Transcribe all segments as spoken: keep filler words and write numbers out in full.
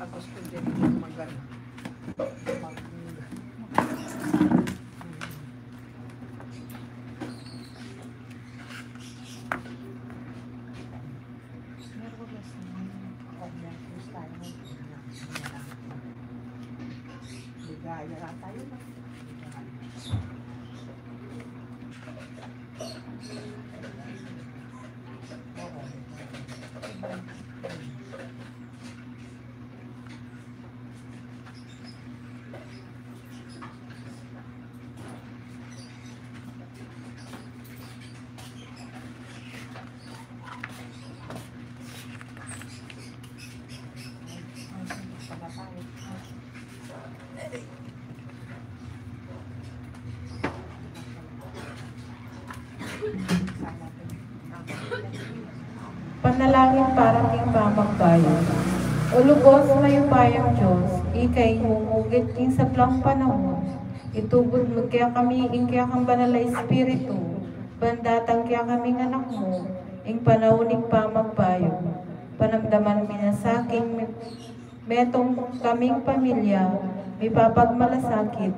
Tapos ko din yung mag-, mag-, Miyerkules na yun. Ako, Miyerkules tayo. Ligaya lang tayo, no? Panalangin para king pamagbayu. O lugud, mayupayang Dios, ika ing mumugit king sablang panaun, itubud mu kekami ing kekang Banal a Espiritu, ban datang kekami ing Anak mu, ing panaun ning pamagbayu. Panamdaman mi na sa king metung kaming pamilya, mipapagmalasakit,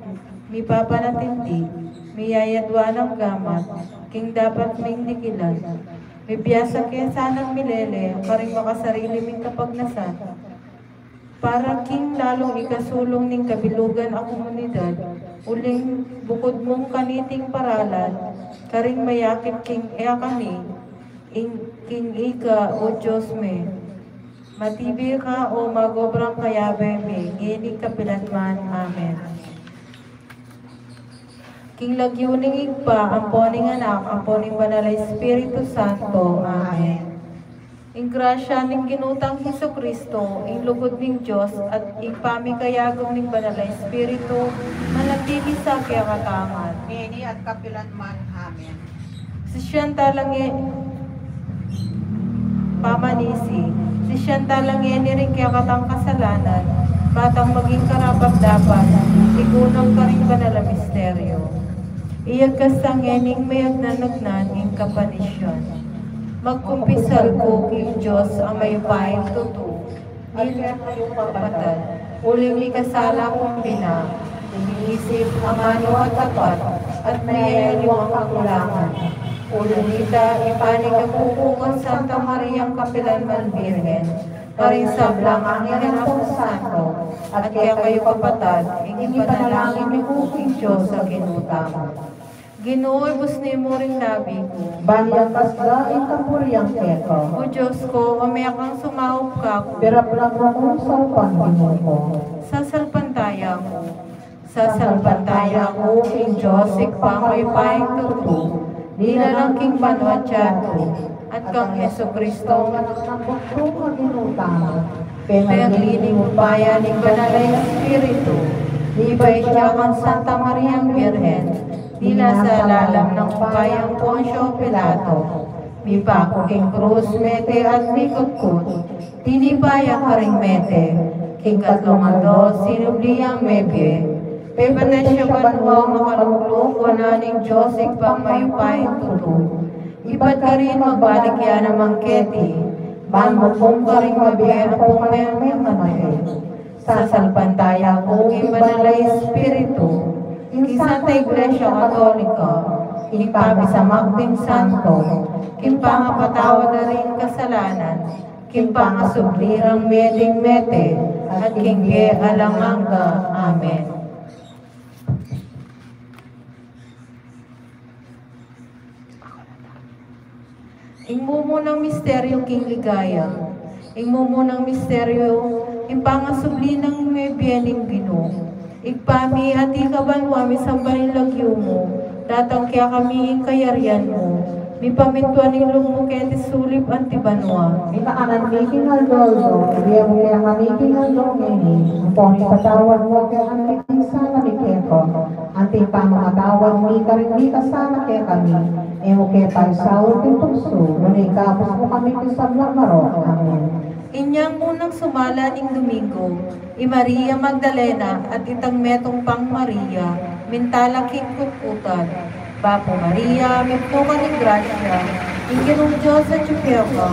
mipapanatindi, miyayadwa nang gamat, king dapat ming dikilan. Mibiasa ke sanang milele karing makasarili ming kapagnasan, para king lalung ikasulung ning kabilugan a komunidad, uling bukud mung kaniting paralan, karing mayakit king e kami, ing, king ika, o Dios mi. Matibe ka, o magobrang kayabe mi, ngeni kapilan man. Amen. King lagyu ning Ibpa, ampo ning Anak, ampo ning Banal a Espiritu Santo. Amen. Ing grasya ning Ginu tang Jesucristo, ing lugud ning Dios, at ing pamikayagum ning Banal a Espiritu, manatili sa kekatamung ngeni at kapilan man. Amen. Sisian talang e, pamanisi, sisian talang e ning kekatang kasalanan, ba tang maging karapat-dapat, igunang karing banal a misteryo. Iyagkas tang ngening mayagnan-agnan ing kapanisian. Magkumpisal ku king Dios a mayupayang tutu, at kekayu kapatad, uling mikasala kung bina, king isip, amanu at tapat, at mayaliwang kakulangan. Uling ita, ipanalangin ku kang Santa Mariang kapilan man Birhen, karing sablang anghel ampong santo, at kekayu kapatad, ing ipanalangin yu ku king Dios a Ginu tamu. Ginu, ibusni mu ring labi ku, ban iyatas da ing kapurian keka. O Dios ku, o mekang sumaup kaku, piraplan mu kung saupan, Ginu ku. Sasalpantaya ku, sasalpantaya ku king Dios Ibpang mayupayang tutu, linalang king banua at yatu, at kang Jesucristo, Anak nang bugtung a Ginu tamu, penagli ning upaya ning Banal a Espiritu, mibait ya kang Santa Mariang Birhen, dinala sa lalam ning upaya nang Poncio Pilato, mipaku king krus, mete at mikutkut, tinipa ya karing mete, king katlung aldo sinubli yang mebie, pepatad ya banua, makalukluk wanan ning Dios Ibpang mayupayang tutu, ibat karin magbalik ya naman keti, ban mukum karing mabie ampong mengmeng a mabie. Sasalpantaya ku king Banal a Espiritu, king Santa Iglesia Katolika, king pamisamak ding santo, king pangapatawad da ring kasalanan, king pangasubli rang mie ding mete, at king bie alang angga. Amen. Ing mumunang misteryu king ligaya. Ing mumunang misteryu, ing pangasubli nang mebie ning Ginu. Ibpa mi, atiu ka banua, misamban ing lagyu mu, datang kekami ing kayarian mu, mipamintuan ing lub mu keti sulip anti banua. Ing kakanan mi king aldo-aldo, ibie mu kekami king aldo ngeni, ampon ipatawad mu kekami ing sala mi keka, anti ing pamamatawad mi karing mikasala kekami. E mu ke paisaul king tuksu, nune ikabus mu kami king sablang marok. Amen. Inyang munang sumala ning Domingo, i Maria Magdalena at itang metung pang Maria, mintala king kutkutan. Bapu Maria, mitmu ka ning grasya, ing Ginung Dios atyu keka,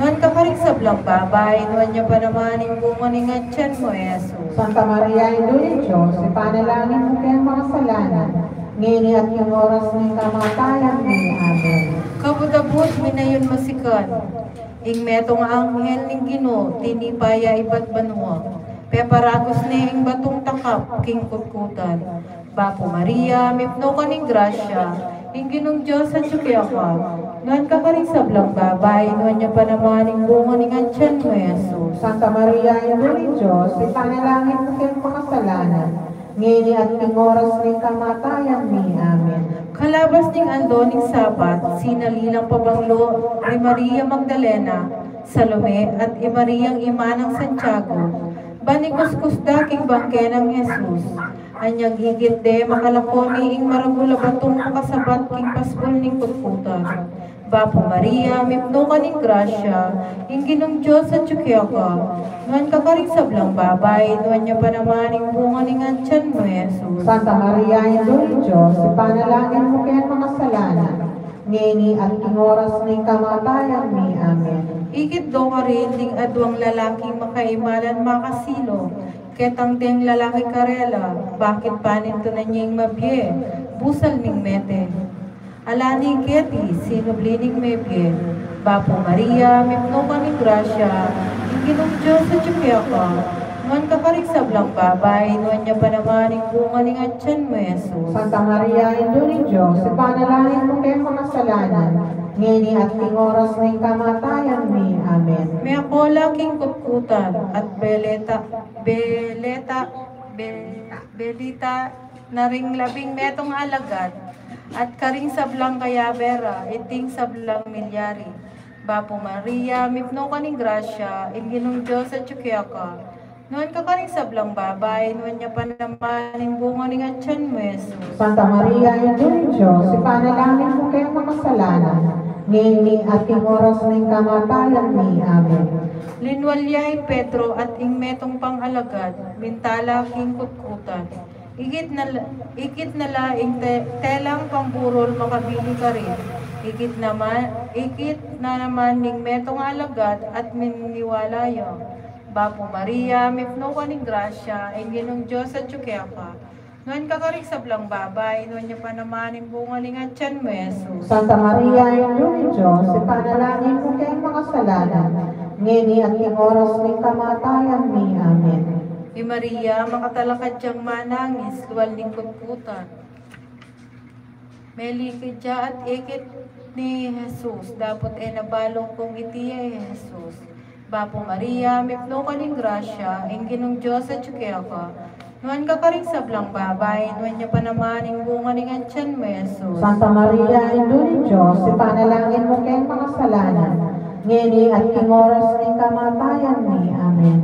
Nuan ka karing sablang babai, nuan ya pa naman ing bunga ning atian mu, Jesus. Santa Maria, Indu ning Dios, ipanalangin mu keng makasalanan, ngeni at king oras ning kamatayan mi. Amen. Kabud-abud, minayun mu sikan ing metung a anghel ning Ginu, tinipa ya ibat banua, peparagus ne ing batung takap king kutkutan. Bapu Maria, mipnu ka ning grasya, ing Ginung Dios atyu keka. Nuan ka karing sablang babai, nuan ya pa naman ing bunga ning atian mu, Jesus. Santa Maria, Indu ning Dios, ipanalangin mu keng makasalanan, ngeni at king oras ning kamatayan mi. Amen. Kalabas ning aldo ning Sabat, sinali lang pabanglo i Maria Magdalena, Salome, at i Mariang ima nang Santiago, ban ikuskus da king bangke nang Jesus. Anyang igit de makalako ne ing maragul a batung makasabat king pasbul ning kutkutan. Bapu Maria, mipnu ka ning grasya, ing Ginung Dios atyu keka. Nuan ka karing sablang babai, nuan ya pa naman ing bunga ning atian mu, Jesus. Santa Maria, Indu ning Dios, ipanalangin mu keng makasalanan, ngeni at king oras ning kamatayan mi. Amen. Ikit do karin ding aduang lalaking makaimalan makasilo, ketang deng lalaki karela, bakit panintunan ya ing mabie, busal ning mete. Ala ne keti, sinubli ning mebie. Bapu Maria, mipnu ka ning grasya, ing Ginung Dios atyu keka. Nuan ka karing sablang babai, nuan ya pa naman ing bunga ning atian mu, Jesus. Santa Maria, Indu ning Dios, ipanalangin mu keng makasalanan, ngeni at king oras ning kamatayan mi. Amen. Meko la king kutkutan, at beleta, beleta, be-, belita na ring labing metung a alagad, at karing sablang kayabe ra, iting sablang milyari. Bapu Maria, mipnu ka ning grasya, ing Ginung Dios atyu keka. Nuan ka karing sablang babai, nuan ya pa naman ing bunga ning atian mu, Jesus. Santa Maria, Indu ning Dios, ipanalangin mu keng makasalanan, ngeni at king oras ning kamatayan mi. Amen. Linwal ya i Pedro at ing metung pang alagad, minta la king kutkutan. Ikit na la, ikit na la ing te-, telang pamburul makabili karin. Ikit naman, ikit na naman ning metung a alagad at miniwala ya. Bapu Maria, mipnu ka ning grasya, ing Ginung Dios atyu keka. Nuan ka karing sablang babai, nuan ya pa naman ing bunga ning atian mu, Jesus. Santa Maria, Indu ning Dios, ipanalangin mu keng makasalanan, ngeni at king oras ning kamatayan mi. Amen. I Maria, makatalakad yang manangis, lual ning kutkutan. Melikid ya at ikit ne i Jesus, dapot e na balu kung iti ya i Jesus. Bapu Maria, mipnu ka ning grasya, ing Ginung Dios atyu keka. Nuan ka karing sablang babai, nuan ya pa naman ing bunga ning atian mu, Jesus. Santa Maria, Indu ning Dios, ipanalangin mu keng makasalanan, ngeni at king oras ning kamatayan mi. Amen.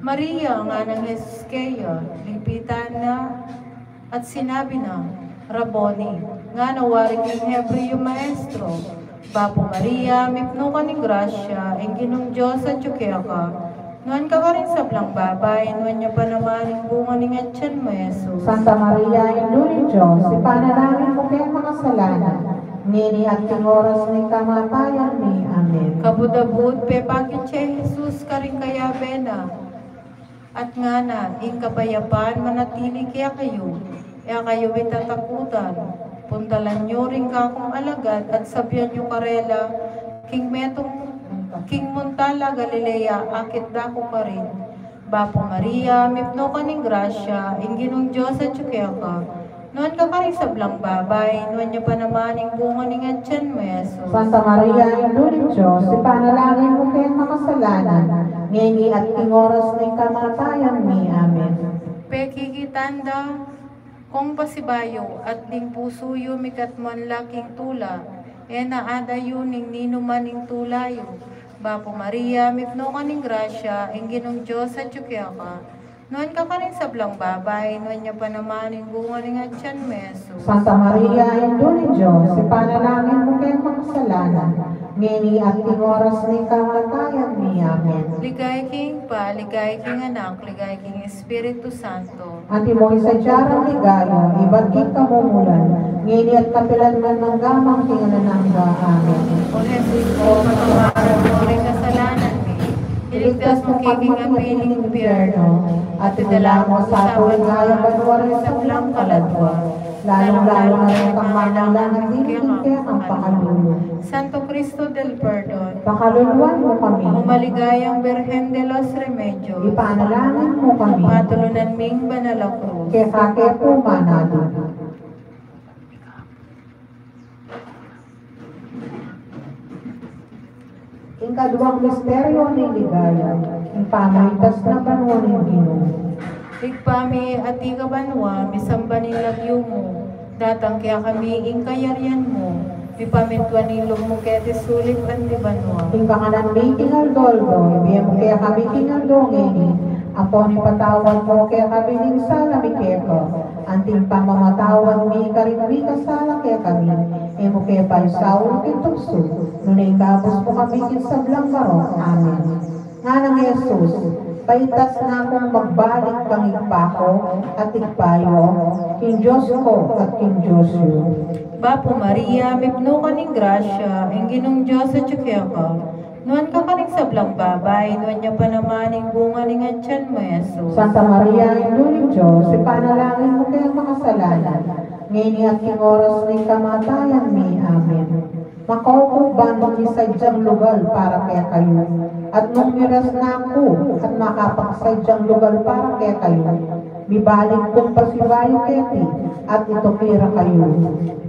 Maria, ngana nang Jesus keya, lipitan na at sinabi na, Rabboni, ngana wari king Hebreo, Maestro. Bapu Maria, mipnu ka ning grasya, ing Ginung Dios atyu keka. Nuan ka karing sablang babai, nuan ya pa naman ing bunga ning atian mu, Jesus. Santa Maria, Indu ning Dios, ipanalangin mu keng makasalanan, ngeni at king oras ning kamatayan mi. Amen. Kabud-abud, pepakit ya i Jesus karing kayabe na. At ngana, ing kapayapan manatili kekayu, e kayu itatakutan. Puntalan yu ring kakung alagad at sabian yu karela, king metung, king munta la Galilea, akit da ku karin. Bapu Maria, mipnu ka ning grasya, ing Ginung Dios atyu keka. Nuan ka karing sablang babai, nuan ya pa naman ing bunga ning atian mu, Jesus. Santa Maria, Indu ning Dios, ipanalangin mu keng makasalanan, ngeni at king oras ning kamatayan mi. Amen. Pekikitan da kung pasibayu at ding pusu yu mikatmuan la king tula, e na adayu ning ninuman ing tula yu. Bapu Maria, mipnu ka ning grasya, ing Ginung Dios atyu keka. Nuan ka karing sablang babai, nuan ya pa naman ing bunga ning atian mu, Jesus. Santa Maria, Indu ning Dios, ipanalangin mu keng makasalanan, ngeni at king oras ning kamatayan mi. Amen. Ligaya king Ibpa, ligaya king Anak, ligaya king Espiritu Santo. Antimo ing sadya rang ligaya, ibat king kamumulan, ngeni at kapilan man, mangga man king alang angga. Amen. O Jesus ko, patawaran mu ring kasalanan mi, iligtas mu kami king api ning impyerno, at idala mu king banua ring sablang kaladua, lalung-lalu na ring mangailangan king kekang pakalulu. Santo Cristo del Perdon, pakaluluan mu kami. O maligayang Birhen de los Remedios, ipanalangin mu kami. Patulunan ming banal a krus. Keka ke pu manatili. Ing kaduang misteryo ning ligaya, ing pamaitas na banua ning Ginu. Ibpa mi, atiu ka banua, misamban ing lagyu mu, datang kekami ing kayarian mu, mipamintuan ing lub mu keti sulip anti banua. Ing kakanan mi king aldo-aldo, ibie mu kekami king aldo ngeni, ampon ipatawad mu kekami ing sala mi keka, anti ing pamamatawad mi karing mikasala kekami, e mu ke paisaul king tuksu, nune ikabus mu kami king sablang marok. Amen. Nganang Jesus, paitas na kung magbalik kang Ibpa ku at Ibpa yu, king Dios ku at king Dios yu. Bapu Maria, mipnu ka ning grasya, ing Ginung Dios atyu keka. Nuan ka karing sablang babai, nuan ya pa naman ing bunga ning atian mu, Jesus. Santa Maria, Indu ning Dios, ipanalangin mu keng makasalanan, ngeni at king oras ning kamatayan mi. Amen. Makauku ban ing sadyang lugal para kekayu, at nung miras na ku at makapagsadyang lugal para kekayu, mibalik kung pasibayu keti, at ituki ra kayu.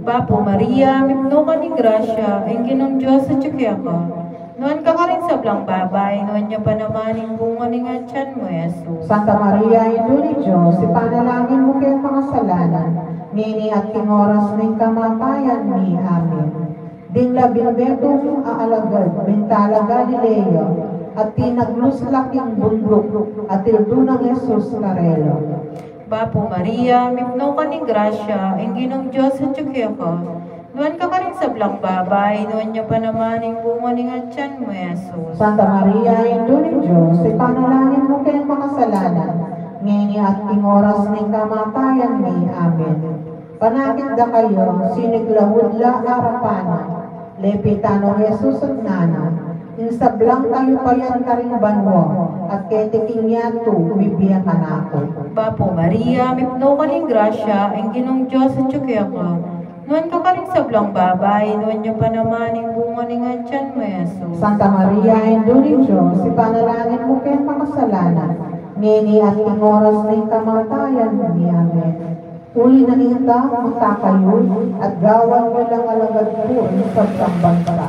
Bapu Maria, mipnu ka ning grasya, ing Ginung Dios atyu keka. Nuan ka karing sablang babai, nuan ya pa naman ing bunga ning atian mu, Jesus. Santa Maria, Indu ning Dios, ipanalangin mu keng makasalanan, ngeni at king oras ning kamatayan mi. Amen. Ding labing metung a alagad, mintala Galilea, at tinaglus la king bunduk, at tildu nang Jesus karela. Bapu Maria, mipnu ka ning grasya, ing Ginung Dios atyu keka. Nuan ka karing sablang babai, nuan ya pa naman ing bunga ning atian mu, Jesus. Santa Maria, Indu ning Dios, ipanalangin mu keng makasalanan, ngeni at king oras ning kamatayan mi. Amen. Panakit da kayu, siniklaud la arapan na, lepitan nong Jesus at ngana, ing sablang kayupayan karing banua, at keti king yatu, mibie kanaku. Bapu Maria, mipnu ka ning grasya, ing Ginung Dios atyu keka. Nuan ka karing sablang babai, nuan ya pa naman ing bunga ning atian mu, Jesus. Santa Maria, Indu ning Dios, ipanalangin mu keng makasalanan, ngeni at king oras ning kamatayan mi. Amen. Uli na nita, magtaka yu, at gawan yu lang alagad pu ing sablang bansa.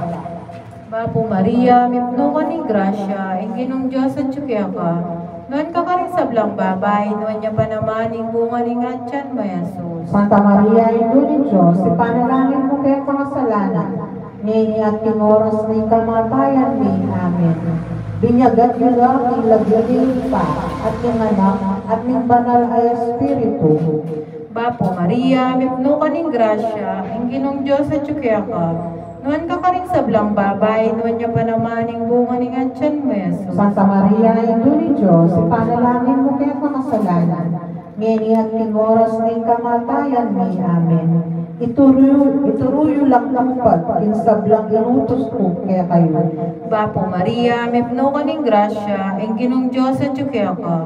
Bapu Maria, mipnu ka ning grasya, ing Ginung Dios atyu keka. Nuan ka karing sablang babai, nuan ya pa naman ing bunga ning atian mu, Jesus. Santa Maria, Indu ning Dios, ipanalangin mu keng makasalanan, ngeni at king oras ning kamatayan mi. Amen. Binyagan yu la king lagyu ning Ibpa, at ning Anak, at ning Banal a Espiritu. Bapu Maria, mipnu ka ning grasya, ing Ginung Dios atyu keka. Nuan ka karing sablang babai, nuan ya pa naman ing bunga ning atian mu, Jesus. Santa Maria, Indu ning Dios, ipanalangin mu keng makasalanan, ngeni at king oras ning kamatayan mi. Amen. Ituru, ituru yu lang tupad ing sablang inutus ku kekayu. Bapu Maria, mipnu ka ning grasya, ing Ginung Dios atyu keka.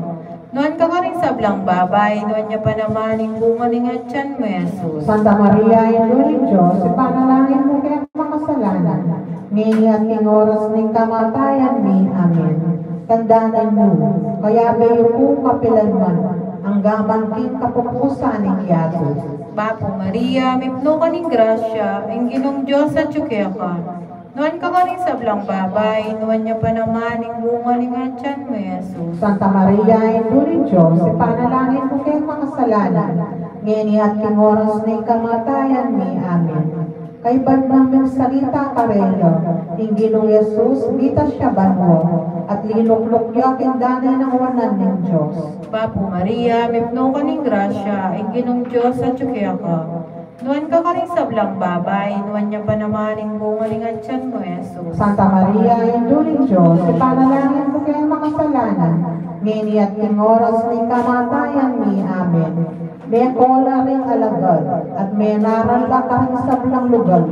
Nuan ka karing sablang babai, nuan ya pa naman ing bunga ning atian mu, Jesus. Santa Maria, Indu ning Dios, ipanalangin mu keng makasalanan, ngeni at king oras ning kamatayan mi. Amen. Tandanan yu, kayabe yu ku kapilan man, angga man king kapupusan ning yatu. Bapu Maria, mipnu ka ning grasya, ing Ginung Dios atyu keka. Nuan ka karing sablang babai, nuan ya pa naman ing bunga ning atian mu, Jesus. Santa Maria, Indu ning Dios, ipanalangin mu keng makasalanan, ngeni at king oras ning kamatayan mi. Amen. Kaybat nang migsalita karela ing Ginung Jesus, mitas ya banua, at linukluk ya king dana nang wanan ning Dios. Bapu Maria, mipnu ka ning grasya, ing Ginung Dios atyu keka. Nuan ka karing sablang babai, nuan ya pa naman ing bunga ning atyan mu, Jesus. Santa Maria, Indu ning Dios, ipanalangin mu keng makasalanan, ngeni at king oras ning kamatayan mi. Amen. Meko la ring alagad, at mengaral la karing sablang lugal,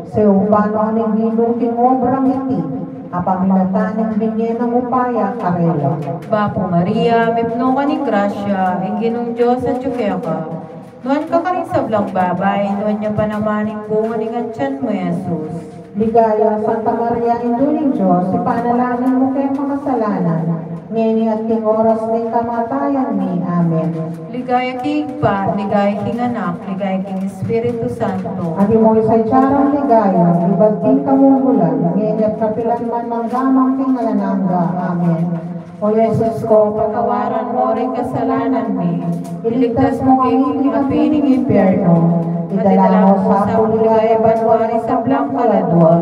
seupan no ning Ginu king obrang iti, a pamilatan ning binye nang upaya karela. Bapu Maria, mipnu ka ning grasya, ing Ginung Dios atyu keka. Nuan ka karing sablang babai, nuan ya pa naman ing bunga ning atyan mu, Jesus. Ligaya, Santa Maria, Indu ning Dios, ipanalangin mu keng makasalanan, ngeni at king oras ning kamatayan mi. Amen. Ligaya king Ibpa, ligaya king Anak, ligaya king Espiritu Santo. Antimo ing sadya rang ligaya, ibat king kamumulan, ngeni at kapilan man, mangga man king alang angga. Amen. O Jesus ko, patawaran mo ring kasalanan mi, iligtas mo kami king api ning impyerno, idala mo sa purigayan banua ring sablang kaladua,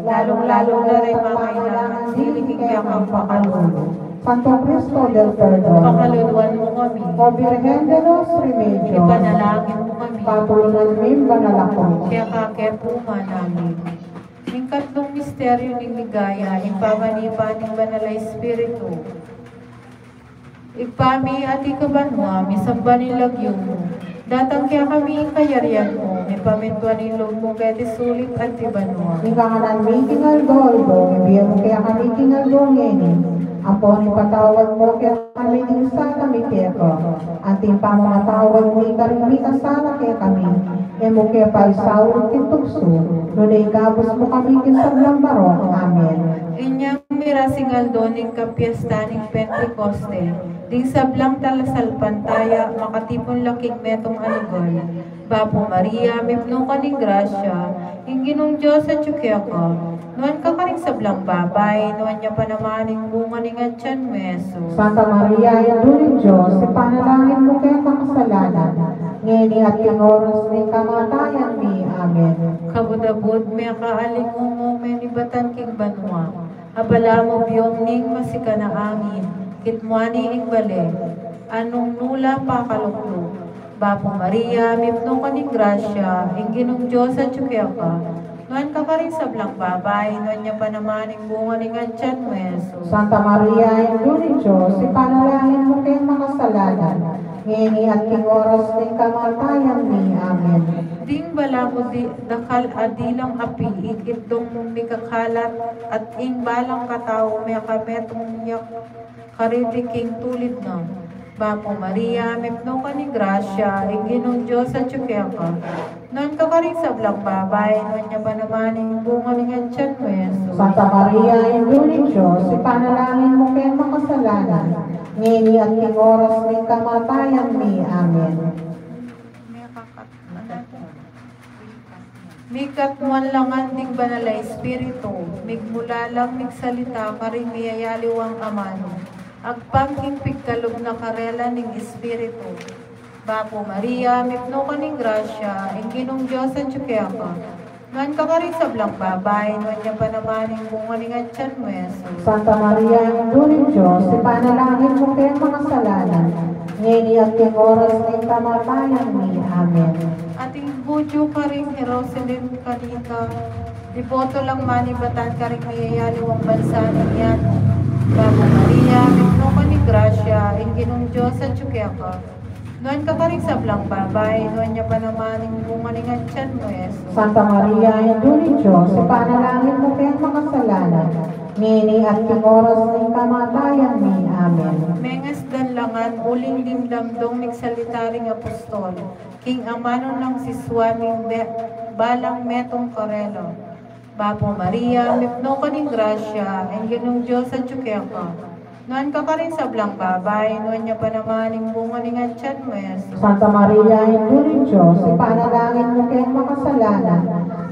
lalung-lalu na ring mangailangan dili king kekang pakalulu. Santo Cristo del Perdon, pakaluluan mo kami. O Virgen de los Remedios, ipanalangin mo kami. Patulunan mi ing banal a krus. Kaya kake pu manalig. Ing katlung misteryu ning ligaya, ing paganipan ning Banal a Espiritu. Ibpa mi, atiu ka banua, misamban ing lagyu mu. Datang kekami ing kayarian mu, mipamintuan ing lub mu keti sulip anti banua. Ing kakanan mi king aldo-aldo, ibie mu kekami king aldo ngeni. Ampon ipatawad mu kekami ding sala mi keka, anti ing pamamatawad mi karing mikasala kekami. E mu ke paisaul king tuksu, nune ikabus mu kami king sablang marok. Amen. Inyang mirasing aldo ning kapiestan ning Pentecoste, ding sablang talasalpantaya makatipun la king metung a lugal. Bapu Maria, mipnu ka ning grasya, ing Ginung Dios atyu keka. Nuan ka karing sablang babai, nuan ya pa naman ing bunga ning atyan mu, Jesus. Santa Maria, Indu ning Dios, ipanalangin mu keng makasalanan, ngeni at king oras ning kamatayan mi. Amen. Kabud-abud, mekaalingungu, menibatan king banua. Abala mu bium ning masikan a angin, kitmuan ne ing bale, anung nu la pakalukluk. Bapu Maria, mipnu ka ning grasya, ing Ginung Dios atyu keka. Nuan ka karing sablang babai, nuan ya pa naman ing bunga ning atyan mu, Jesus. Santa Maria, Indu ning Dios, ipanalangin mu keng makasalanan, ngeni at king oras ning kamatayan mi. Amen. Ding balamu di, dakal a dilang api, ikit dong mikakalat, at ing balang katau mekametung ya kareti king tulid na. Bapu Maria, mipnu ka ning grasya, ing Ginung Dios atyu keka. Nuan ka karing sablang babai, nuan ya pa naman ing bunga ning atyan mu, Jesus. Santa Maria, Indu ning Dios, ipanalangin mu keng makasalanan, ngeni at king oras ning kamatayan mi. Amen. Mikatmuan la ngan ding Banal a Espiritu, migmula lang migsalita karing miyayaliwang amanu, agpang king pigkalub na karela ning Espiritu. Bapu Maria, mipnu ka ning grasya, ing Ginung Dios atyu keka. Nuan ka karing sablang babai, nuan ya pa naman ing bunga ning atyan mu, Jesus. Santa Maria, Indu ning Dios, ipanalangin mu keng makasalanan, ngeni at king oras ning kamatayan mi. Amen. Ating budyu karing Jerusalem kanita, deboto lang manibatan karing miyayaliwang bansa ning yatu. Bapu Maria, mipnu ka ning grasya, ing Ginung Dios atyu keka. Nuan ka karing sablang babai, nuan ya pa naman ing bunga ning atyan mu, Jesus. Santa Maria, Indu ning Dios, ipanalangin mu keng makasalanan, ngeni at king oras ning kamatayan mi. Amen. Mengasdan la ngan uling dimdam dong migsalita ring apostol, king amanu nang sisua ning be-, balang metung karela. Bapu Maria, mipnu ka ning grasya, ing Ginung Dios atyu keka. Nuan ka karing sablang babai, nuan ya pa naman ing bunga ning atyan mu, Jesus. Santa Maria, Indu ning Dios, ipanalangin mu keng makasalanan,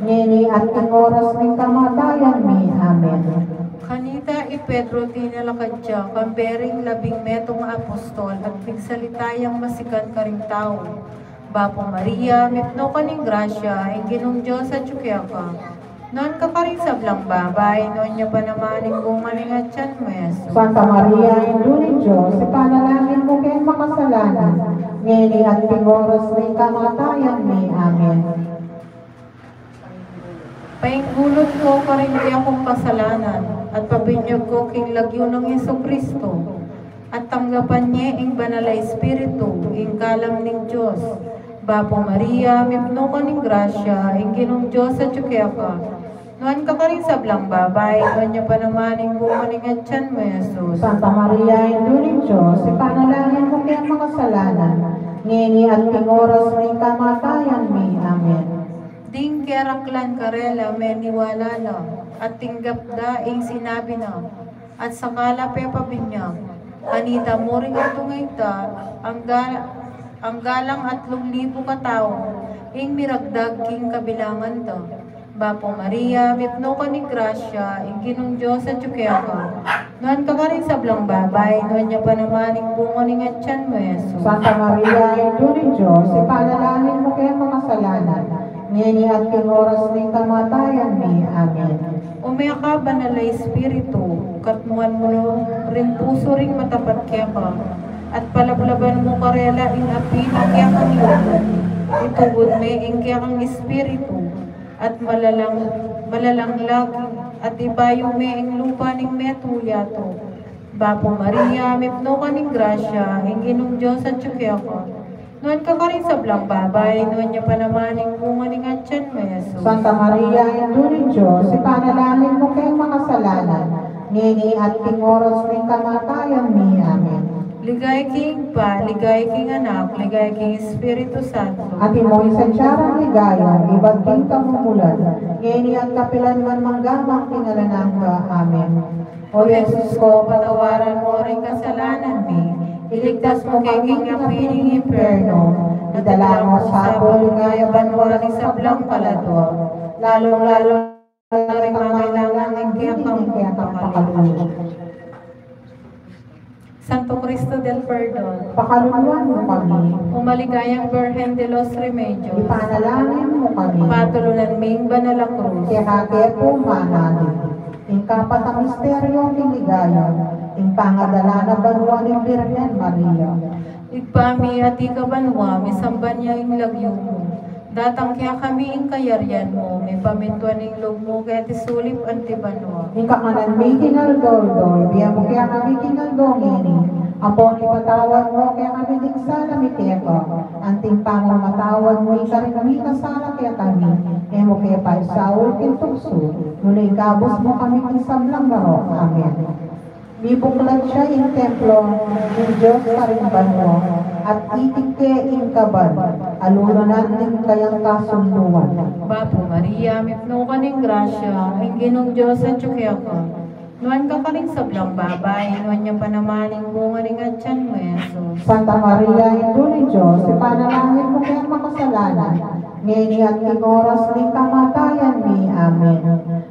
ngeni at king oras ning kamatayan mi. Amen. Kanita i Pedro tinalakad ya, kambe ring labing metung a apostol, at pigsalita yang masikan karing tau. Bapu Maria, mipnu ka ning grasya, ing Ginung Dios atyu keka. Nuan ka karing sablang babai, nuan ya pa naman ing bunga ning atyan mu, Jesus. Santa Maria, Indu ning Dios, ipanalangin mu keng makasalanan, ngeni at king oras ning kamatayan mi. Amen. Painggulut ku karing kekang kasalanan, at pabinyag ku king lagyu nang Jesucristo, at tanggapan ye ing Banal a Espiritu, ing kalam ning Dios. Bapu Maria, mipnu ka ning grasya, ing Ginung Dios atyu keka. Nuan ka karing sablang babai, nuan ya pa naman ing bunga ning atyan mu, Jesus. Santa Maria, Indu ning Dios, ipanalangin mu keng makasalanan, ngeni at king oras ning kamatayan mi. Amen. Ding keraklan karela meniwala la, at tinggap da ing sinabi na, at saka la pepabinyag. Kanita mu ring atung a ita, angga-, anggalang atlung libu katau ing miragdag king kabilangan da. Bapu Maria, mipnu ka ning grasya, ing Ginung Dios atyu keka. Nuan ka karing sablang babai, nuan ya pa naman ing bunga ning atyan mu, Jesus. Santa Maria, Indu ning Dios, ipanalangin mu keng makasalanan, ngeni at king oras ning kamatayan mi. Amen. O mekang Banal a Espiritu, katmuan mu ring pusu ring matapat keka, at palablaban mu karela ing api ning kekang lugud. Itubud me ing kekang espiritu, at malalang-, malalanglag, at ibayu me ing lupa ning metung yatu. Bapu Maria, mipnu ka ning grasya, ing Ginung Dios atyu keka. Nuan ka karing sablang babai, nuan ya pa naman ing bunga ning atyan mu, Jesus. Santa Maria, Indu ning Dios, ipanalangin mu keng makasalanan, ngeni at king oras ning kamatayan mi. Amen. Ligaya king Ibpa, ligaya king Anak, ligaya king Espiritu Santo. Antimo ing sadya rang ligaya, ibat king kamumulan, ngeni at kapilan man mangga man king alang angga. Amen. O Jesus ku, patawaran mu ring kasalanan mi, iligtas mu kami king api ning impyerno, idala mu sa banua ring sablang kaladua, lalung-lalu na ring mangailangan ning kekang pakalulu. Santo Cristo del Perdon, pakaluluan mu kami. O maligayang Birhen de los Remedios, ipanalangin mu kami. Patulunan ming banal a krus. Keka ke pu manalig. Ing kapat a misteryo ning ligaya, ing pangadala na banua ning Birhen Maria. Ibpa mi, atiu ka banua, misamban ya ing lagyu mu. Datang kekami ing kayarian mu, mipamintuan ing lub mu keti sulip anti banua. Ing kakanan mi king aldo-aldo, ibie mu kekami king aldo ngeni. Ampon ipatawad mu kekami ding sala mi keka, anti ing pamamatawad mi karing mikasala kekami. E mu ke paisaul king tuksu, nune ikabus mu kami king sablang marok. Amen. Mibuklat ya ing templo ning Dios karing banua, at itik ke ing kaban, alulunan ning kayang kasunduan. Bapu Maria, mipnu ka ning grasya, ing Ginung Dios atyu keka. Nuan ka karing sablang babai, nuan ya pa naman ing bunga ning atyan mu, Jesus. Santa Maria, Indu ning Dios, ipanalangin mu keng makasalanan, ngeni at king oras ning kamatayan mi. Amen.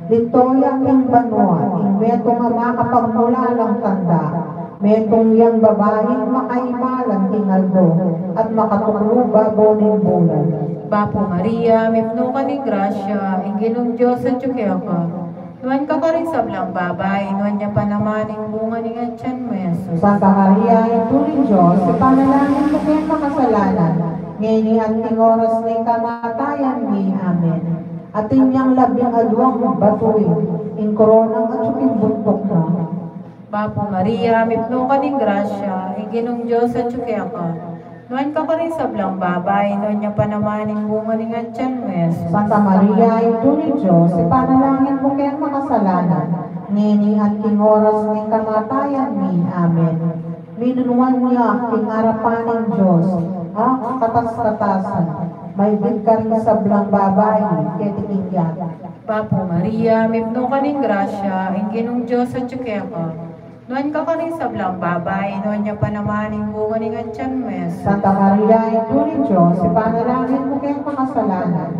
Linto ya king banua ing metung a makapagmulalang tanda, metung yang babaing makaimalan king aldo, at makatuklu babo ning bulan. Bapu Maria, mipnu ka ning grasya, ing Ginung Dios atyu keka. Nuan ka karing sablang babai, nuan ya pa naman ing bunga ning atyan mu, Jesus. Santa Maria, Indu ning Dios, ipanalangin mu keng makasalanan, ngeni at king oras ning kamatayan mi. Amen. Atin yang labing aduang batuin ing koronang atyu king buntuk na. Bapu Maria, mipnu ka ning grasya, ing Ginung Dios atyu keka. Nuan ka karing sablang babai, nuan ya pa naman ing bunga ning atyan mu, Jesus. Santa Maria, Indu ning Dios, ipanalangin mu keng makasalanan, ngeni at king oras ning kamatayan mi. Amen. Minunuan ya king arapan ning Dios a katas-katasan, maibit karing sablang babai keti king yatu. Bapu Maria, mipnu ka ning grasya, ing Ginung Dios atyu keka. Nuan ka karing sablang babai, nuan ya pa naman ing bunga ning atyan mu, Jesus. Santa Maria, Indu ning Dios, ipanalangin mu keng makasalanan,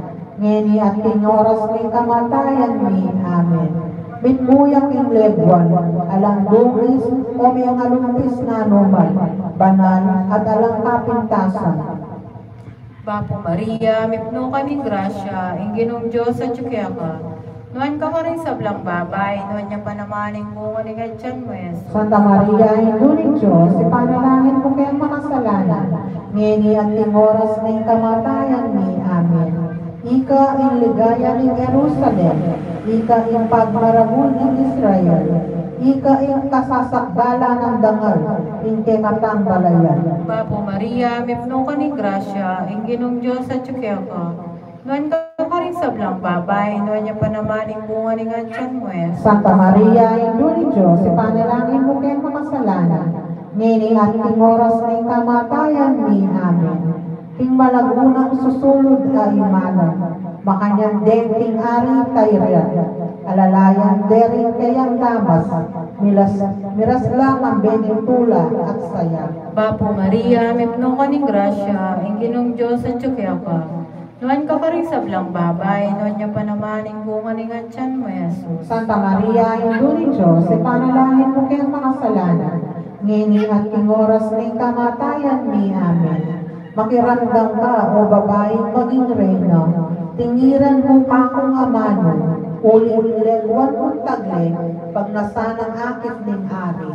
ngeni at king oras ning kamatayan mi. Amen. Mitmu ya king leguan, alang dungis o mengalumpis na numan, banal at alang kapintasan. Bapu Maria, mipnu ka ning grasya, ing Ginung Dios atyu keka. Nuan ka karing sablang babai, nuan ya pa naman ing bunga ning atyan mu, Jesus. Santa Maria, Indu ning Dios, ipanalangin mu keng makasalanan, ngeni at king oras ning kamatayan mi. Amen. Ika ing ligaya ning Jerusalem, ika ing pagmaragul ning Israel, ika ing kasasakdalan nang dangal ning kekatang balayan. Bapu Maria, mipnu ka ning grasya, ing Ginung Dios atyu keka. Nuan ka karing sablang babai, nuan ya pa naman ing bunga ning atyan mu, Jesus. Santa Maria, Indu ning Dios, ipanalangin mu keng makasalanan, ngeni at king oras ning kamatayan mi. Amen. King malagu nang susulud a imalang, makanyan deng king ari tayrian, alalayan deri kayang damas, miras, miras la kambe ning tula at saya. Bapu Maria, mipnu ka ning grasya, ing Ginung Dios atyu keka. Nuan ka karing sablang babai, nuan ya pa naman ing bunga ning atyan mu, Jesus. Santa Maria, Indu ning Dios, ipanalangin mu keng makasalanan, ngeni at king oras ning kamatayan mi. Amen. Makiramdam ka, o babaing maging reyna, tingiran mu kakung amanu, uling ing leguan mung tagle, pagnasan nang akit ning ari.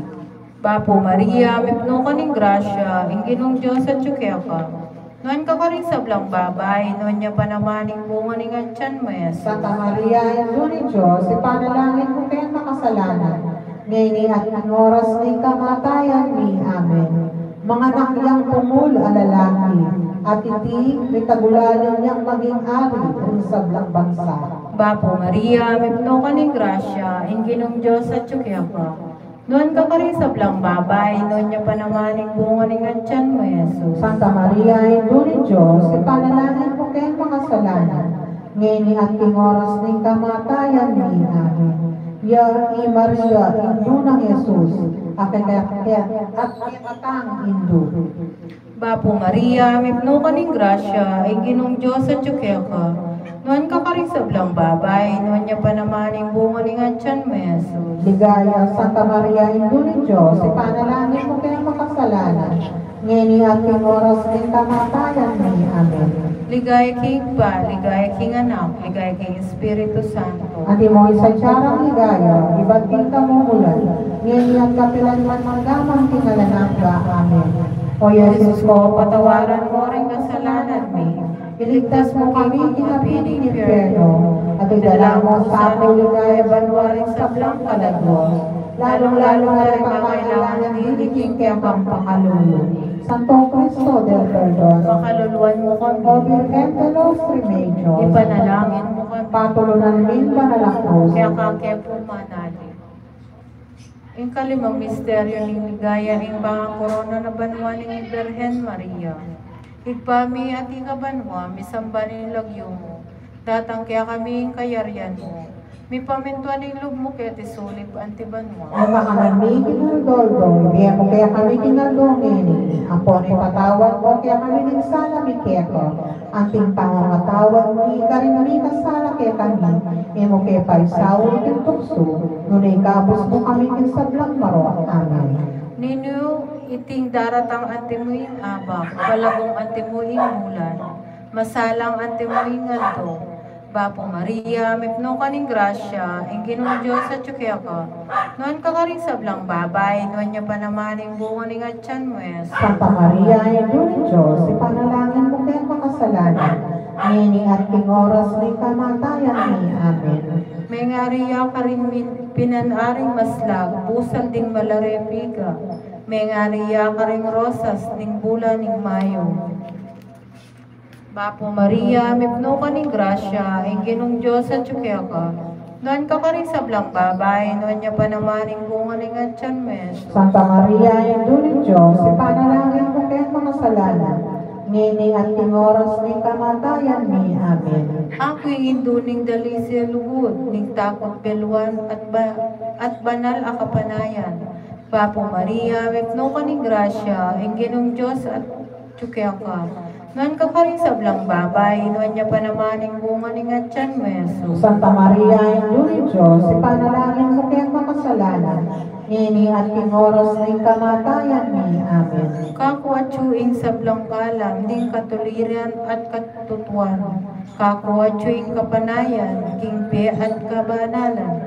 Bapu Maria, mipnu ka ning grasya, ing Ginung Dios atyu keka. Nuan ka karing sablang babai, nuan ya pa naman ing bunga ning atyan mu, Jesus. Santa Maria, Indu ning Dios, ipanalangin mu keng makasalanan, ngeni at king oras ning kamatayan mi. Amen. Manganak yang pumul a lalaki, at iti mitagulaling yang maging ari ning sablang bansa. Bapu Maria, mipnu ka ning grasya, ing Ginung Dios atyu keka. Nuan ka karing sablang babai, nuan ya pa naman ing bunga ning atyan mu, Jesus. Santa Maria, Indu ning Dios, ipanalangin mu keng makasalanan, ngeni at king oras ning kamatayan mi. Amen. Ya i Maria, Indu nang Jesus, a kekatang Indu. Bapu Maria, mipnu ka ning grasya, ing Ginung Dios atyu keka. Nuan ka karing sablang babai, nuan ya pa naman ing bunga ning atyan mu, Jesus. Ligaya, Santa Maria, Indu ning Dios, ipanalangin mu keng makasalanan, ngeni at king oras ning kamatayan mi. Amen. Ligaya king Ibpa, ligaya king Anak, ligaya king Espiritu Santo. Antimo ing sadya rang ligaya, ibat king kamumulan, ngeni at kapilan man, mangga man king alang angga. Amen. O Jesus ko, patawaran mu ring kasalanan mi, iligtas mu kami king api ning impyerno, at idala mu sa king ligaya banua ring sablang kaladua, lalung-lalu na ring mangailangan dili king kekang pakalulu. Santo Cristo del Perdon, pakaluluan mu kami. O Virgen de los Remedios, ipanalangin mu kami. Patulunan mi ing banal a krus. Keka ke pu manalig. Ing kalimang misteryo ning ligaya, ing pangakorona na banua ning Birhen Maria. Ibpa mi, atiu ka banua, misamban ya ing lagyu mu. Datang kekami ing kayarian mu. Mipamintuan ing lub mu keti sulip anti banua. Ing kakanan mi king aldo-aldo, ibie mu kekami king aldo ngeni. Ampon ipatawad mu kekami ing sala mi keka, anti ing pamamatawad mi karing mikasala kekami. E mu ke paisaul king tuksu, nune ikabus mu kami king sablang marok. Amen. Ninu iting daratang anti mu ing abak, balagung anti mu ing bulan, masalang anti mu ing aldo. Bapu Maria, mipnu ka ning grasya, ing Ginung Dios atyu keka. Nuan ka karing sablang babai, nuan ya pa naman ing bunga ning atyan mu, Jesus. Santa Maria, Indu ning Dios, ipanalangin mu keng makasalanan, ngeni at king oras ning kamatayan mi. Amen. Mengari ya karing min-, pinan-aring maslag, pusal ding malarepiga. Mengari ya karing rosas ning bulan ning Mayo. Bapu Maria, mipnu ka ning grasya, ing Ginung Dios atyu keka. Nuan ka karing sablang babai, nuan ya pa naman ing bunga ning atyan mu, Jesus. Santa Maria, Indu ning Dios, ipanalangin mu keng makasalanan, ngeni at king oras ning kamatayan mi. Amen. Aku ing indu ning dalise lugud, ning takut beluan at ba-, at banal a kapanayan. Bapu Maria, mipnu ka ning grasya, ing Ginung Dios atyu keka. Nuan ka karing sablang babai, nuan ya pa naman ing bunga ning atian mu, Jesus. Santa Maria, Indu ning Dios, ipanalangin mu keng makasalanan, ngeni at king oras ning kamatayan mi. Amen. Kaku atyu ing sablang kalam ning katuliran at katutuan. Kaku atyu ing kapanayan, king bie at kabanalan.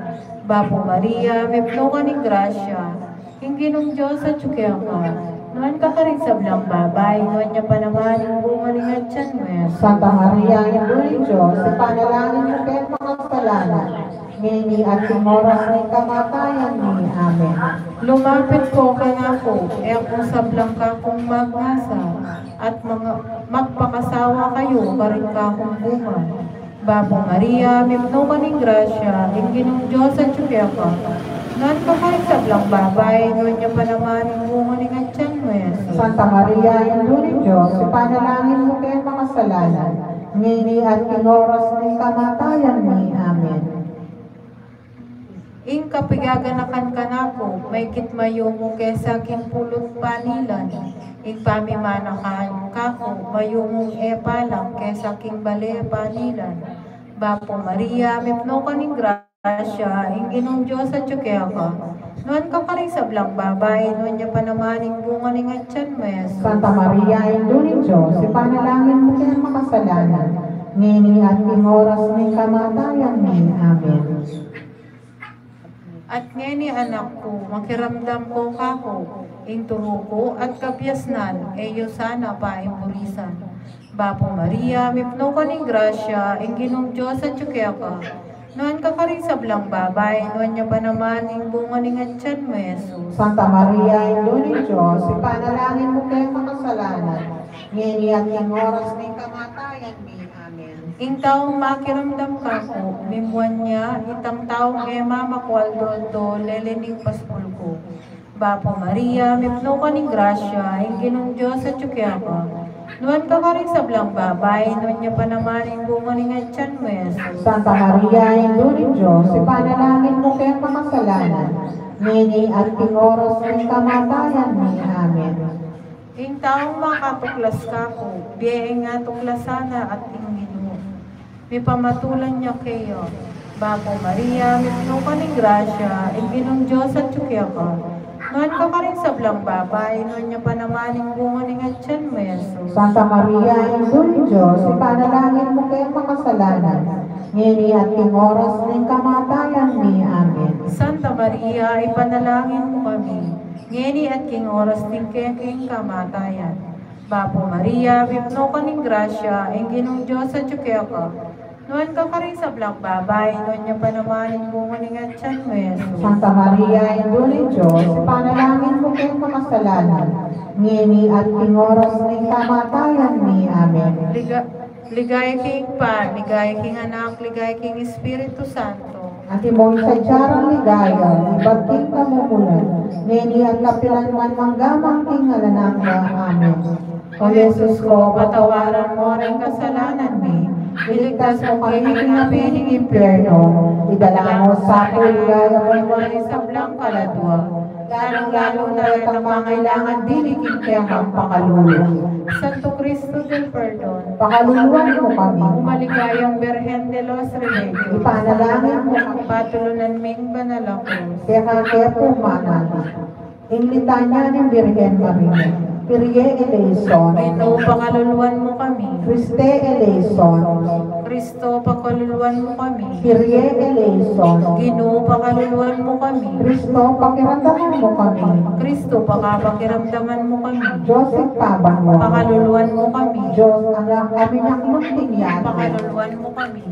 Bapu Maria, mipnu ka ning grasya, ing Ginung Dios atyu keka. Nuan ka karing sablang babai, nuan ya pa naman ing bunga ning atian mu, Jesus. Santa Maria, Indu ning Dios, ipanalangin mu keng makasalanan, ngeni at king oras ning kamatayan mi. Amen. Lumapit ko kanaku, e kung sablang kakung magnasa, at mga, magpakasawa kayu karing kakung bunga. Bapu Maria, mipnu ka ning grasya, ing Ginung Dios atyu keka. Nuan ka karing sablang babai, nuan ya pa naman ing bunga ning atian mu, Jesus. Santa Maria, Indu ning Dios, ipanalangin mu keng makasalanan, ngeni at king oras ning kamatayan mi. Amen. Ing kapigaganakan kanaku, maygit mayumu kesa king pulu't panilan. Ing pamimanakan kaku, mayumung e palang kesa king bale panilan. Bapu Maria, mipnu ka ning grasya, ing Ginung Dios atyu keka. Nuan ka karing sablang babai, nuan ya pa naman ing bunga ning atian mu, Jesus. Santa Maria, Indu ning Dios, ipanalangin mu keng makasalanan, ngeni at king oras ning kamatayan mi. Amen. At ngeni, anak ku, makiramdam ko kaku, ing turu ku at kabiasnan, e yu sana paimurisan. Bapu Maria, mipnu ka ning grasya, ing Ginung Dios atyu keka. Nuan ka karing sablang babai, nuan ya pa naman ing bunga ning atian mu, Jesus. Santa Maria, Indu ning Dios, ipanalangin mu keng makasalanan, ngeni at king oras ning kamatayan mi. Amen. Ing taung makiramdam kaku, mimuan ya itang taung e mamakual doldol, lele ning paspul ku. Bapu Maria, mipnu ka ning grasya, ing Ginung Dios atyu keka. Nuan ka karing sablang babai, nuan ya pa naman ing bunga ning atian mu, Jesus. Santa Maria, Indu ning Dios, ipanalangin mu keng makasalanan, ngeni at king oras ning kamatayan mi. Amen. Ing taung makatuklas kaku, bie ing atuklasan na at ing Ginu. Mipamatulan ya keya. Bapu Maria, mipnu ka ning grasya, ing Ginung Dios atyu keka. Nuan ka karing sablang babai, nuan ya pa naman ing bunga ning atian mu, Jesus. Santa Maria, Indu ning Dios, ipanalangin mu keng makasalanan, ngeni at king oras ning kamatayan mi. Amen. Santa Maria, ipanalangin mu kami, ngeni at king oras ning kekeng kamatayan. Bapu Maria, mipnu ka ning grasya, ing Ginung Dios atyu keka. Nuan ka karing sablang babai, nuan ya pa naman ing bunga ning atian mu, Jesus. Santa Maria, Indu ning Dios, ipanalangin mu keng makasalanan, ngeni at king oras ning kamatayan mi. Amen. Liga-, ligaya king Ibpa, ligaya king Anak, ligaya king Espiritu Santo. Antimo ing sadya rang ligaya, ibat king kamumulan, ngeni at kapilan man, mangga man king alang angga. Amen. O Jesus ko, patawaran mo ring kasalanan mi, iligtas mo kami king api ning impyerno, idala mo sa king ligaya banua ring sablang kaladua, lalung-lalu na retang mangailangan dili king kekang pakalulu. Santo Cristo del Perdon, pakaluluan mo kami. O maligayang Birhen de los Remedios, ipanalangin mo kami. Patulunan ming banal a krus. Keka ke pu manatili ing litanya ning Birhen Maria. Kyrie eleison. Ginu, pakaluluan mo kami. Christe eleison. Kristo, pakaluluan mo kami. Kyrie eleison. Ginu, pakaluluan mo kami. Kristo, pakiramdaman mo kami. Kristo, pakapakiramdaman mo kami. Dios Ibpa banua, pakaluluan mo kami. Dios Anak a minaknub king yatu, pakaluluan mo kami.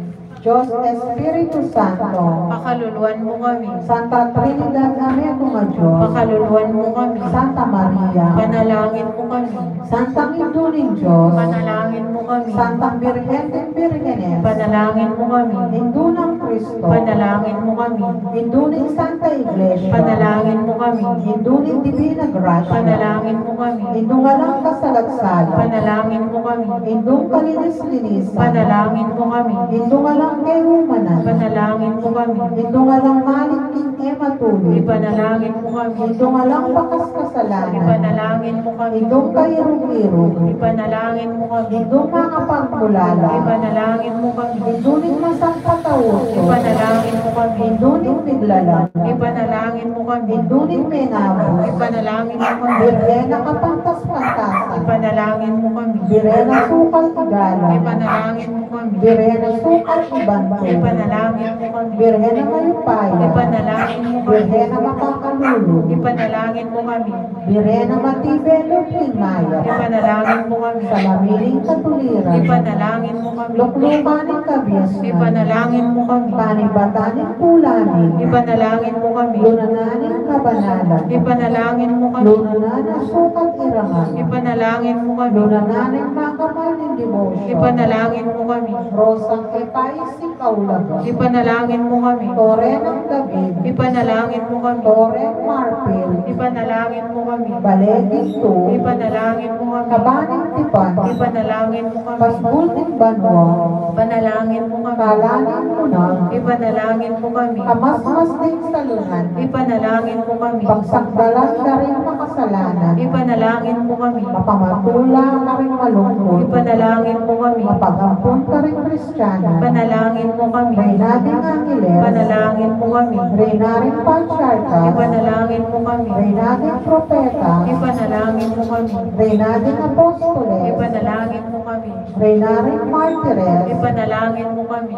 Dios Espiritu Santo, pakaluluan mo kami. Santa Trinidad a metung a Dios, pakaluluan mo kami. Santa Maria, panalangin mo kami. Santang Indu ning Dios, panalangin mo kami. Santang Birhen ding Birhenes, panalangin mo kami. Indu nang Kristo, panalangin mo kami. Indu ning Santa Iglesia, panalangin mo kami. Indu ning Divina Gracia, panalangin mo kami. Indung alang kasalat-salat, panalangin mo kami. Indung kalinis-linisan, panalangin mo kami. Indung alang kayumanan, panalangin mo kami. Indung alang malign king e matulu, ipanalangin mo kami. Indung alang bakas kasalanan, ipanalangin Ipanalangin mu kami. Indung kairu-iru. Ipanalangin mu kami. Indung mangapagmulala. Ipanalangin mu kami. Indu ning masampat a uso. Ipanalangin mu kami. Indu ning miglalang. Ipanalangin mu kami. Indu ning menabus. Ipanalangin mu kami. Birhen a kapantas-pantasan. Ipanalangin mu kami. Birhen a sukat igala. Ipanalangin mu kami. Birhen a sukat ibantun. Ipanalangin mu kami. Birhen a mayupaya. Ipanalangin mu kami. Birhen a mapakalulu. Ipanalangin mu kami. Birhen a matibe lub ning mayap. Ipanalangin mu kami. Salamin ning katuliran. Ipanalangin mu kami. Luklukan ning kabiasnan. Ipanalangin mu kami. Panibatan ning tulanin. Ipanalangin mu kami. Lunanan ning kabanalan. Ipanalangin mu kami. Lunanan ning sukat irangan. Ipanalangin mu kami. Lunanan ning makamal ning debosyon. Ipanalangin mu kami. Rosang e pais ing kaulagan. Ipanalangin mu kami. Tore nang David. Ipanalangin mu kami. Toreng marpil. Ipanalangin mu kami. Bale gintu. Ipanalangin mu kami. Kaba ning tipan. Ipanalangin mu kami. Pasbul ning banua. Ipanalangin mu kami. Kala ning munang. Ipanalangin mu kami. Kamasmas ding salunan. Ipanalangin mu kami. Pagsakdalan da ring makasalanan. Ipanalangin mu kami. Mapamatula karing malungkut. Ipanalangin mu kami. Mapag-ampun karing Kristiano. Ipanalangin mu kami. Reyna ding angeles. Ipanalangin mu kami. Reyna ring patriarka. Ipanalangin mu kami. Reyna ding propeta. Ipanalangin mu kami. Reyna ding apostoles. Ipanalangin mu kami. Reyna ring martires. Ipanalangin mu kami.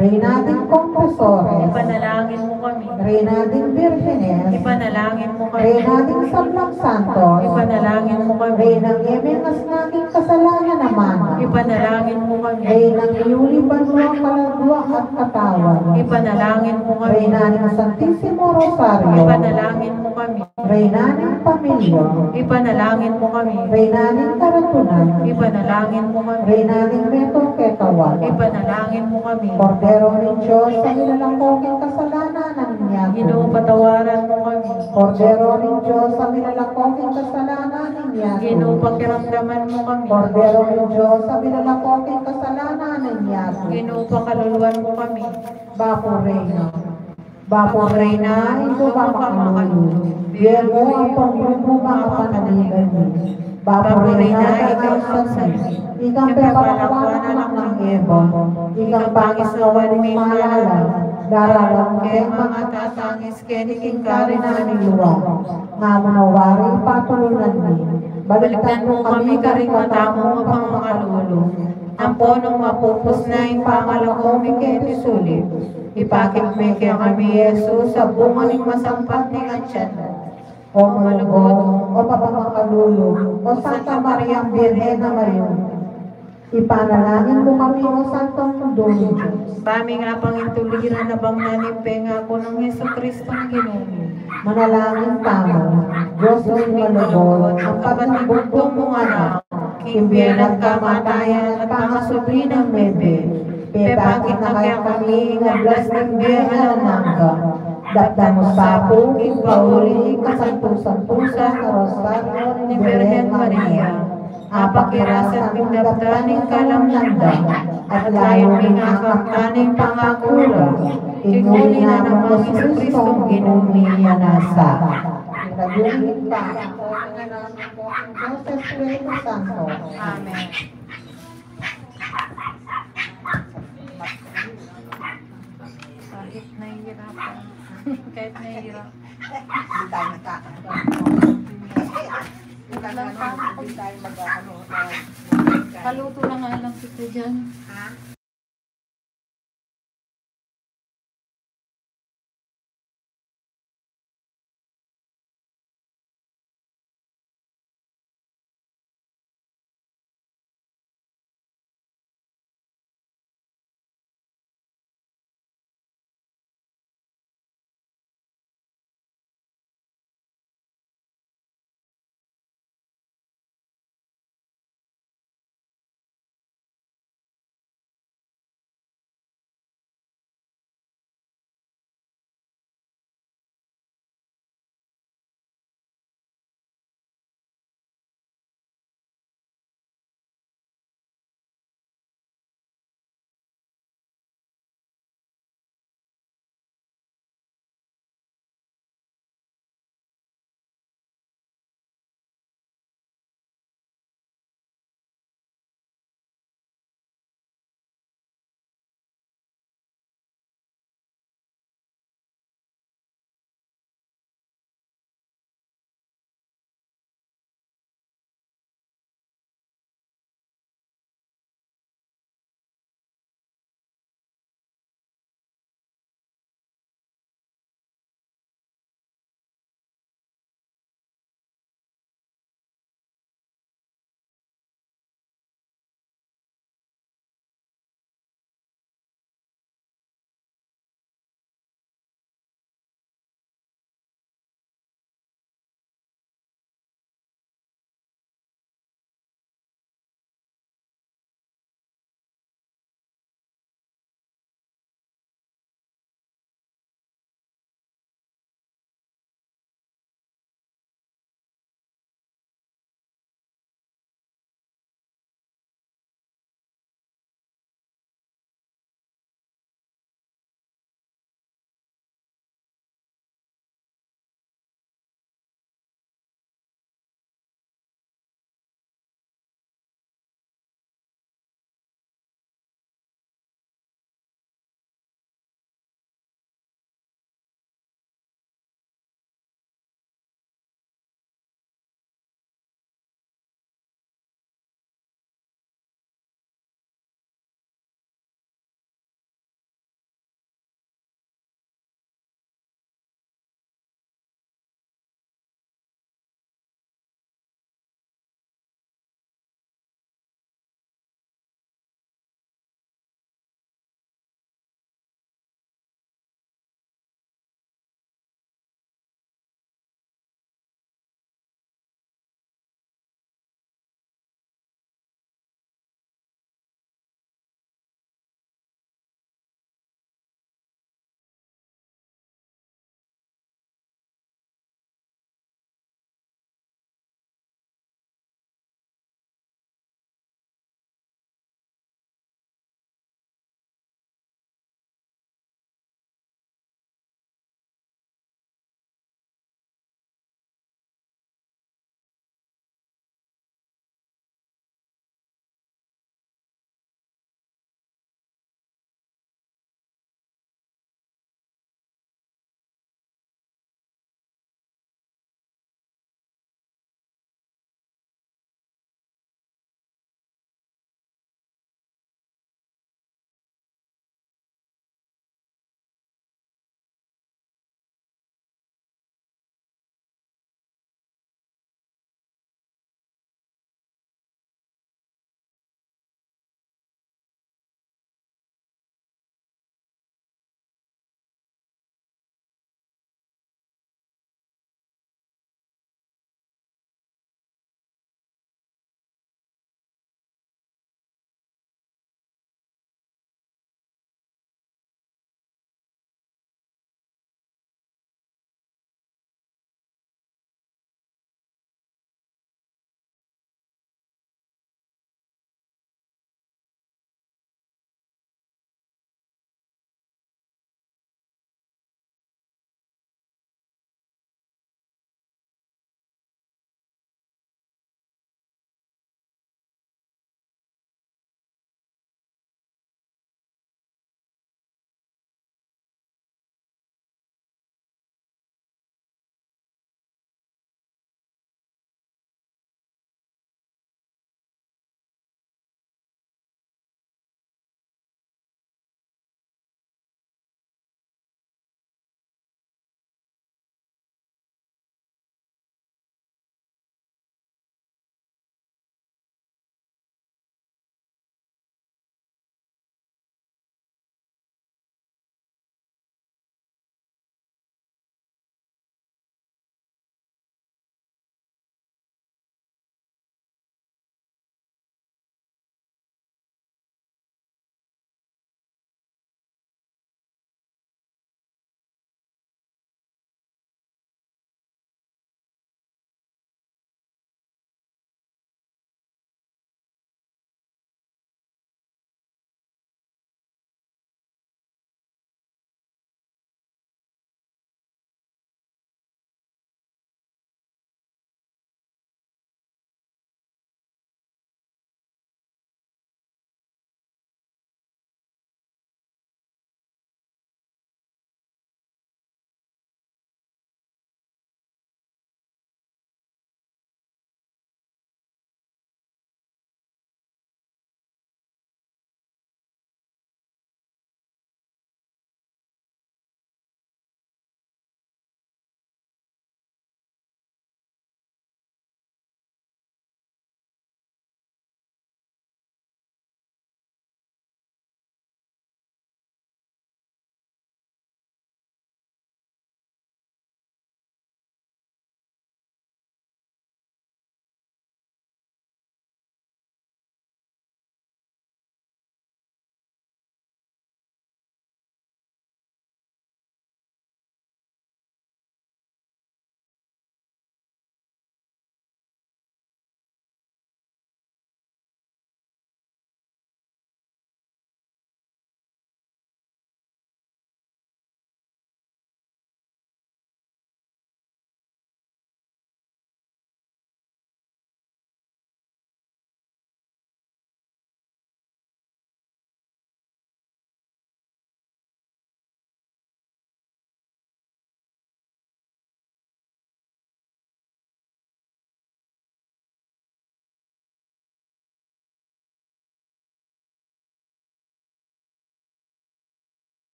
Reyna ding konfesores. Ipanalangin mu kami. Reyna ding birhenes. Ipanalangin mu kami. Reyna ding sablang santos. Ipanalangin mu kami. Reynang e mengasna king kasalanan a mana. Ipanalangin mu kami. Reynang miyuli banua, kaladua at katawan. Ipanalangin mu kami. Reyna ning Santisimo Rosario. Ipanalangin mu kami. Reyna ning pamilya. Ipanalangin mu kami. Reyna ning karatunan. Ipanalangin mu kami. Reyna ning metung kekawala. Ipanalangin mu kami. Kordero ning Dios a milalako king kasalanan ning yatu. Ginu, patawaran mu kami. Kordero ning Dios a milalako king kasalanan ning yatu. Ginu, pakiramdaman mu kami. Kordero ning Dios a milalako king kasalanan ning yatu. Ginu, pakaluluan mu kami. Bapu Reyna. Bapu Reyna, Indu mamakalulu, bie mu ampong bie mu makapanaligan mi. Bapu Reyna, ikang santo, ikang pepalakuan anak nang Eva, ikang pangisnawan ning malala, daralan keng mangatatangis keni king karinan ning lua. Ngamu na wari patulunan mi, balikdan mu kami karing mata mung mapamakalulu. Ampon nung mapupus na ing pangalako mi keti sulip, ipakit me kekami i Jesus a bunga ning masampat ning atian mu. O malugud, o mapamakalulu, o Santa Mariang Birhen a mayupaya, ipanalangin mu kami, o Santong Indu ning Dios. Ba ming apangintuliran a bang na ning pengaku nang Jesucristong Ginu mi. Manalangin tamu. Dios ning malugud, ing kapatbugtung mung anak, king bie na at kamatayan at pangasubli nang mebie, pepakit na kekami ing ablas ning bie alang angga. Daptan mu sa pu king pauli ning kasantu-santusan a Rosaryo ning Birhen Maria. Apakirasat ming daptan ing kalamnan da, at lalu ming akamtan ing pangaku ra, king uli na nang Jesucristong Ginu mi. Amen. Ing lagyu ning Ibpa, ing Anak, ing Espiritu Santo. Amen. Kahit nahihirapan. Kahit nahihirapan. Hindi tayo nagkakaroon. Hindi tayo mag-ano. Paluto na nga lang kita dyan. Ha?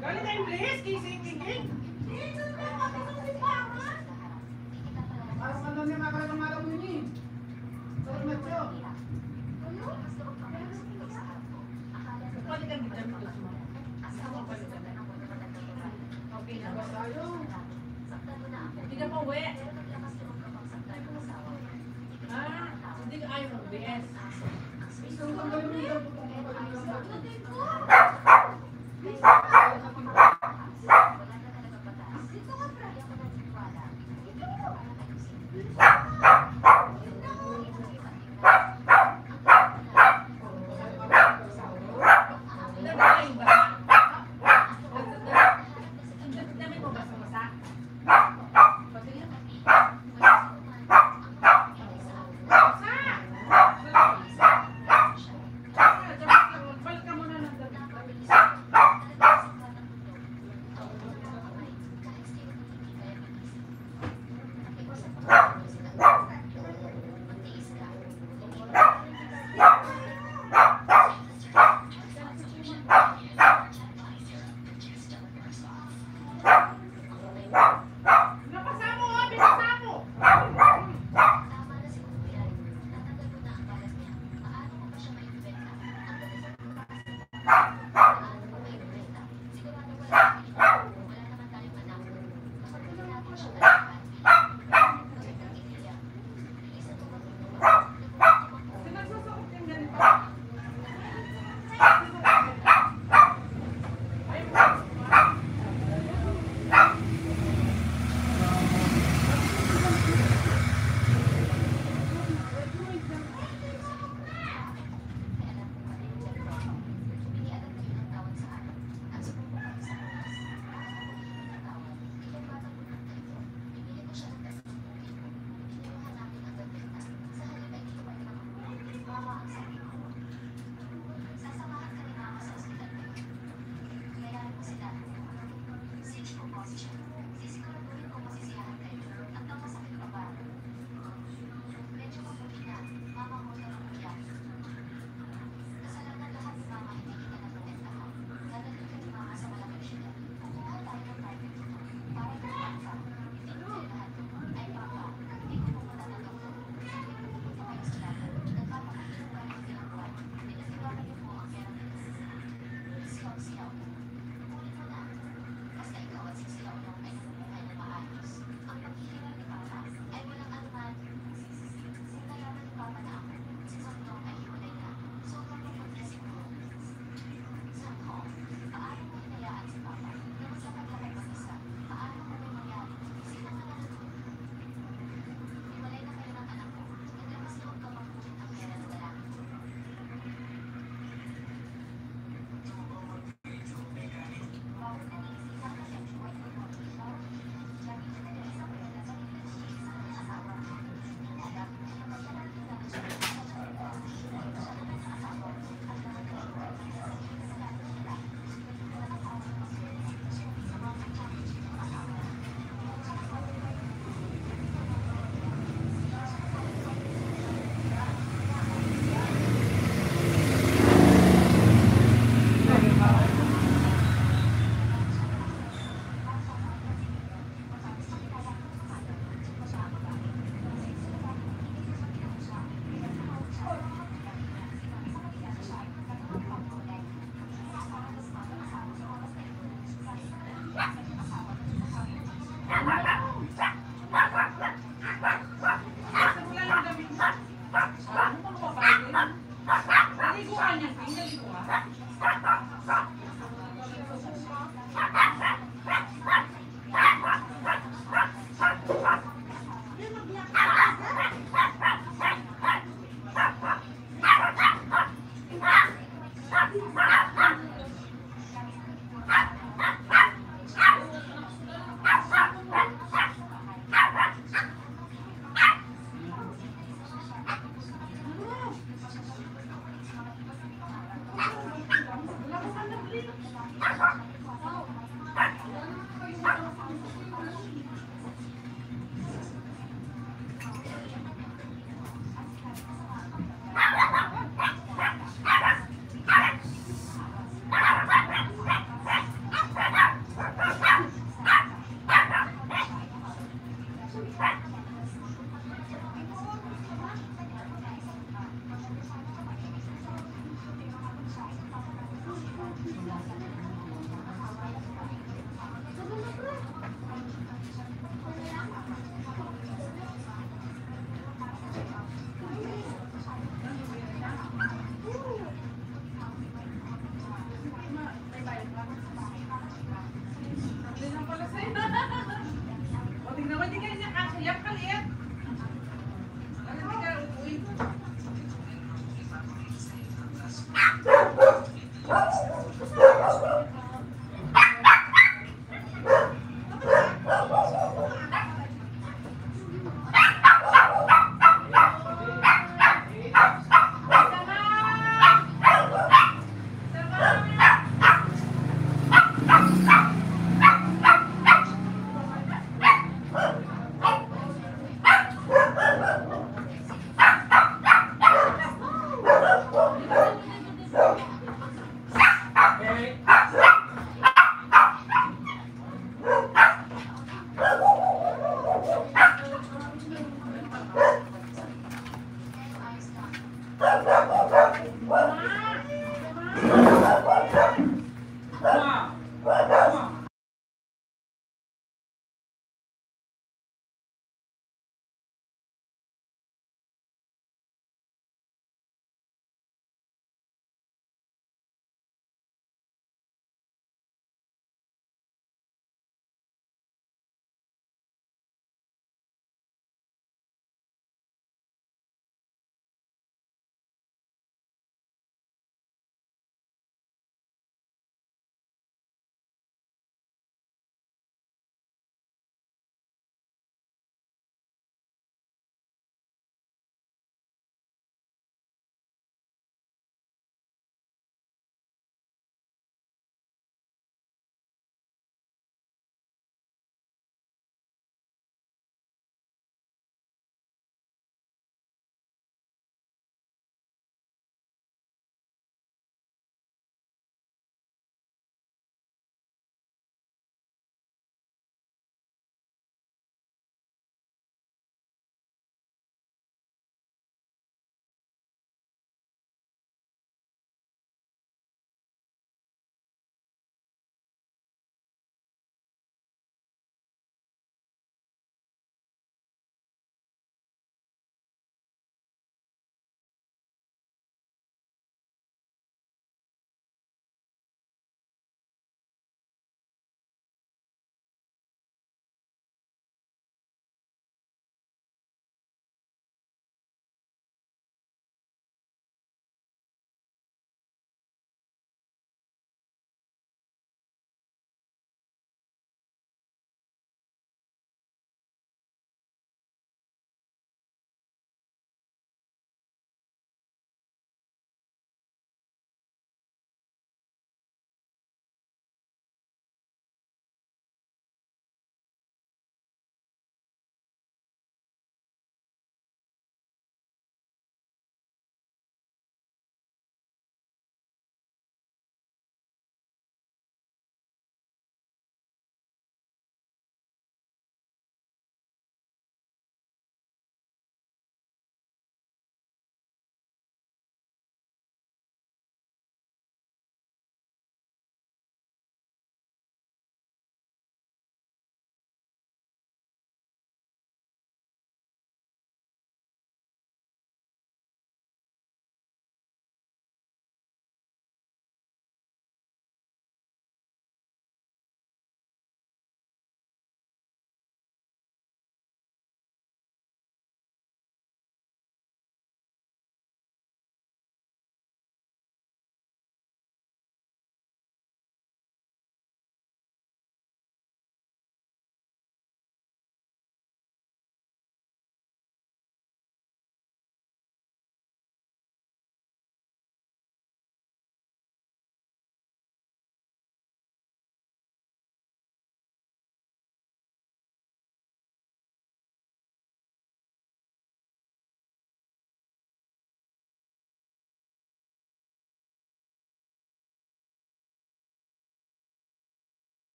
Galing na yung Blaze, kay si King King. Parang ano niya, makakita ng alam mo niya eh. Sarap na siya. Balikan kita dito sa mga. Gusto mo balikan? Okay na. Basta yun. Hindi ka pa uwi. Ah, hindi ka ayaw mag-B S. Gusto mo tanggalin mo yung dapat ng mga.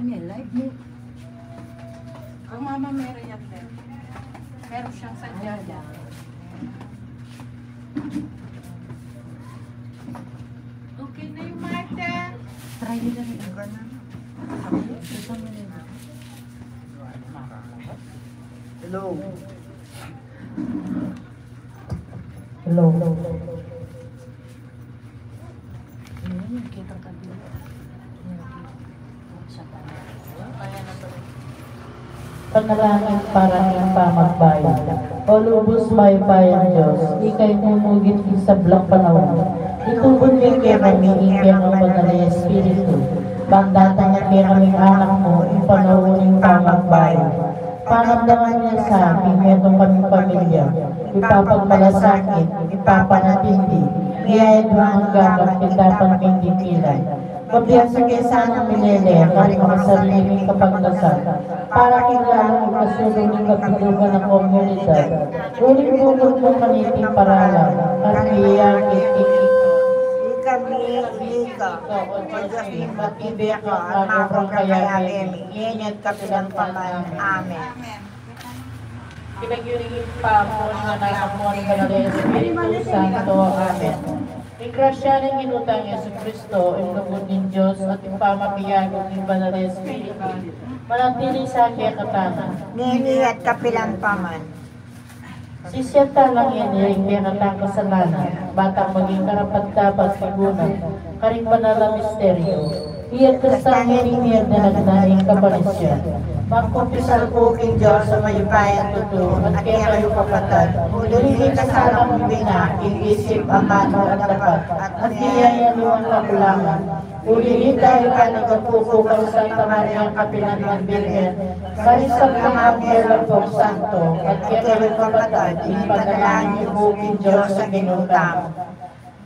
Live mo. Ang mama meron yan, Ter. Meron siyang sadya niya. Okay na yung mic, Ter. Try nila rin. Hello. Hello. Panalangin para king pamagbayu. O lubus mayupayang Dios, ika ing mumugit king sablang panaun. Itubud mu kekami ing kekang Banal a Espiritu, ban datang ya kekami ing Anak mu king panaun ning pamagbayu. Panamdaman ya sa king metung kaming pamilya, ipapagmalasakit, ipapanatindi, iyayadwang ing gamat king dapat ming dikilan. Pabiasa ke sanang milele karing makasarili ming kapagnasan, para king lalung ikasulung ning kabilugan a komunidad. Uling bukut mu kaniting paralan, at iya king ikami, ika, o Dios ming matibe ka, at makobrang kayabe mi, ngeni at kapilan pa man. Amen. King lagyu ning Ibpa, ampo ning Anak, ampo ning Banal a Espiritu Santo. Amen. Ing grasya ning Ginu tang Jesucristo, ing lugud ning Dios, at ing pamabiabe ning Banal a Espiritu, manatili sa kekatamu. Ngeni at kapilan pa man. Sisian tala ngeni ing kekatang kasalanan, ban tang maging karapat-dapat migunan karing banal a misteryu. Iyatas tang ngeni ing miyagdanag na ning kapanisyan. Magkumpisal ku king Dios a mayupayang tutu, at kekayu kapatad, uling mikasala ku king isip, amanu, at dapat, at king aliwang kakulangan. Uli nita, ipanagapu ku kang Santa Maria, kapilan man Birhen, karing sablang anghel ampong santo, at kekayu kapatad, ipanalangin yu ku king Dios a Ginu tamu.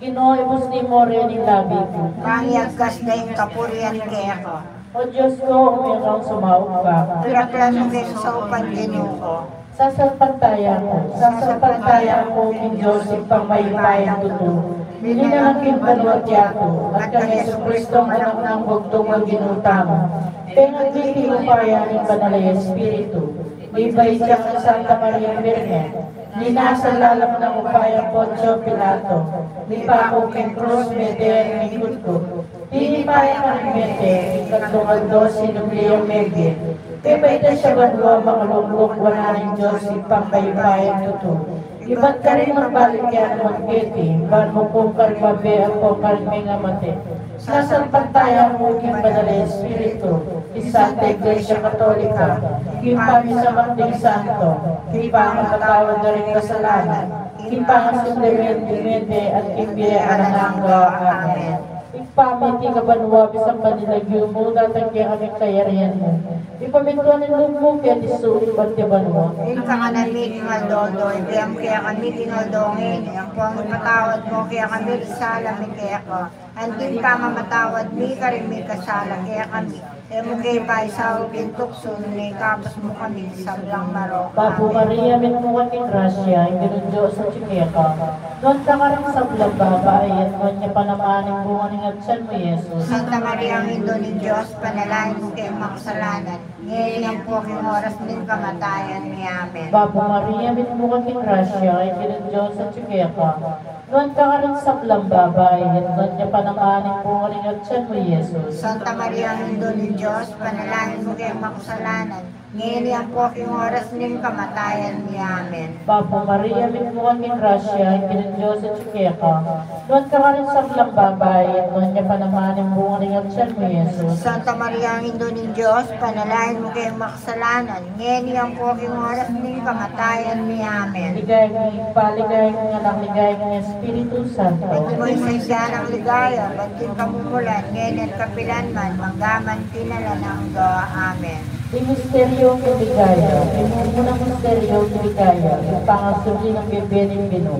Ginu, ibus mu ring labi ku, bang iyagkas da ing kapurian keka. O Dios ku, ume kang sumaup ka. Piraplanan ke ing saupan, Ginu ku. Sasalpantaya ku, sasalpantaya ku king Dios Ibpang mayupayang tutu, linalang king banua't yatu, at kang Jesucristong Anak nang bugtung a Ginu tamu, pengatyu king upaya ning Banal a Espiritu, mibait ya kang Santa Maria Birhen, linasa lalam ning upaya nang Poncio Pilato, mipaku king krus, mete, mikutkut, tinipa ya karing mete, king katlung aldo sinubli yang mebie, pepaitas ya banua, makalukluk wanan ning Dios Ibpang mayupayang tutu. Ibat karin magbalik ya nang magketi, ban mukum karing mabie ampong karing mengamate. Sasalpantaya ku king Banal a Espiritu, king Santa Iglesia Katolika, king pamisamak ding santo, king pangatatawad da ring kasalanan, king pangasunde ring mete, at king bie alang angga. Amen. Ibpa mi, atiu ka banua, misamban ya ing lagyu mu, datang kekami ing kayarian mu. Mipamintuan ing lub mu keti sulip anti banua. Ing kakanan mi king aldo-aldo ibie mu kekami king aldo ngeni, ampong ipatawad mu kekami ring sala mi keka, anti ing pamamatawad mi karing mikasala kekami. E mu ke paisaul king tuksu, nune ikabus mu kami king sablang marok. Bapu Maria, mitmu ka king grasya, ing Ginung Dios atiu keka. Nuan ka karing sablang babai, at nuan ya pa naman ing bunga ning atian mu, i Jesus. Santa Maria, Indu ning Dios, ipanalangin mu keng makasalanan, ngeni ampo king oras ning kamatayan mi. Amen. Bapu Maria, mitmu ka king grasya, ing Ginung Dios atiu keka. Nuan ka karing sablang babai, at nuan ya pa naman ing bunga ning atian mu, i Jesus. Santa Maria, Indu ning Dios, ipanalangin mu keng makasalanan, ngeni ampo king oras ning kamatayan mi. Amen. Bapu Maria, mitmu ka king grasya, ing Ginung Dios atiu keka. Nuan ka karing sablang babai, at nuan ya pa naman ing bunga ning atian mu, i Jesus. Santa Maria, Indu ning Dios, ipanalangin mu keng makasalanan, ngeni ampo king oras ning kamatayan mi. Amen. Ligaya king Ibpa, ligaya king Anak, ligaya king Espiritu Santo. Antimo ing sadya nang ligaya, banting kamumulan, ngeni at kapilan man, mangga man king alang angga. Amen. Ing misteryu ning ligaya. Ing mumunang misteryu ning ligaya, ing pangasubli nang bie ning Ginu.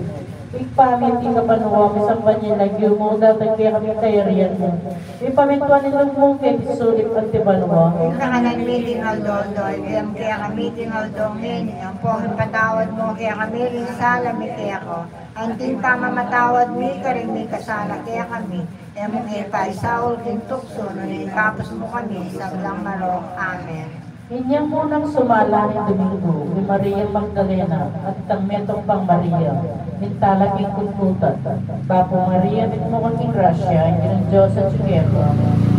Ibpa mi, atiu ka banua, misamban ya ing lagyu mu, datang kekami ing kayarian mu. Mipamintuan ing lub mu keti sulip anti banua. Ing kakanan mi king aldo-aldo ibie mu kekami king aldo ngeni, ampong ipatawad mu kekami ring sala mi keka, anti ing pamamatawad mi karing mikasala kekami. E mu ke paisaul king tuksu, nune ikabus mu kami king sablang marok. Amen. Inyang munang sumala ning Domingo, i Maria Magdalena, at itang metung pang Maria, mintala king kutkutan. Bapu Maria, mitmu ka king grasya, ing Ginung Dios atyu keka.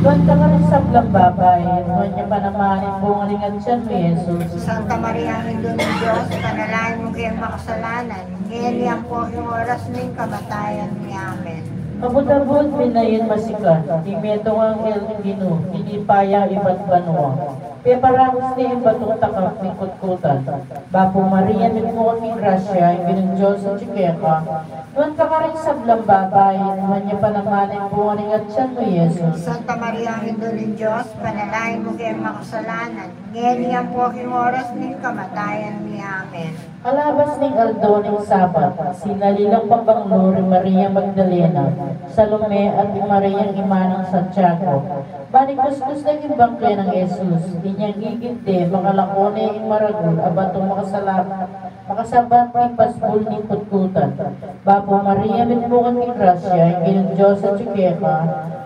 Nuan ka karing sablang babai, at nuan ya pa naman ing bunga ning atyan mu, i Jesus. Santa Maria, Indu ning Dios, ipanalangin mu keng makasalanan, ngeni ampo king oras ning kamatayan mi. Amen. Kabud-abud, minayun masikan, ing metung a anghel ning Ginu, tinipa ya ibat banua. Peparagus ne ing batung takap ning kutkutan. Bapu Maria, mitmu ka king grasya, ing Ginung Dios atyu keka. Nuan ka karing sablang babai, at nuan ya pa naman ing bunga ning atyan mu, i Jesus. Santa Maria, Indu ning Dios, ipanalangin mu keng makasalanan, ngeni ampo king oras ning kamatayan mi. Amen. Alabas ning aldo ning Sabat, sinali lang pabanglu ri Maria Magdalena, Salome, at i Maria ing ima nang Santiago. Ban ikuskus da king bangke nang Jesus, inyang ikit de, makalako ne ing maragul a batung makasala-, makasabat king pasbul ning kutkutan. Bapu Maria, mitmu ka king grasya, ing Ginung Dios atyu keka.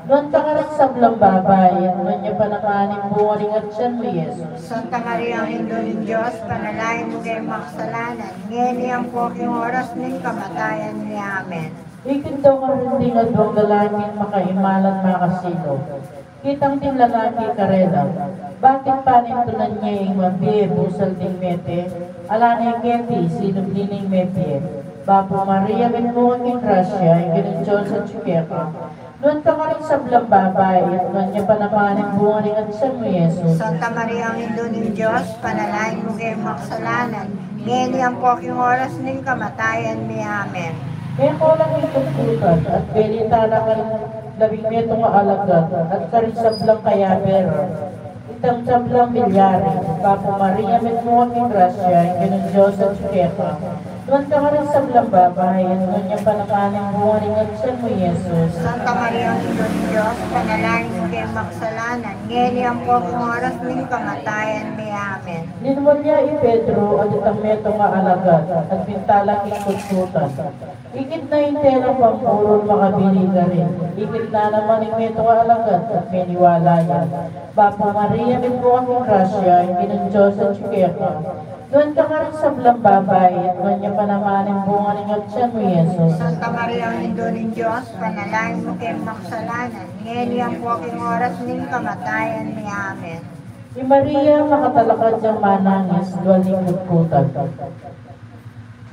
Nuan ka karing sablang babai, at nuan ya pa naman ing bunga ning atyan mu, i Jesus. Santa Maria, Indu ning Dios, ipanalangin mu keng makasalanan, ngeni ampo king oras ning kamatayan mi. Amen. Ikit da karin ding aduang lalaking makaimalan makasinu. Kitang ding lalaki karela, bakit panintunan ye ing mabie busal ding mete? Ala ne keti sinubli ning mebie. Bapu Maria, mitmu ka king grasya, ing Ginung Dios atyu keka. Nuan ka karing sablang babai, at nuan ya pa naman ing bunga ning atyan mu, i Jesus. Santa Maria, Indu ning Dios, ipanalangin mu keng makasalanan, ngeni ampo king oras ning kamatayan mi. Amen. Meko lang ing kutkutan, at beli tala karing labing metung a alagad, at karing sablang kayabe ra, itang sablang milyari. Bapu Maria, mitmu ka king grasya, ing Ginung Dios atyu keka. Nuan ka karing sablang babai, at nuan ya pa naman ing bunga ning atyan mu, i Jesus. Santa Maria, Indu ning Dios, ipanalangin mu keng makasalanan, ngeni ampo king oras ning kamatayan mi. Amen. Linumon ya i Pedro at itang metung a alagad, at mintala king kutkutan. Ikit na ing telang pamburul makabili karin. Ikit na naman ing metung a alagad at miniwala ya. Bapu Maria, mitmu ka king grasya, ing Ginung Dios atyu keka. Nuan ka karing sablang babai, at nuan ya pa naman ing bunga ning atyan mu, i Jesus. Santa Maria, Indu ning Dios, ipanalangin mu keng makasalanan, ngeni ampo king oras ning kamatayan mi. Amen. I Maria, makatalakad yang manangis, dual ning kutkutan.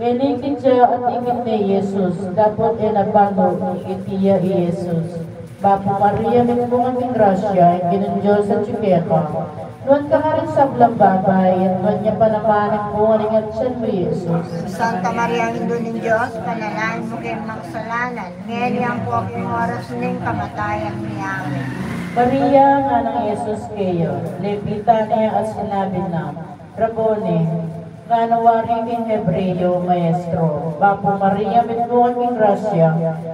Melikit ya at ikit ne i Jesus, dapot e na balu ikit ya i Jesus. Bapu Maria, mitmu ka king grasya, ing Ginung Dios atyu keka. Nuan ka karing sablang babai, at nuan ya pa naman ing bunga ning atyan mu, i Jesus. Santa Maria, Indu ning Dios, ipanalangin mu keng makasalanan, ngeni ampo king oras ning kamatayan mi. Amen. Maria, ngana nang Jesus keya, lepita ne at sinabi na, Rabboni, ngana wari king Hebreo, Maestro. Bapu Maria, mitmu ka king grasya,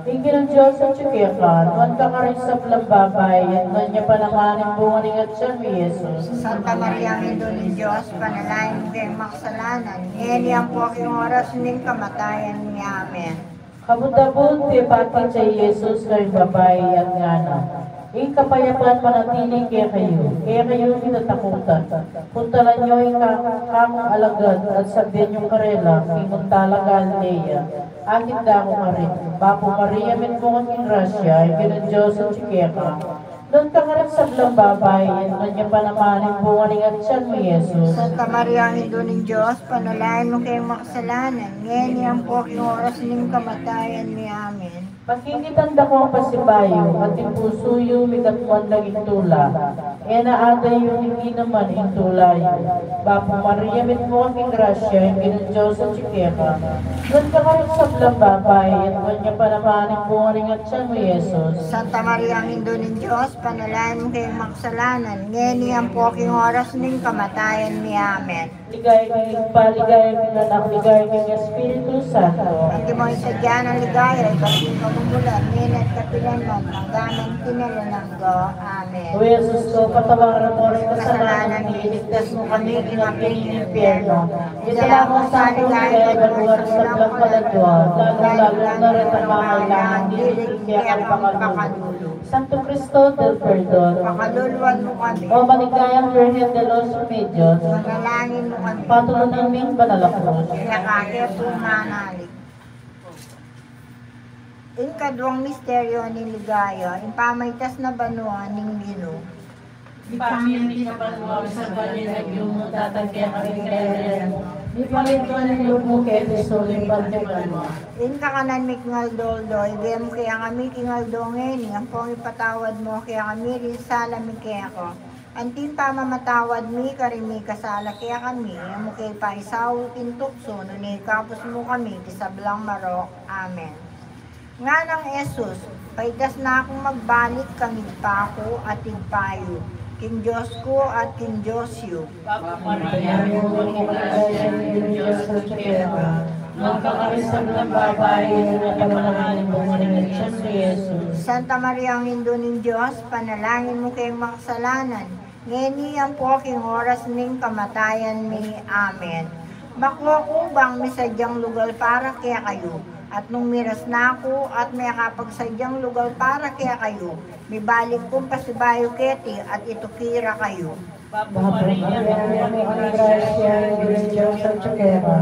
ing Ginung Dios atyu keka. Nuan ka karing sablang babai, at nuan ya pa naman ing bunga ning atyan mu, i Jesus. Santa Maria, Indu ning Dios, ipanalangin mu keng makasalanan, ngeni ampo king oras ning kamatayan mi. Amen. Kabud-abud, pepakit ya i Jesus karing babai at ngana, Ing kapayapan manatili kekayu, e kayu kitatakutan. Puntalan yu ing ka-, kakung alagad at sabyan yu karela, Mimunta la Galilea, akit da ku karin. Bapu Maria, mitmu ka king grasya, ing Ginung Dios atyu keka. Nuan ka karing sablang babai, at nuan ya pa naman ing bunga ning atyan mu, i Jesus. Santa Maria, Indu ning Dios, ipanalangin mu keng makasalanan, ngeni ampo king oras ning kamatayan mi. Amen. Pakikitan da ku ang pasibayu, at ing pusu yu mikatmuan la king tula. E na adayu ning inuman ing tula yu. Bapu Maria, mitmu ka king grasya, ing Ginung Dios atyu keka. Nuan ka karing sablang babai, at nuan ya pa naman ing bunga ning atyan mu, i Jesus. Santa Maria, Indu ning Dios, ipanalangin mu keng makasalanan, ngeni ampo king oras ning kamatayan mi. Amen. Ligaya king Ibpa, ligaya king Anak, ligaya king Espiritu Santo. Antimo ing sadya nang ligaya, ibsan yu Mula nina't kapilan man, angga man king alang angga. Amen. O Jesus ko, patawaran mu ring kasalanan mi, iligtas mu kami king api ning impyerno. Idala mu sa king ligaya banua ring sablang kaladua, lalung-lalu na retang mangailangan king kekang pakalulu. Santo Cristo del Perdon, pakaluluan mu kami. O maligayang Birhen de los Remedios, panalangin mu kami. Patulunan ming banal a krus. Kaya kake pumanalig. Ing kaduang misteryo ning ligaya, ing pamaitas na banua ning Ginu. Ibpa mi, atiu ka banua, misamban ya ing lagyu mu, datang kekami ing kayarian mu, mipamintuan ing lub mu keti sulip anti banua. Ing kakanan mi king aldo-aldo ibie mu kekami king aldo ngeni, ampong ipatawad mu kekami ring sala mi keka, anti ing pamamatawad mi karing mikasala kekami, e mu ke paisaul king tuksu, nune ikabus mu kami king sablang marok. Amen. Nganang Jesus, paitas na kung magbalik kang Ibpa ku at Ibpa yu, king Dios ku at king Dios yu. Bapu Maria, mitmu ka king grasya, ing Ginu Dios atyu keka. Nuan ka karing sablang babai, at nuan ya pa naman ing bunga ning atian mu, i Jesus. Santa Maria, Indu ning Dios, panalangin mu keng makasalanan, ngeni ampo king oras ning kamatayan mi. Amen. Makuaku bang misadyang lugal para kekayu, at nung miras na ku at mekapagsadyang lugal para kekayu, mibalik kung pasibayu keti at ituki ra kayu. Bapu Maria, mitmu ka king grasya, ing Ginung Dios atyu keka.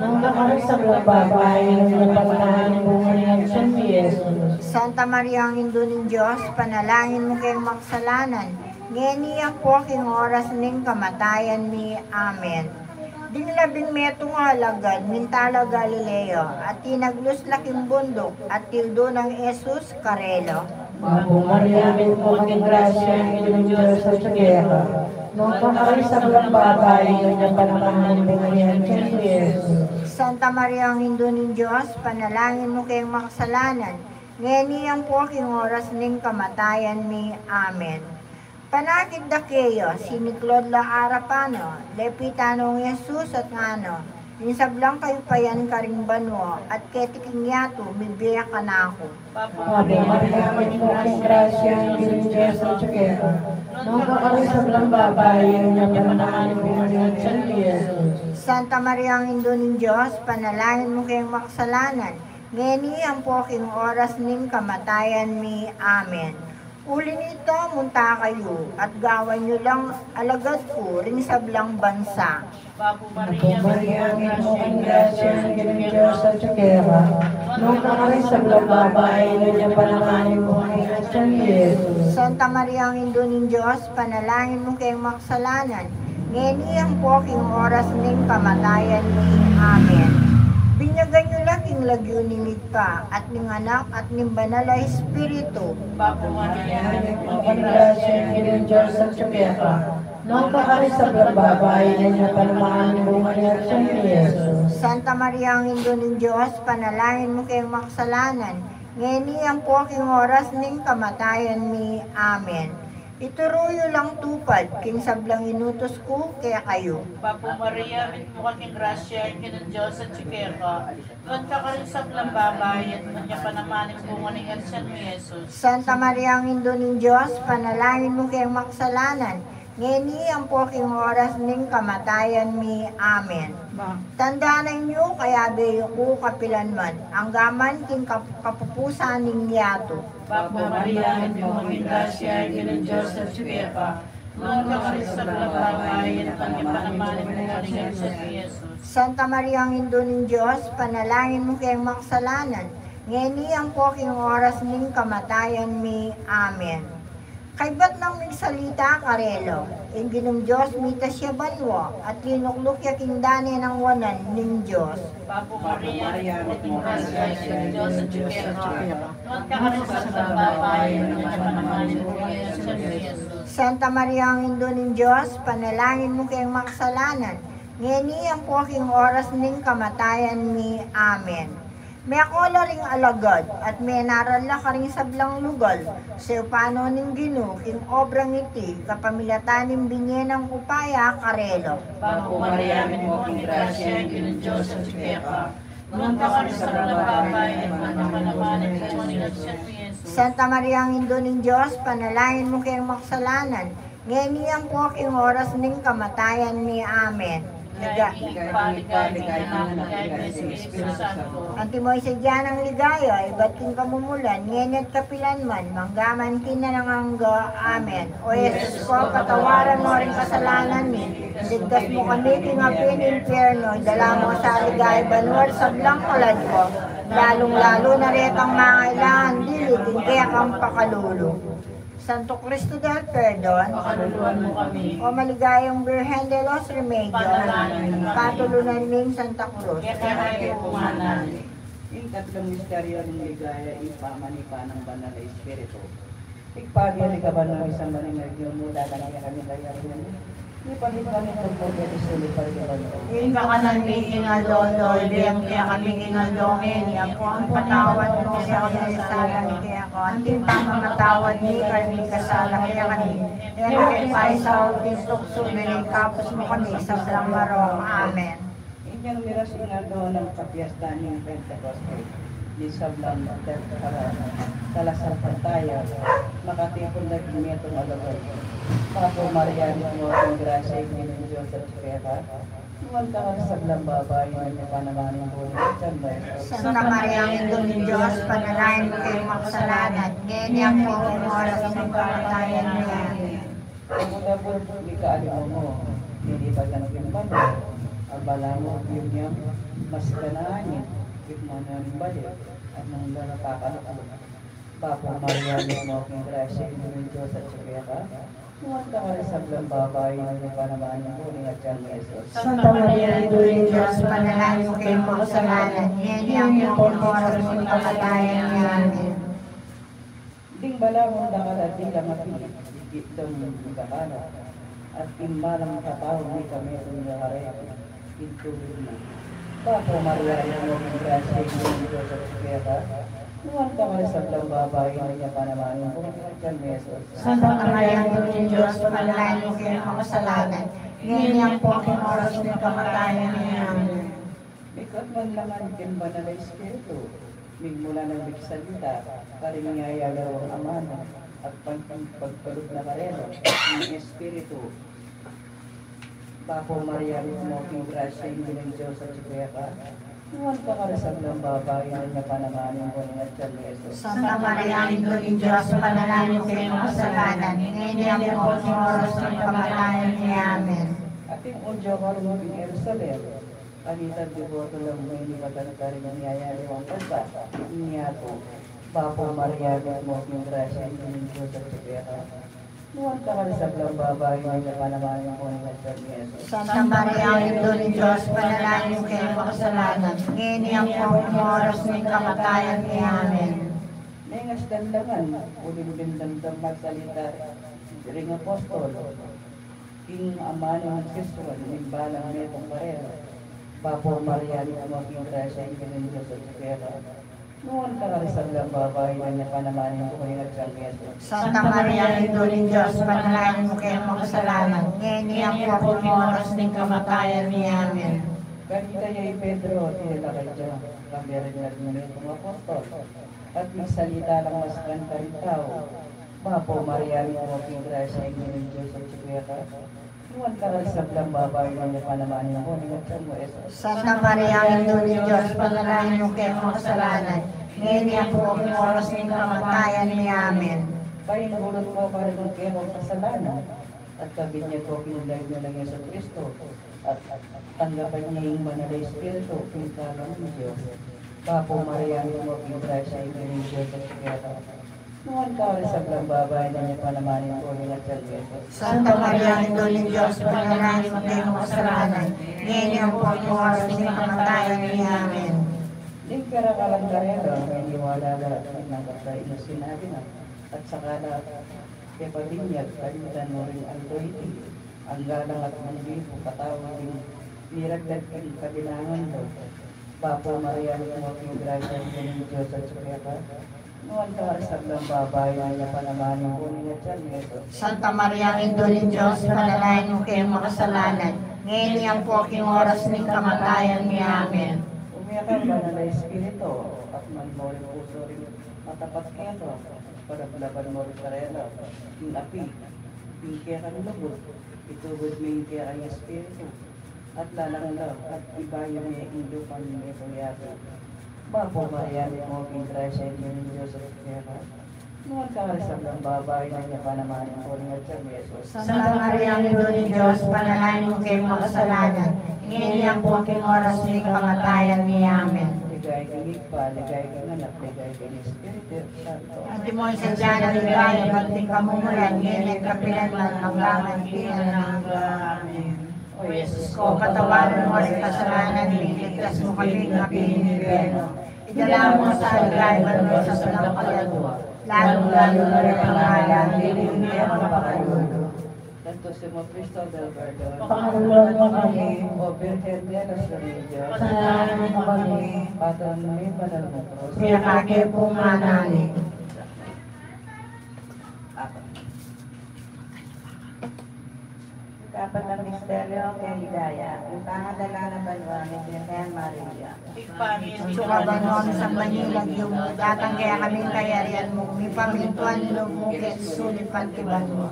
Nuan ka karing sablang babai, at nuan ya pa naman ing bunga ning atian mu, i Jesus. Santa Maria, Indu ning Dios, panalangin mu keng makasalanan, ngeni ampo king oras ning kamatayan mi. Amen. Ding labing metung a alagad minta la Galilea, at tinaglus la king bunduk, at tildu nang Jesus karela. Bapu Maria, mitmu ka king grasya, ing Ginung Dios atyu keka. Nuan ka karing sablang babai, at nuan ya pa naman ing bunga ning atian mu, i Jesus. Santa Maria, Indu ning Dios, panalangin mu keng makasalanan, ngeni ampo king oras ning kamatayan mi. Amen. Panakit da keya, siniklaud la arapan na, lepitan nong Jesus at ngana, ing sablang kayupayan karing banua at keti king yatu mibie kanaku. Bapu Maria, mitmu ka king grasya, ing Ginung Dios atyu keka. Nuan ka karing sablang babai, at nuan ya pa naman ing bunga ning atian mu, i Jesus. Santa Maria, Indu ning Dios, panalangin mu keng makasalanan, ngeni ampo king oras ning kamatayan mi. Amen. Uli nita, munta kayu, at gawan yu lang alagad ku ring sablang bansa. Bapu Maria, mitmu ka king grasya, ing Ginung Dios atyu keka. Nuan ka karing sablang babai, at nuan ya pa naman ing bunga ning atian mu, i Jesus. Santa Maria, Indu ning Dios, panalangin mu keng makasalanan, ngeni ampo king oras ning kamatayan mi. Amen. Binyagan yu la king lagyu ning Ibpa, at ning Anak, at ning Banal a Espiritu. Bapu Maria, mitmu ka king grasya, ing Ginung Dios atyu keka. Nuan ka karing sablang babai, at nuan ya pa naman ing bunga ning atian mu, i Jesus. Santa Maria, Indu ning Dios, panalangin mu keng makasalanan, ngeni ampo king oras ning kamatayan mi. Amen. Ituru yu lang tupad king sablang inutus ku kekayu. Bapu Maria, mitmu ka king grasya, ing Ginung Dios atyu keka. Nuan ka karing sablang babai, at nuan ya pa naman ing bunga ning atian mu, i Jesus. Santa Maria, Indu ning Dios, panalangin mu keng makasalanan, ngeni ampo king oras ning kamatayan mi. Amen. Tandanan yu, kayabe yu ku kapilan man, angga man king kap-, kapupusan ning yatu. Bapu Maria, mitmu ka king grasya, ing Ginung Dios atyu keka. Nuan ka karing sablang babai, at nuan ya pa naman ing bunga ning atian mu, i Jesus. Santa Maria, Indu ning Dios, panalangin mu keng makasalanan, ngeni ampo king oras ning kamatayan mi. Amen. Kaybat nang migsalita karela, ing Ginung Dios mitas ya banua, at linukluk ya king dane nang wanan ning Dios. Bapu Maria, mitmu ka king grasya, ing Ginung Dios atyu keka. Nuan ka karing sablang babai, at nuan ya pa naman ing bunga ning atian mu, i Jesus. Santa Maria, Indu ning Dios, panalangin mu keng makasalanan, ngeni ampo king oras ning kamatayan mi. Amen. Meko la ring alagad, at menaral la karing sablang lugal, seupano ning Ginu king obrang iti, kapamilatan ning binie nang upaya karela. Bapu Maria, mitmu ka king grasya, ing Ginung Dios atyu keka. Nuan ka karing sablang babai, at nuan ya naman ing bunga ning atian mu, i Jesus. Santa Maria, Indu ning Dios, ipanalangin mu keng makasalanan, ngeni ampo king oras ning kamatayan mi. Amen. Ligaya king Ibpa, ligaya king Anak, ligaya king Espiritu Santo. Antimo ing sadya nang ligaya, ibat king kamumulan, ngeni at kapilan man, mangga man king alang angga. Amen. O Jesus ko, patawaran mu ring kasalanan mi, iligtas mu kami king api ning impyerno, idala mu sa ligaya ing banua at sablang kaladua, lalung-lalu na retang mangailangan dili king kekang pakalulu. Santo Cristo del Perdon, pakaluluan mu kami. O maligayang Birhen de los Remedios, ipanalangin mu kami. Patulunan mi ing Santa Cruz. Kekang kayukumanan. Ing katlang misteryo ning ligaya, ing pamanipa nang Banal a Espiritu. Ibpa mi atsu ka banua, misamban ya ing lagyu mu, datang kekami ing kayarian mu, mipamintuan ing lub mu keti sulip anti banua. Ing kakanan mi king aldo-aldo ibie mu kekami king aldo ngeni, ampon patawad mu kekami ing sala mi keka, anti ing pamamatawad mi karing mikasala kekami. E mu ke paisaul king tuksu, nune ikabus mu kami king sablang marok. Amen. Inyang miras ing aldo nang kapiestan ning Pentecostes, ning sablang tala-, talasalpantaya, makatipun da king metung a lugar. Bapu Maria, mitmu ka king grasya, ing Ginung Dios atsu keka. Nuan ka karing sablang babai, nuan ya pa naman ing bunga ning atian mu, i Jesus. Santa Maria, Indu ning Dios, ipanalangin mu keng makasalanan, ngeni ampo king oras ning kamatayan mi. Amen. Ampon ing kalima mu, minipat na king banua, at balamu ing bie mu, makanyan ing bie mu, at nung darapakan aku. Bapu Maria, mitmu ka king grasya, ing Ginung Dios atsu keka. Nuan ka karing sablang babai, nuan ya pa naman ing bunga ning atian mu, i Jesus. Santa Maria, Indu ning Dios, ipanalangin mu keng makasalanan, ngeni ampo king oras ning kamatayan mi. Amen. Ding balamu dakal a dilang api, ibie mu kekami, at ing balang tataung mika metung ya kareti, itubud na. Bapu Maria, mitmu ka king grasya, ing Ginung Dios atsu keka. Nuan ka karing sablang babai, nuan ya pa naman ing bunga ning atian mu, i Jesus. Santa Maria, Indu ning Dios, ipanalangin mu keng makasalanan, ngeni ampo king oras ning kamatayan mi. Amen. Mikatmu naman ing Banal a Espiritu, migmula nang migsalita karing yaya na amanu, at pag-, pagkalub na karela ing Espiritu. Bapu Maria, mitmu ka king grasya, ing Ginung Dios atsu keka. Nuan ka karing sablang babai, nuan ya pa naman ing bunga ning atian mu, i Jesus. Santa Maria, Indu ning Dios, ipanalangin mu keng makasalanan, ngeni ampo king oras ning kamatayan mi. Amen. Atin ing Dios karin king Jerusalem, kanitang deboto lang minipatan karing yaya ning pagka, inya ku, Bapu Maria, mitmu ka king grasya, ing Ginung Dios atsu keka. Nuan ka karing sablang babai, nuan ya pa naman ing bunga ning atian mu, i Jesus. Santa Maria, Indu ning Dios, ipanalangin mu keng makasalanan, ngeni ampo king oras ning kamatayan mi. Amen. Mengasdan la ngan, uling dimdam da ing salita ring apostol, ing amanu nang Kristo, ning balang metung karela. Bapu Maria, mitmu ka king grasya, ing Ginung Dios atsu keka. Nuan ka karing sablang babai, nuan ya pa naman ing bunga ning atian mu, i Jesus. Santa Maria, Indu ning Dios, ipanalangin mu keng makasalanan, ngeni ampo king oras ning kamatayan mi. Amen. Kanita ya i Pedro, tinalakad ya, kambe ring lagyu nang apostol, at migsalita lang maskan karing tau. Bapu Maria, mitmu ka king grasya, ing Ginung Dios atsu keka. Nuan ka karing sablang babai, nuan ya pa naman ing bunga ning atian mu, i Jesus. Santa Maria, Indu ning Dios, ipanalangin mu keng makasalanan, ngeni ampo king oras ning kamatayan mi. Amen. Paingulut ku karing kekong kasalanan, at pabinyag ku king lagyu nang Jesucristo, at tanggapan ye ing Banal a Espiritu king kanan ning Dios. Bapu Maria, mitmu ka king grasya, ing Ginung Dios atsu keka. Nuan ka karing sablang babai, nuan ya pa naman ing bunga ning atian mu, i Jesus. Santa Maria, Indu ning Dios, ipanalangin mu keng makasalanan, ngeni ampo king oras ning kamatayan mi. Amen. Ding karakalang karela, meniwala la king kekang sinabi na, at saka la ke pabinyag, kanita nuan ring aldo iti, angga lang atmung libu katau ding miragdat king kabilangan da. Bapu Maria, mitmu ka king grasya, ing Ginung Dios atsu keka. Nuan ka karing sablang babai, nuan ya pa naman ing bunga ning atian mu, i Jesus. Santa Maria, Indu ning Dios, ipanalangin mu keng makasalanan, ngeni ampo king oras ning kamatayan mi. Amen. Keka banal a Espiritu, at man mo ring pusu ring matapat keka, palablaban mo ring karela ing api ning kekang lugud, itubud me ing kekang Espiritu, at lalang la, at ibayu me ing lupa ning metung yatu. Bapu Maria, mitmu ka king grasya, ing Ginung Dios atyu keka. Nuan ka karing sablang babai, nuan ya pa naman ing bunga ning atyan mu, i Jesus. Santa Maria, Indu ning Dios, ipanalangin mu kaming makasalanan, ngeni ampo king oras ning kamatayan mi. Amen. Ligaya king Ibpa, ligaya king Anak, ligaya king Espiritu Santo. Antimo ing sadya nang ligaya, anti kamumulan, ngeni at kapilan man, mangga man king alang angga. Amen. O Jesus ko, patawaran mu ring kasalanan mi, iligtas mu kami king api ning impyerno. Idala mu sa ing banua ing sablang kaladua, lalung-lalu na ring mangailangan king kekang pakalulu. Santisimo Cristo del Perdon, pakaluluan mu kami. O Birhen de los Remedios, panalangin mu kami. Patron mi, banal mung krus, keka ke pu mananalig. Ing kapat a misteryo king ligaya, ing pangadala na banua ning Birhen Maria. Ibpa mi, atsu ka banua, misamban ya ing lagyu mu, datang kekami ing kayarian mu, mipamintuan ing lub mu keti sulip anti banua.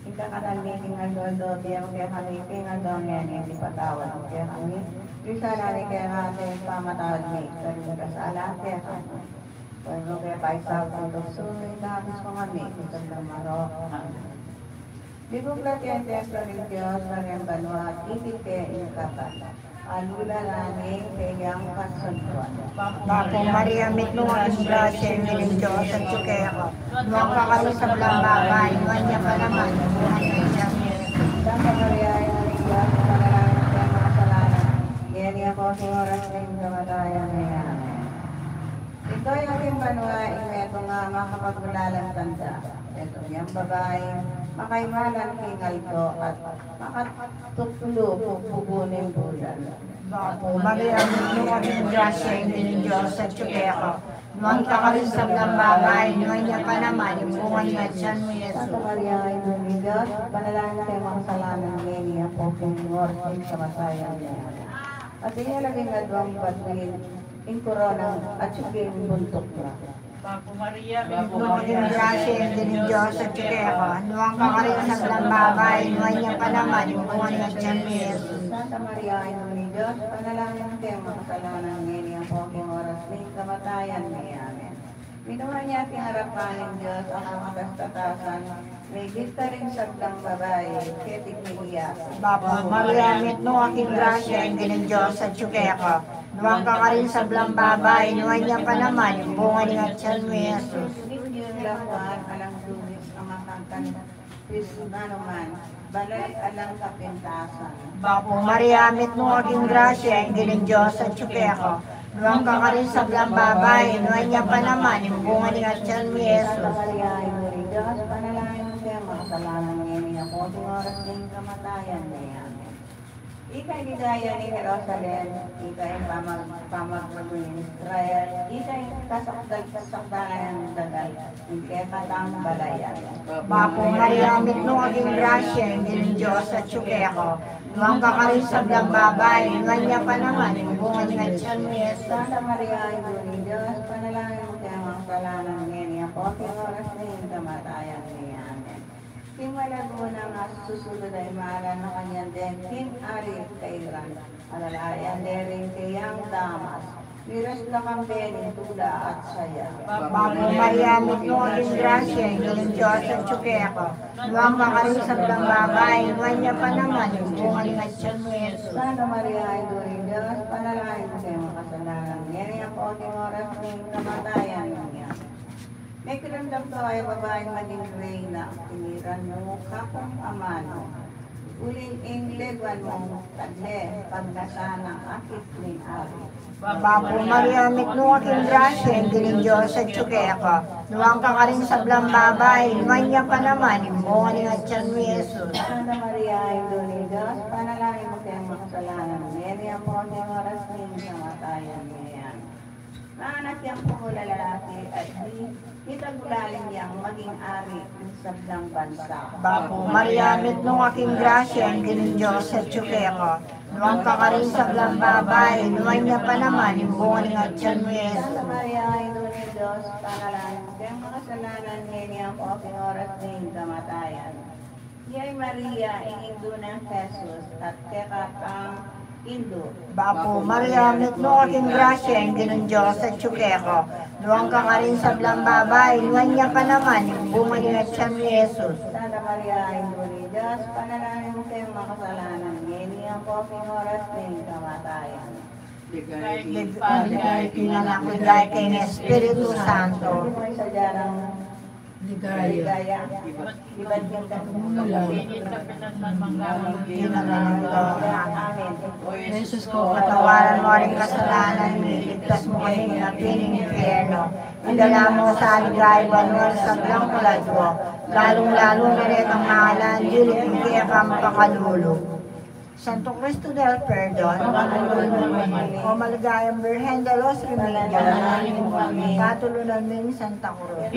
Ing kakanan mi king aldo-aldo ibie mu kekami king aldo ngeni, at ipatawad mu kekami ing sala mi keka, anti ing pamamatawad mi karing mikasala kekami. E mu ke paisaul king tuksu, nune ikabus mu kami king sablang marok. Amen. Mibuklat ya ing templo ning Dios karing banua, at ibie ke ing kapat a lula na ning kayang kasantuan. Bapu Maria, mitmu ka king grasya, ing Ginung Dios atyu keka. Nuan ka karing sablang babai, nuan ya pa naman ing bunga ning atyan mu, i Jesus. Santa Maria, Indu ning Dios, ipanalangin mu kaming makasalanan, ngeni ampo king oras ning kamatayan mi. Amen. Itinaya king banua ing metung a makapagulalang tanda. Metung yang babai, makaimanan king aldo at makatuklu king bubu ning bulan. Bapu Maria, mitmu ka king grasya, ing Ginung Dios atyu keka. Nuan ka karing sablang babai, nuan ya pa naman ing bunga ning atyan mu, i Jesus. Santa Maria, Indu ning Dios, ipanalangin mu kaming makasalanan, ngeni ampo king oras ning kamatayan mi. Atin ya labing aduang batuin ing korona atyu king buntuk na. Bapu Maria, mitmu ka king grasya, ing Ginung Dios atyu keka. Nuan ka karing sablang babai, nuan ya pa naman ing bunga ning atyan mu, i Jesus. Santa Maria, Indu ning Dios, ipanalangin mu kaming makasalanan, ngeni ampo king oras ning kamatayan mi. Amen. Minuan ya king arapan ning Dios a kapatatasan, migit karing sablang babai keti king iya. Bapu Maria, mitmu ka king grasya, ing Ginung Dios atyu keka. Nuan ka karing sablang babai, nuan ya pa naman ing bunga ning atyan mu, i Jesus. Ning lakuan, alang dungis a makangkan, Kristu na naman, balay alang kapintasan. Bapu Maria, mitmu ka king grasya, ing Ginung Dios atyu keka. Nuan ka karing sablang babai, nuan ya pa naman ing bunga ning atyan mu, i Jesus. Santa Maria, Indu ning Dios, ipanalangin mu kaming makasalanan, ngeni ampo king oras ning kamatayan mi. Amen. Ika ing ligaya ning Jerusalem, ika ing pamag-, pamagbalu ning Israel, ika ing kasakdal-, kasakdalan ning dagal ning kekatang balayan. Bapu Maria, mitmu ka king grasya, ing Ginung Dios atyu keka. Nuan ka karing sablang babai, nuan ya pa naman ing bunga ning atyan mu, i Jesus. Santa Maria, Indu ning Dios, ipanalangin mu kaming makasalanan, ngeni ampo king oras ning kamatayan mi. Amen. King malagunan a susulud a imalan, makanyan deng king ari kairan, alalayan de ring kayang damas, miras na kambe ning tula at saya. Bapu Maria, mitmu ka king grasya, ing Ginung Dios atyu keka. Nuan ka karing sablang babai, nuan ya pa naman ing bunga ning atyan mu, i Jesus. Santa Maria, Indu ning Dios, ipanalangin mu kaming makasalanan, ngeni ampo king oras ning kamatayan mi. Mekiramdam ka, o babai, maging reyna, tingiran mu kapung amanu. Uling ing leguan mung tagle, pagnasan nang akit ning ari. Bapu Maria, mitmu ka king grasya, ing Ginung Dios atyu keka. Nuan ka karing sablang babai, nuan ya pa naman ing bunga ning atyan mu, i Jesus. Santa Maria, Indu ning Dios, ipanalangin mu kaming makasalanan, ngeni ampo king oras ning kamatayan mi. Amen. Nanung anak yang pung lalaki, at di, itagulaling yang maging ari ning sablang bansa. Bapu Maria, mitmu ka king grasya, ing Ginung Dios atyu keka. Nuan ka karin sa sablang babai, nuan ya pa naman ing bunga ning atian mu, Jesus. Santa Maria, Indu ning Dios, ipanalangin mu kaming makasalanan, ngeni ampo king oras ning kamatayan. Ye Maria, ing Indu nang Jesus, at keka pang Indu. Bapu Maria, mitmu ka king grasya, ing Ginung Dios atyu keka. Nuan ka karin sa sablang babai, nuan ya pa naman ing bunga ning atian mu, Jesus. Santa Maria, Indu ning Dios, ipanalangin mu kaming makasalanan, ngeni ampo king oras ning kamatayan. Ligaya king Ibpa, ligaya king Anak, ligaya king Espiritu Santo. Ligaya. Amen. O Jesus ko, patawaran mu ring kasalanan mi, iligtas mu kami king api ning impyerno. Idala mu sa ligaya banua ring sablang kaladua, lalung-lalu na retang mangalandiling king kekang pakalulu. Santo Cristo del Perdon, o Maligayang Birhen de los Remedios, patulunan mi ing Santa Cruz.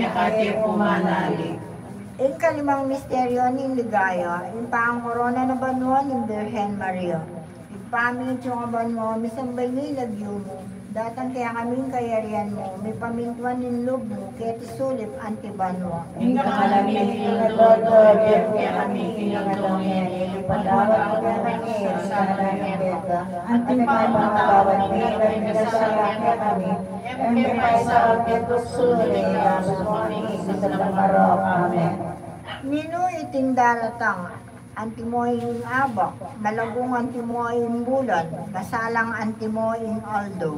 Ing kalimang misteryo ning ligaya, ing pangkorona na banua ning Birhen Maria. Ibpa mi atsu ka banua, misamban ya ing lagyu mu, datang kekami ing kayarian mu, mipamintuan ing lub mu, keti sulip anti banua. Ing kakanan mi king aldo-aldo ibie mu kekami king aldo ngeni, ipatawad mu kekami ing sala mi keka, anti ing pamamatawad mi king mikasala kekami, e mu ke paisaul king tuksu, nune ikabus mu kami king sablang marok. Amen. Ninu iting daratang antimo ing abak, malagung antimo ing bulan, masalang antimo ing aldo.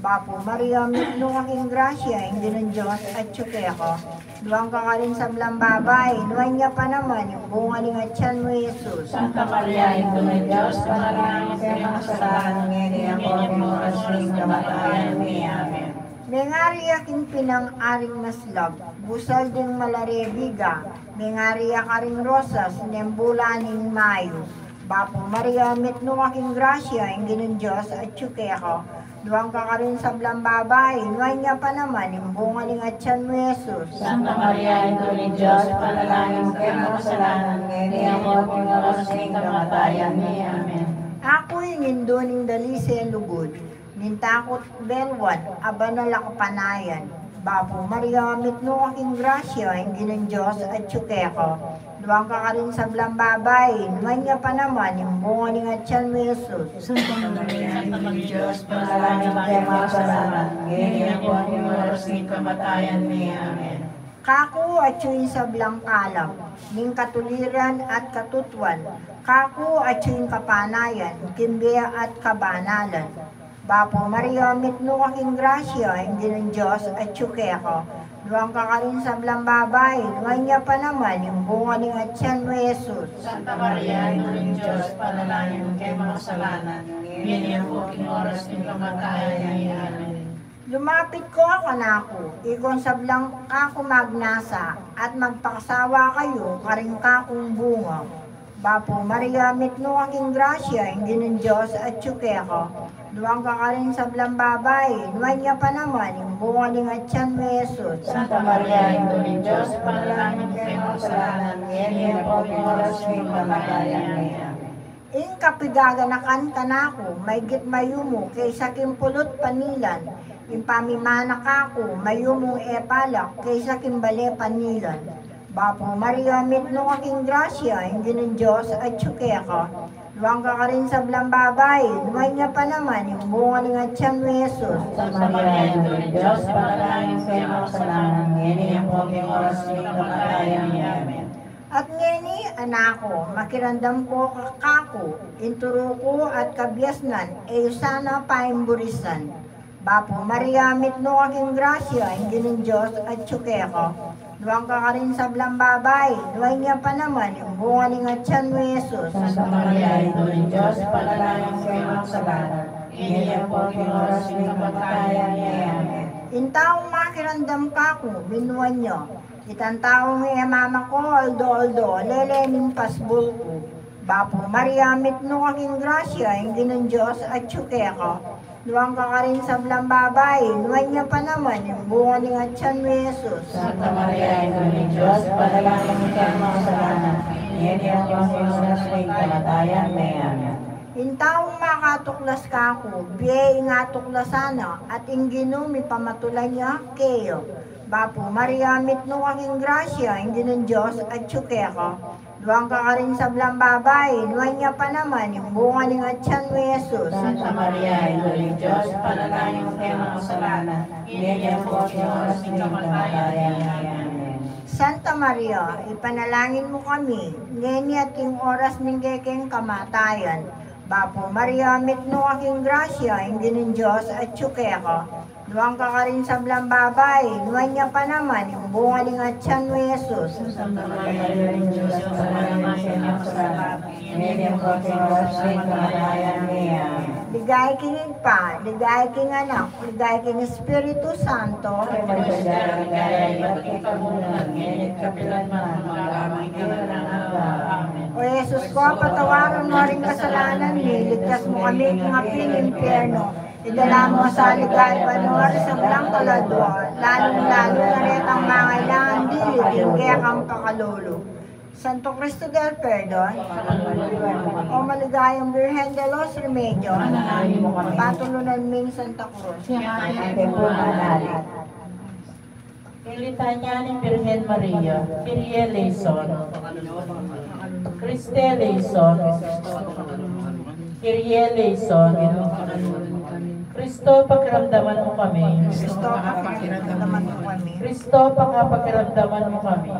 Bapu Maria, mitmu ka king grasya, ing Ginung Dios atyu keka. Nuan ka karin sa sablang babai, nuan ya pa naman ing bunga ning atian mu, Jesus. Santa Maria, Indu ning Dios, ipanalangin mu kaming makasalanan, ngeni ampo king oras ning kamatayan mi. Amen. Mengari ya king pinang-aring maslag, busal ding malarebiga, mengari ya karing rosas, neng bulan ning Mayo. Bapu Maria, mitmu ka king grasya, ing Ginung Dios atyu keka. Nuan ka karin sa sablang babai, nuan ya pa naman ing bunga ning atian mu, Jesus. Santa Maria, Indu ning Dios, ipanalangin mu kaming makasalanan, ngeni ampo king oras ning kamatayan mi. Amen. Aku ing Indu ning dalise lugud, ning takut belwan, a banal a kapanayan. Bapu Maria, mitmu ka king grasya, ing Ginung Dios atyu keka. Nuan ka karin sa sablang babai, nuan ya pa naman ing bunga ning atian mu, Jesus. Santa Maria, Indu ning Dios, ipanalangin mu kaming makasalanan, ngeni ampo king oras ning kamatayan mi. Amen. Kaku atyu ing sablang kalam ning katuliran at katutuan, kaku atyu ing kapanayan king bie at kabanalan. Bapu Maria, mitmu ka king grasya, ing Ginung Dios atyu keka. Nuan ka karin sa sablang babai, nuan ya pa naman ing bunga ning atian mu, Jesus. Santa Maria, Indu ning Dios, ipanalangin mu kaming makasalanan, ngeni ampo king oras ning kamatayan mi. Amen. Lumapit ko kanaku, ikong sablang kaku magnasa, at magpakasawa kayu karing kakung bunga. Bapu Maria, mitmu ka king grasya, ing Ginung Dios atyu keka. Nuan ka karin sa sablang babai, nuan ya pa naman ing bunga ning atian mu, Jesus. Santa Maria, Indu ning Dios, ipanalangin mu kaming makasalanan, ngeni ampo king oras ning kamatayan mi. Amen. Ing kapigaganakan kanaku, maygit mayumu kesa king pulut panilan, ing pamimana kaku, mayumung e palak kesa king bale panilan. Bapu Maria, mitmu ka king grasya, ing Ginung Dios atyu keka. Nuan ka karin sa sablang babai, nuan ya pa naman ing bunga ning atian mu, Jesus. Santa Maria, Indu ning Dios, ipanalangin mu kaming makasalanan, ngeni ampo king oras ning kamatayan mi. Amen. At ngeni, anak ku, makiramdam ka kaku, ing turu ku at kabiasnan, e yu sana paimburisan. Bapu Maria, mitmu ka king grasya, ing Ginung Dios atyu keka. Nuan ka karing sablang babai, nuan ya pa naman ing bunga ning atian mu, Jesus. Santa Maria, Indu ning Dios, ipanalangin mu kaming makasalanan, ngeni ampo king oras ning kamatayan mi. Amen. Ing taung makiramdam kaku, minuan ya. Itang taung e mamako aldo-aldo, lele ning pasbul ku. Bapu Maria, mitmu ka king grasya, ing Ginung Dios atyu keka. Nuan ka karing sablang babai, nuan ya pa naman ing bunga ning atian mu, Jesus. Santa Maria, Indu ning Dios, ipanalangin mu kaming makasalanan, ngeni ampo king oras ning kamatayan mi. Amen. Ing taung makatuklas kaku, bie ing atuklasan na, at ing Ginu mipamatulan ya keya. Bapu Maria, mitmu ka king grasya, ing Ginung Dios atyu keka. Nuan ka karing sablang babai, nuan ya pa naman ing bunga ning atyan mu, Jesus. Santa Maria, Indu ning Dios, ipanalangin mu kaming makasalanan, ngeni at king oras ning kamatayan mi. Amen. Santa Maria, ipanalangin mu kami, ngeni at king oras ning kekeng kamatayan. Bapu Maria, mitmu ka king grasya, ing Ginung Dios atyu keka. Nuan ka karing sablang babai, nuan ya pa naman ing bunga ning atyan mu, Jesus. Santa Maria, Indu ning Dios, ipanalangin mu kaming makasalanan, ngeni at king oras ning kamatayan mi. Amen. Ligaya king Ibpa, ligaya king Anak, ligaya king Espiritu Santo. Ligaya king Ibpa, ligaya king Anak, ligaya king Espiritu Santo. O Jesus ko, patawaran mu ring kasalanan mi, iligtas mu kami king api ning impyerno. Idala mu sa king ligaya banua ring sablang kaladua, lalung-lalu na retang mangailangan dili king kekang pakalulu. Santo Cristo del Perdon, o maligayang Birhen de los Remedios, patulunan mi ing Santa Cruz. Ing Litanya ning Birhen Maria. Kyrie eleison. Christe eleison. Kyrie eleison. Kristo, pakiramdaman mu kami. Kristo, pakiramdaman mu kami. Kristo, pakapakiramdaman mu kami.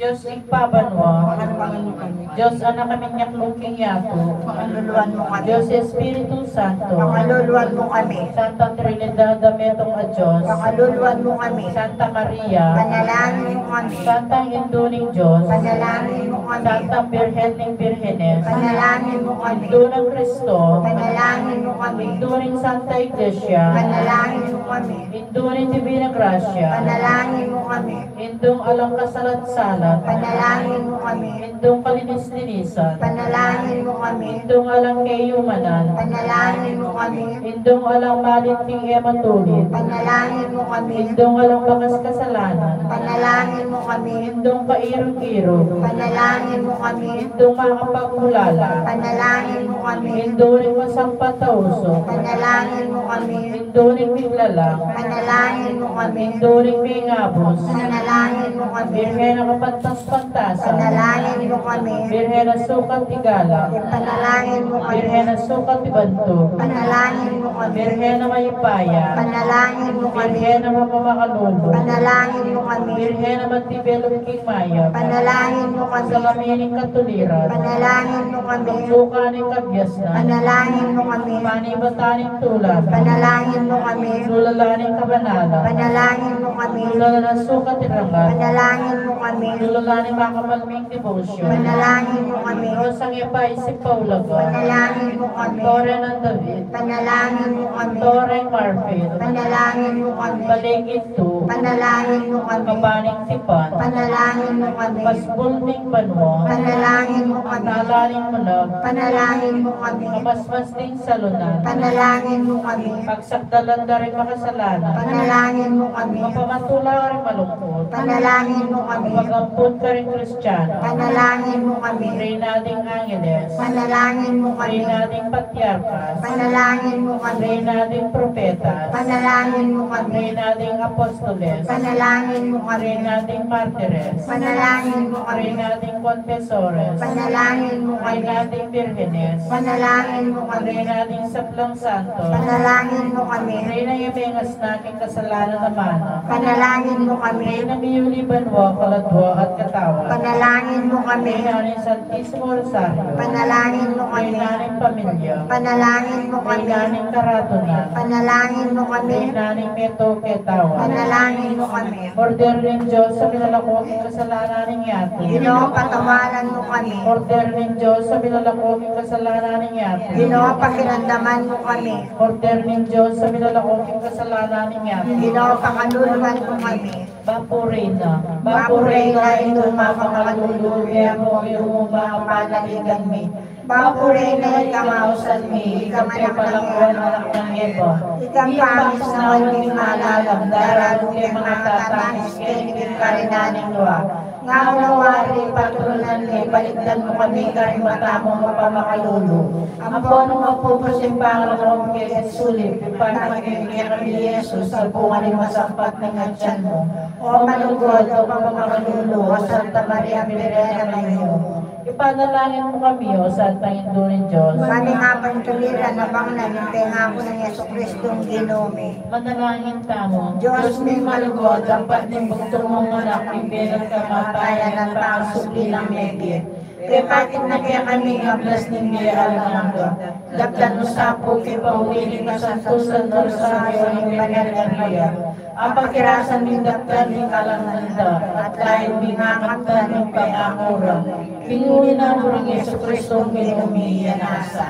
Dios Ibpa banua. Pakaluluan mu kami. Dios Anak a minyaklu king yatu. Pakaluluan mu kami. Dios Espiritu Santo. Pakaluluan mu kami. Santa Trinidad a metung a Dios. Pakaluluan mu kami. Santa Maria. Panalangin mu kami. Santa Indu ning Dios. Panalangin mu kami. Santa Birhen ning Birhenes. Panalangin mu kami. Indu nang Kristo. Panalangin mu kami. Indu ning Santa Iglesia. Panalangin mu kami. Indu ning Divina Gracia. Panalangin mu kami. Indung alang kasalat-salat. Panalangin mu kami. Indung kalinis-linisan. Panalangin mu kami. Indung alang kayumanan. Panalangin mu kami. Indung alang malit king e matulid. Panalangin mu kami. Indung alang bakas kasalanan. Panalangin mu kami. Indung kairug-irug. Panalangin mu kami. Indung makapagmulala. Panalangin mu kami. Indu ring masampat a usuk. Panalangin mu kami. Indu ring miglalang. Panalangin mu kami. Indu ring mengabus. Panalangin mu kami. Birhen a kapantas-pantasan. Panalangin mu kami. Birhen a sukat igalang. Panalangin mu kami. Birhen a sukat ibantug. Panalangin mu kami. Birhen a mayupaya. Panalangin mu kami. Birhen a mapamakalulu. Panalangin mu kami. Birhen a matibelum king mayap. Panalangin mu kami. Salamin ning katuliran. Panalangin mu kami. Tuktukan ning kabiasnan. Panalangin mu kami. Panibatan ning tulan. Panalangin mu kami. Lulalan ning kabanalan. Panalangin mu kami. Lulalan a sukat irangat. Panalangin mu kami. Lulalan ning makamalming debosyon. Panalangin mu kami. Rosang e pa isip paulagan. Panalangin mu kami. Tore nang David. Panalangin mu kami. Toreng marfil. Panalangin mu kami. Bale gintu. Panalangin mu kami. Kaba ning tipan. Panalangin mu kami. Pasbul ning banua. Panalangin mu kami. Tala ning munag. Panalangin mu kami. Kamasmas ning salunan. Panalangin mu kami. Pagsakdalan da ring makasalanan. Panalangin mu kami. Mapamatula ka ring malungkut. Panalangin mu kami. Mapagampun ka ring Kristiano. Panalangin mu kami. Reyna ding angeles. Panalangin mu kami. Reyna ding patriarkas. Panalangin mu kami. Reyna ding propetas. Panalangin mu kami. Reyna ding apostoles. Panalangin mu kami. Reyna ding martires. Panalangin mu kami. Reyna ding konfesores. Panalangin mu kami. Reyna ding birhenes. Panalangin mu kami. Reyna ding sablang santos. Panalangin mu kami. Reyna a mengasna king kasalanan a mana. Panalangin mu kami. Reyna miyuli banua, kaladua at katawan. Panalangin mu kami. Reyna ning Santisimo Rosario. Panalangin mu kami. Reyna ning pamilya. Panalangin mu kami. Reyna ning karatunan. Panalangin mu kami. Reyna ning metung ketawan. Panalangin mu kami. Kordero ning Dios a milalako king kasalanan ning yatu. Ginu, patawaran mu kami. Kordero ning Dios a milalako king kasalanan ning yatu. Ginu, pakiramdaman mu kami. Kordero ning Dios a milalako king kasalanan ning yatu. Ginu, pakaluluan mu kami. Bapu Reyna, Bapu Reyna, Indu ning makamalulu, e mu iyumumba ing panaligan mi. Bapu Reyna, ika ing ausan mi, ika ing anak nang Eva, ika ing pangis na king malalam, daralu ke ing makatatangis keni king karinan ning lua. Ngana mu wari, patulunan mi, balikdan mu kami karing mata mung mapamakalulu. Ampon nung magpupus ing pangalagad mu keti sulip, ipanalangin mu kekami i Jesus, a bunga ning masampat nang atian mu. O malugud, o mapamakalulu, o Santa Maria, Birhen a Mayom. Ipanalangin mu kami, o Santang Indu ning Dios. Ban ing apantuliran a bangnan ning pengaku nang Jesucristong Ginu mi. Manalangin tamu. Dios mi malugud, ampat ning bugtung mung Anak, king bie at kamatayan, at pangasubli nang mebie, pepakit na kekami ing ablas ning bie alang angga. Daptan mu sa pu king pauli ning kasantusan, Rosario ning Banal a Maria, apakirasan ming daptan ing kalangan da, at lain ming akamtan ing pengaku ra, king lagyu nang Ginu ming Jesucristong Ginu mi. Iya nasa.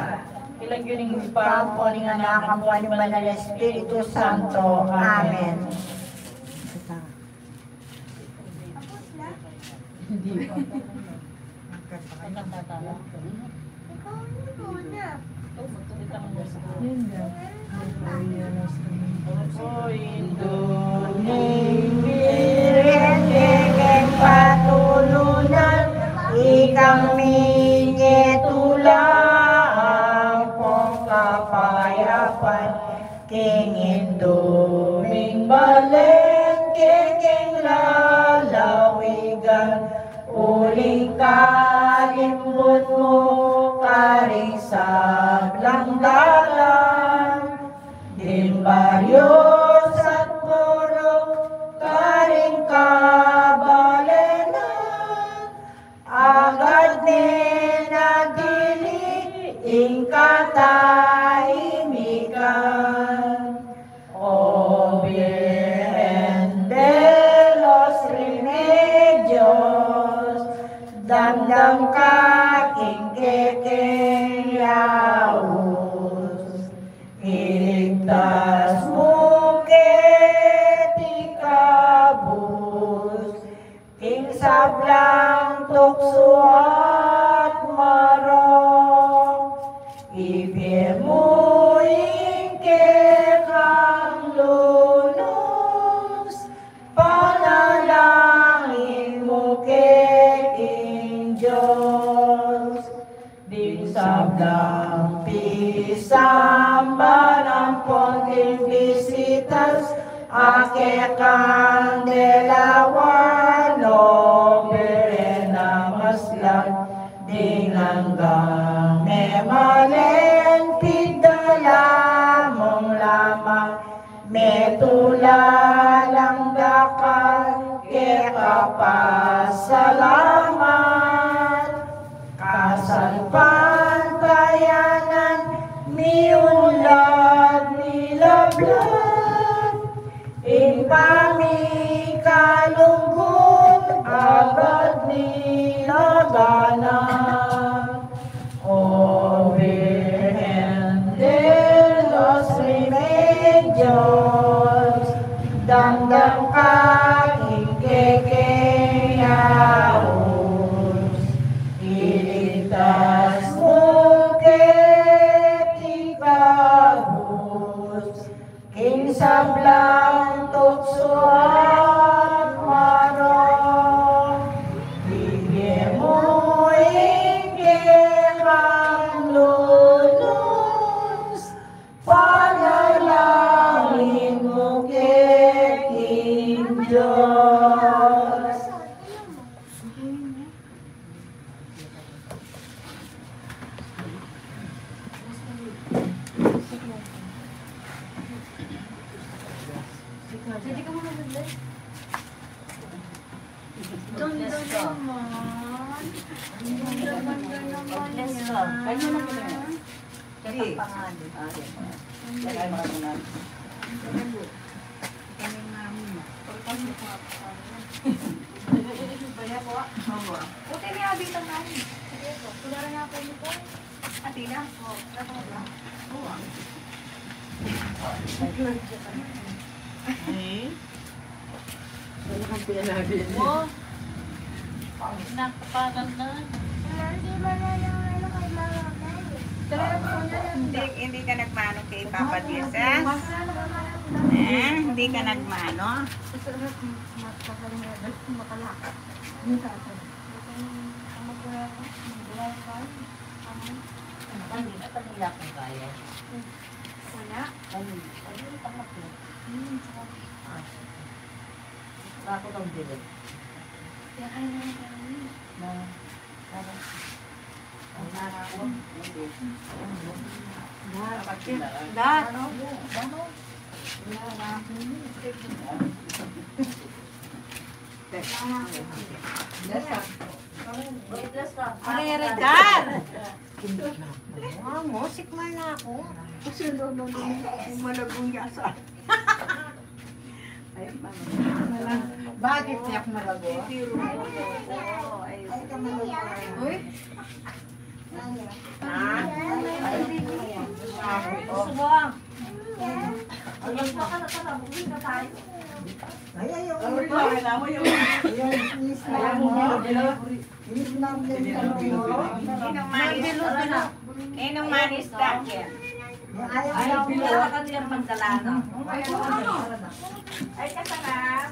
King lagyu ning Ibpa, ampo ning Anak, ampo ning Banal a Espiritu Santo. Amen. O Indu ning Birhen, kekeng patulunan, ikang minye tula ampong kapayapan. King Indu ming balen, kekeng lalawigan, uling kalimbut mu karing sablang dalan. Ding baryus at purok karing kabalenan, agad ne nagili ing katahimikan. O Birhen de los Remedios, damdam ka king kekeng yaus. Iligtas mu keti kabus king sablang tuksu at marok. Ibie mu ing kekang lunus, panalangin mu ke king Dios. Ding sablang pisamban ampon ding bisitas a kekang delawan, o Birhen a maslag, ding anggang memalen pigdala mung laman, metula lang dakal keka pasalamat. Kasalpantayanan, miulad, milablab, ing pamikalugud, agad milaganap. O Birhen de los Remedios, damdam ka king kekeng yaus. Iligtas mu keti kabus king sablang tuksu at marok. Ibie mu ing kekang lunus, panalangin mu ke king Dios. Ganda naman. Ganda, ganda naman yan. Sige. Tatak pa nga, di ba? Ah, sige. Lagay mo muna. Kami nga muna. Baya po. Opo. Puti niya, abitang kami. Sige po. Kulara niya po nito. Ati lang po. Dapat lang. Oo. Eh? Wala kang pinanabi. Oh. Nakapangan na. Hindi ba na lang ano kay mama? Hindi, hindi ka nagmano kay Papa Jesus? Eh, hindi ka nagmano? Wala. Wala ko ng bilog. Kaya kaya naman kami. Na, na, na, na, na, Mareregar. Ah, musik man aku. Kasi no, no, no, no, malagung yasa. Ay, mama. Bakit tiyak malago? Uy. Gusto mo? Ay, ay, ay, ay, ay, inis na mo. Inis na mo. Ninong manis na. Ninong manis na. Ay, ay, ay, ay, ay, magdala, no? Ay, kasarap.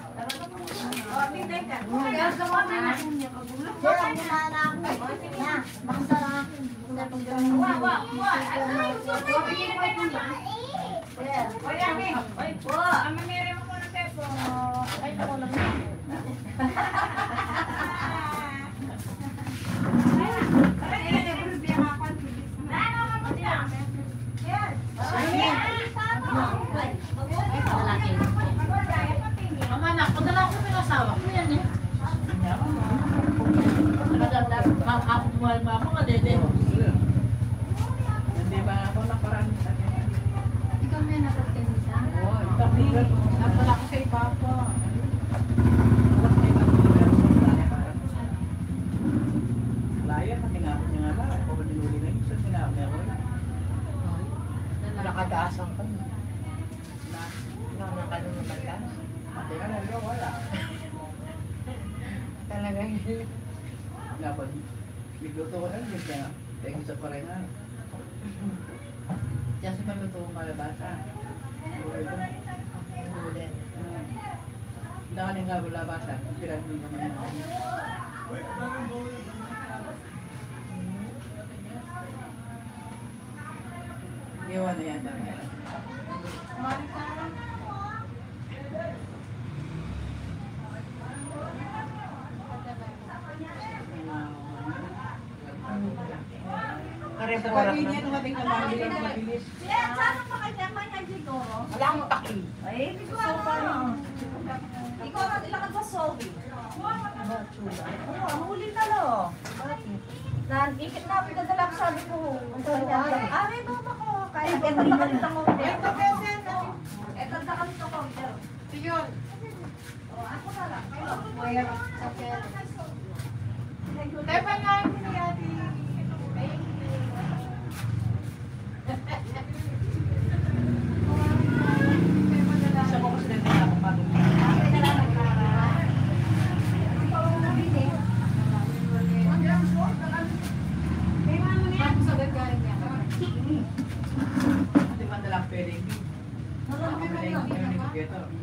O, tinday ka. Kaya sa mga anak niya, kagulo. Kaya ang mga anak niya, na, makasarap. Wa, wa, wa. Ay, ay, ay, ay. Oy, Ami. Oy, po. Ami, meron mo ng tepo. Ay, ako lang. Ang anak ko, dala ko yung asawa ko yan eh. Ako, mahal mo ako, madede. Hindi ba ako naparang sa kanya? Ikaw may napagkanita? Oo, ito, ito. Napala ko kay Papa. Laya, pati nga ako niya nga ba? Ako ba dinuli na yun? Sa sinabi ako na. Nakadaasan ka na. Na, na, na, ano naman ka? Pati nga na, wala. Talaga yun. Laban. Nagluto ko na, hindi siya. Kaya gusto ko rin na. Kasi maluto ko kalabasa. Ulit. Ulit. Dahil nga kalabasa, pinag-, Iwan na yan. Sa pamilya, dumating na pamilya, mabilis. Wala akong paki. Ay, hindi ko alam. Ikaw, ilakad mo, Sophie. Oo, ang huli na, lo. Bakit? Nan, ikit na, pinadala ko, sabi ko, ang sabi niya, "Ay, mama ko, kaya ko, nakalit ako." Ito, ito, ito. Ito, nakalit ako. Yun. O, ako na lang. Kaya, sa pera. Kaya pa nga, hindi, ate.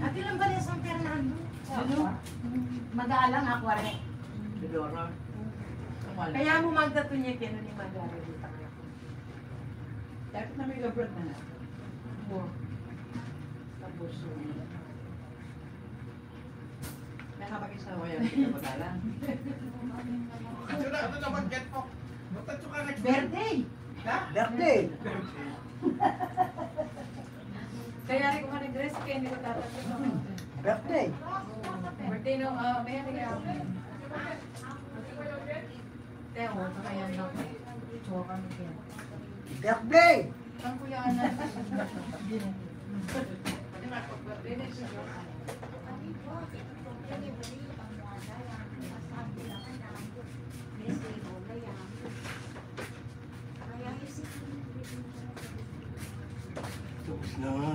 Ati lang pala sa San Fernando. Ano? Mag-aalang ako, are. Kaya mo magdatunya kaya ni Magare dito. Dapat na may abroad na nga. Oo. Tapos, um, nakapag-isawa yan, kita ba lang? Ito na, ito na, mag-get po. Magtatso ka next week. Birthday! Ha? Birthday! Kaya rin ko ka nag-dress, kaya hindi ko tatanggap. Birthday! Birthday nung, ah, may ano kaya? Teo, kaya na. Choka mo kaya. Birthday! Ang kuya na. Tapos na nga.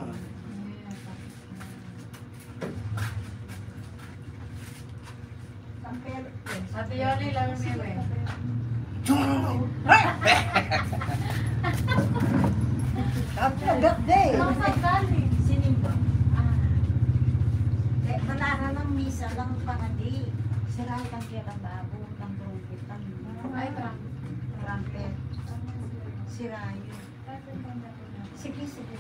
Ate Yoli, laro niyo eh. Happy birthday! Sinimba. Ah. Eh, manara ng misa lang pangadi. Sira itang kaya ng babo, ng trumpet, ng Ay, trumpet. Trumpet. Sira yun. Sige, sige.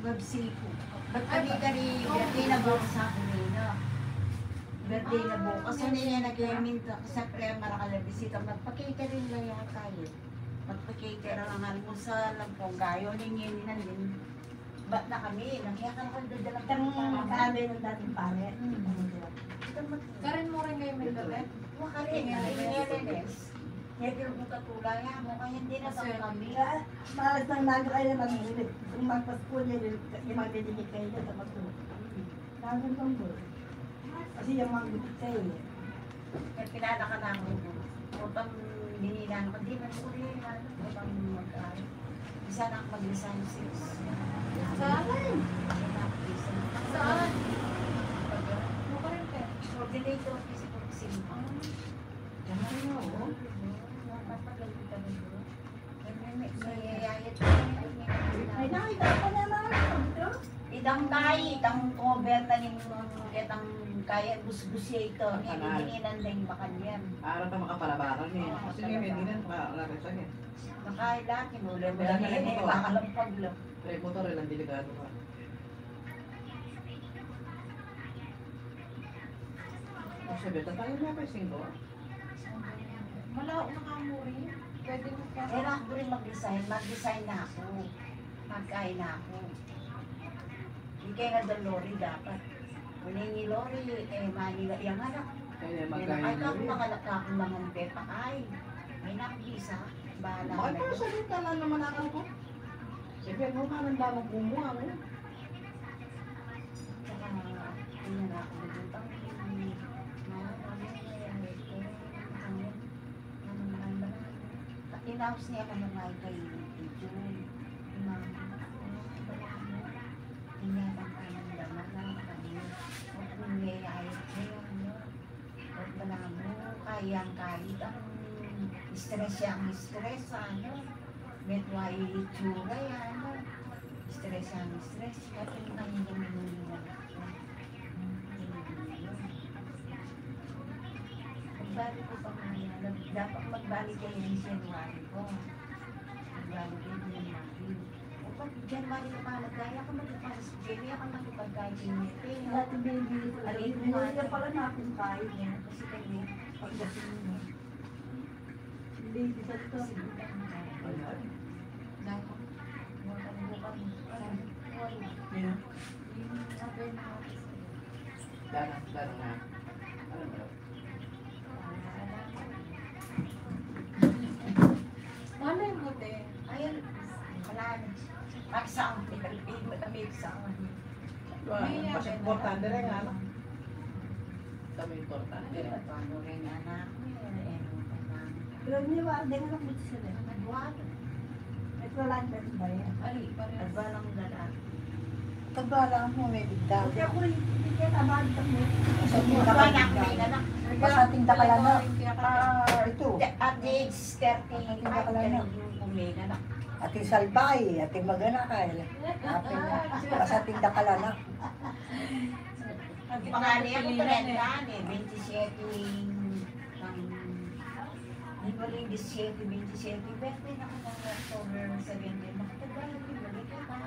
Babsi ko. Ba't kami kari birthday na bukas sa akin eh, no? Birthday na bukas. Kasi niya nag-minta, kasi pre, marakal na bisita. Magpakita rin lang yata yun. Magpakita rin ang almusal, ang ponggayo, ningin, nandin. Ba't na kami? Nagkakang kong dadala Itang kami pare. Sabi ng dating pare. Hmm. Ano ba? Itang mat- Karen mo rin kayo may labi? Makarin. Tingin na Tingin na rin. Rin eh. Kaya pinagkatulay mo, kaya hindi na Kasi sa kami. Kaya, malas ng naga kayo na mag-iinit. Kung magpaskuhan niya, yung magdidikit kayo dyan sa pagtulog. Sabi ng tungkol. Kasi yung mga gupit kayo eh. Kaya pinadaka na ako. Utang dininan ko, di man ko rin, ano, utang magkain. Isa na ako mag-resign, sis. Saan? Saan? Saan? Pag-, Ano ka rin, te? Coordinator, kasi po, kasi. Ah. Diyan ka rin, oo. May, may, may, may, may, may, may, May nakita ko na naman ito. Itang tayo, itang cover na ning, itang kaya busbus ya ito. Ang kanal. Hindi, hindi nandang makanyan. Para ka makapalabakan eh. Oo, Kasi nga, may talaga. Dinan, makalagay sa akin. Makaila, kinulam Wala na na rin rin, ito. Makalampag lang. Pre, motor, ilang delikado ka. Kasi, beta tayo na pa, singko. Malaw na ka mo rin. Pwede mo pa. Kailangan ko rin mag-resign. Mag-resign na ako. Magkain na ako. Hindi kayo na doon, Lori, dapat. Kunin ni Lori, eh, Manila, yung anak. Kaya Yan, magkain ay, na ako rin. Makalakak ng mga pepa, ay. Ay, nakabisa. Bahala Bakit na po yun. Sa dito na naman ako po? Sabi mo, parang dapat bumuha mo. Tsaka, yun na ako, nagutang, mga, ano, ano, ano, Inaus niya kami nga kay Jun. Imam, ah, wala mo. Inyatang kami naman ang kami. At kung may ayot niya, ano, at wala mo, kayang kahit ang stress yang stress, ano, may tuwa yung itsura, ano, stress yang stress, at yung kanyang minulungan. Magbalik ko pa kaya, nag-, dapat magbalik kayo ng January ko. Magbalik kayo ng January. O, pag January na pala, kaya ka magpapasok, January ka magpapagkain, eh. Dati, baby, Aray, ano, yun pala na akong kain, eh. Kasi kami, pagdating mo. Baby, sa ito. Sige, tama. Ayan. Dapat, bukan, bukan, bukan. Yeah. Yung sabi na ako sa'yo. Dana, dana na. Ano ba? Malay mo, te. Ayun. Wala na. Pag sa akin, may sa akin. Wala. Basta importante rin, ano? Kami importante. Ano rin, anak? Pero niya ba, di na nakita sila. Nagwalo. Nagwala ang babae. Ali, pareho. Nagwala ang lalaki. Tagwala mo, may bigda. Hindi ako rin, hindi kaya tabag kami. Sa tinda ka lang. Basta tinda ka lang na. Ah, ito. At age thirty-five ka rin yung kuminga na. Ating salbay, ating magana ka, eh. Ating, basta tinda ka lang na. Ang pangalan niya, kung trenta, eh, twenty-seven, ang, di ba rin, twenty-seven, twenty-seven, birthday na ko ng October seventeen, makatagal, di ba, di ba?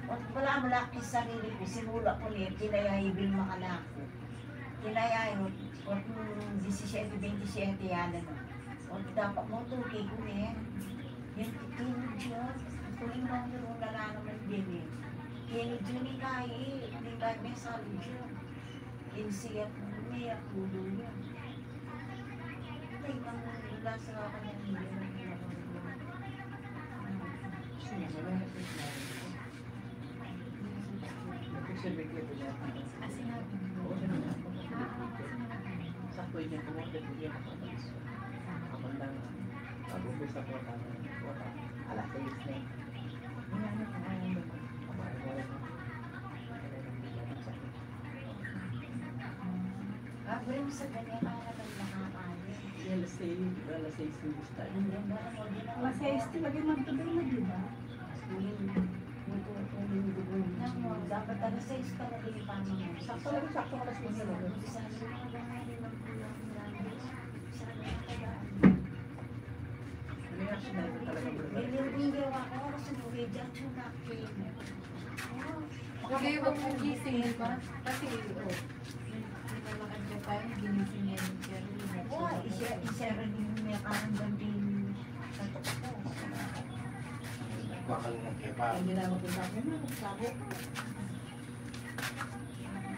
At wala, wala ko sarili ko, sinula ko niya, tinaya ibil makalaku. Tinaya yun, at, mm, twenty-seven, twenty-seven, yan, ano. At dapat mo, tuki ko niya. Yan, tingin siya, kuling bang yung wala naman din, eh. Tingin siya ni Kai, ni Kai, may sabi siya. Insiya ko, may ako doon yan. Ay, nang wala sa kanya, hindi na pinapagod. Sino ba yan? Ah, sinabi mo. Ah, sinabi mo. Sakto yun yung pumunta, hindi ako makalis. Ako lang, pag-umpisa ko, alas sais na eh. Hindi na, ano, kung ano, ano, kung ano, ano. Ah, pero sa ganyan, kaya naman makakain. Yan, Alas seis, di ba? Alas seis yung start. Alas seis talaga magtuloy na, di ba? Dapat alas seis talaga yung pamangay. Sakto lang, sakto alas seis talaga. Ano yung action item talaga, bro? Yung gawa ko, kasi yung medyo too much. Hindi, wag mong gising, di ba? Kasi, oh, may, may nalakad ka tayo, ginising niya yung Sherry, yung Wah, isa, isa rin yung may karamdam din. Bakal ng kepa. Hindi na mapunta ko na, mapunta ko.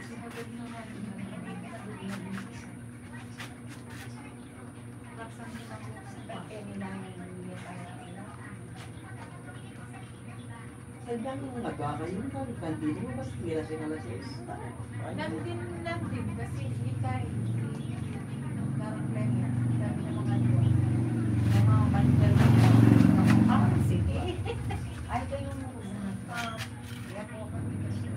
Sinagot naman, hindi na. Sandang nagwa kayo, kan-, kantin mo, basta mira siya na siya. Nandin, nandin, kasi ikay, darang playa, dami na mga luwa. Yung mga bandal na yun. Ah, sige. Ay, kayo mo. Ah, kaya po kami kasi.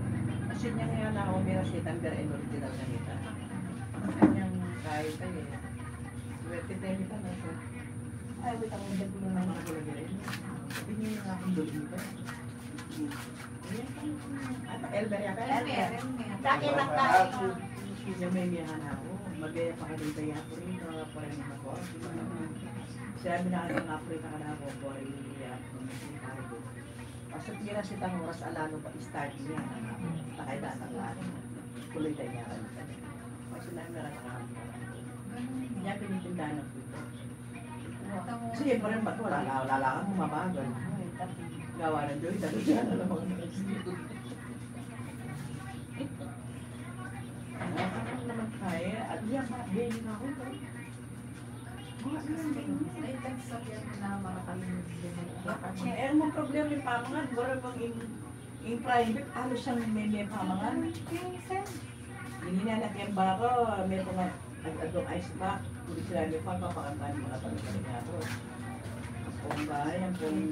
Kasi niya nga na ako, mira siya, tanda rin original na nita. Kanyang kahit kayo. Swerte tayo nita na siya. Ay, wait, ako, hindi ko na naman ako lagi rin. Sabi niya nga akong duling ba? Ano, Elmer yata? Elmer, Elmer. Sa akin lang tayo. Siya may miyahan ako. Magaya pa ka din kaya ako rin, ah, pa rin ako. Sabi na nga nga, "Pre, ka na ako, boy, ah, kung may cargo." Kasi tira siya tang oras, alalo pa, start niya. Takay datang ka. Tuloy tayo niya. Kasi na, meron na nga. Niya, pinitindahan ng puto. Sige, pa rin ba? Wala, wala, wala kang mabagal. Gawa ng Joy, dali siya na lang mga nagsisigil. Ano naman tayo? At yan, ma-, gaining ako, no? Mga ano, gaining. Ay, text sa yan na makakalimutan. Eh, ang problema yung pamangan, wala pang in-, in private, halos siyang may, may pamangan. Hindi na natin baro, may pang-, ag-, adong ice pack, kung sila may pang papakantahan mga tanong na ako. Kung ba, yan pong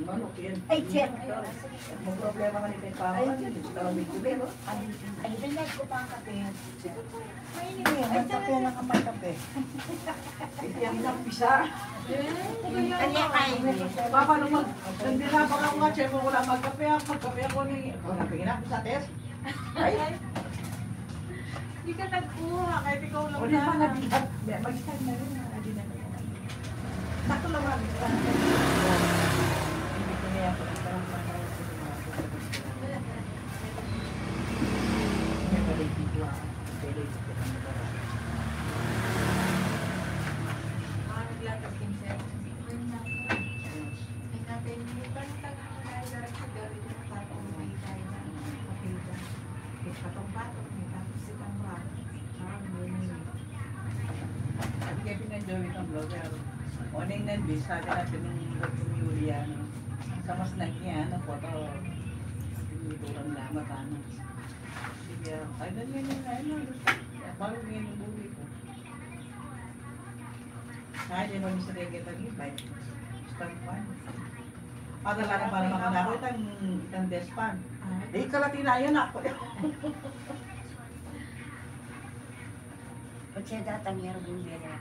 manok yan. Ay, Jen. Ang problema ka ni Peppa, ay, ano, hindi ko talaga may problema. Ay, ay, ay, ay, ko pa ang kape. Sige po. Ay, hindi ko yan. Ay, ang kape talaga. Lang ang may kape. Hindi ang kape sa. Eh, kaya kanya nga. Kain. Papa, nung mag-, nung binabara ko nga, siya mo, wala magkape, ah, magkape ako ni, oh, nabigyan ako sa test. Ay. Di ka nagkuha, kahit ikaw lang. O, di ba, na. Nag-, nag-, mag-, mag-, na rin, ah, di na rin. Sakto lang, ah, di ba? Hindi ko niya, hindi ko lang, hindi ko lang, hindi ko lang. Ah, naglatag din siya. May kapatid, may pantang Ay, direct sa gawin yung patong, may tayo na kapatid. May patong-patong, may tapos itang pa. Ah, may, may. Sabi kaya pinanjoy itang vlogger. Morning, Nandy, sabi natin nung Juliano. Sa mas nagkiyan, ang photo. Pinituran na, matano. Sige, ay, ganyan yung, ano, parang ganyan yung buhay ko. Ay, di ba, Mister Reggae, tagi, bay? Stand fan. Padala na para makana ko itang, itang desk fan. Ah. Eh, kalati na yan, ako. Pag siya datang, meron yung biyaya.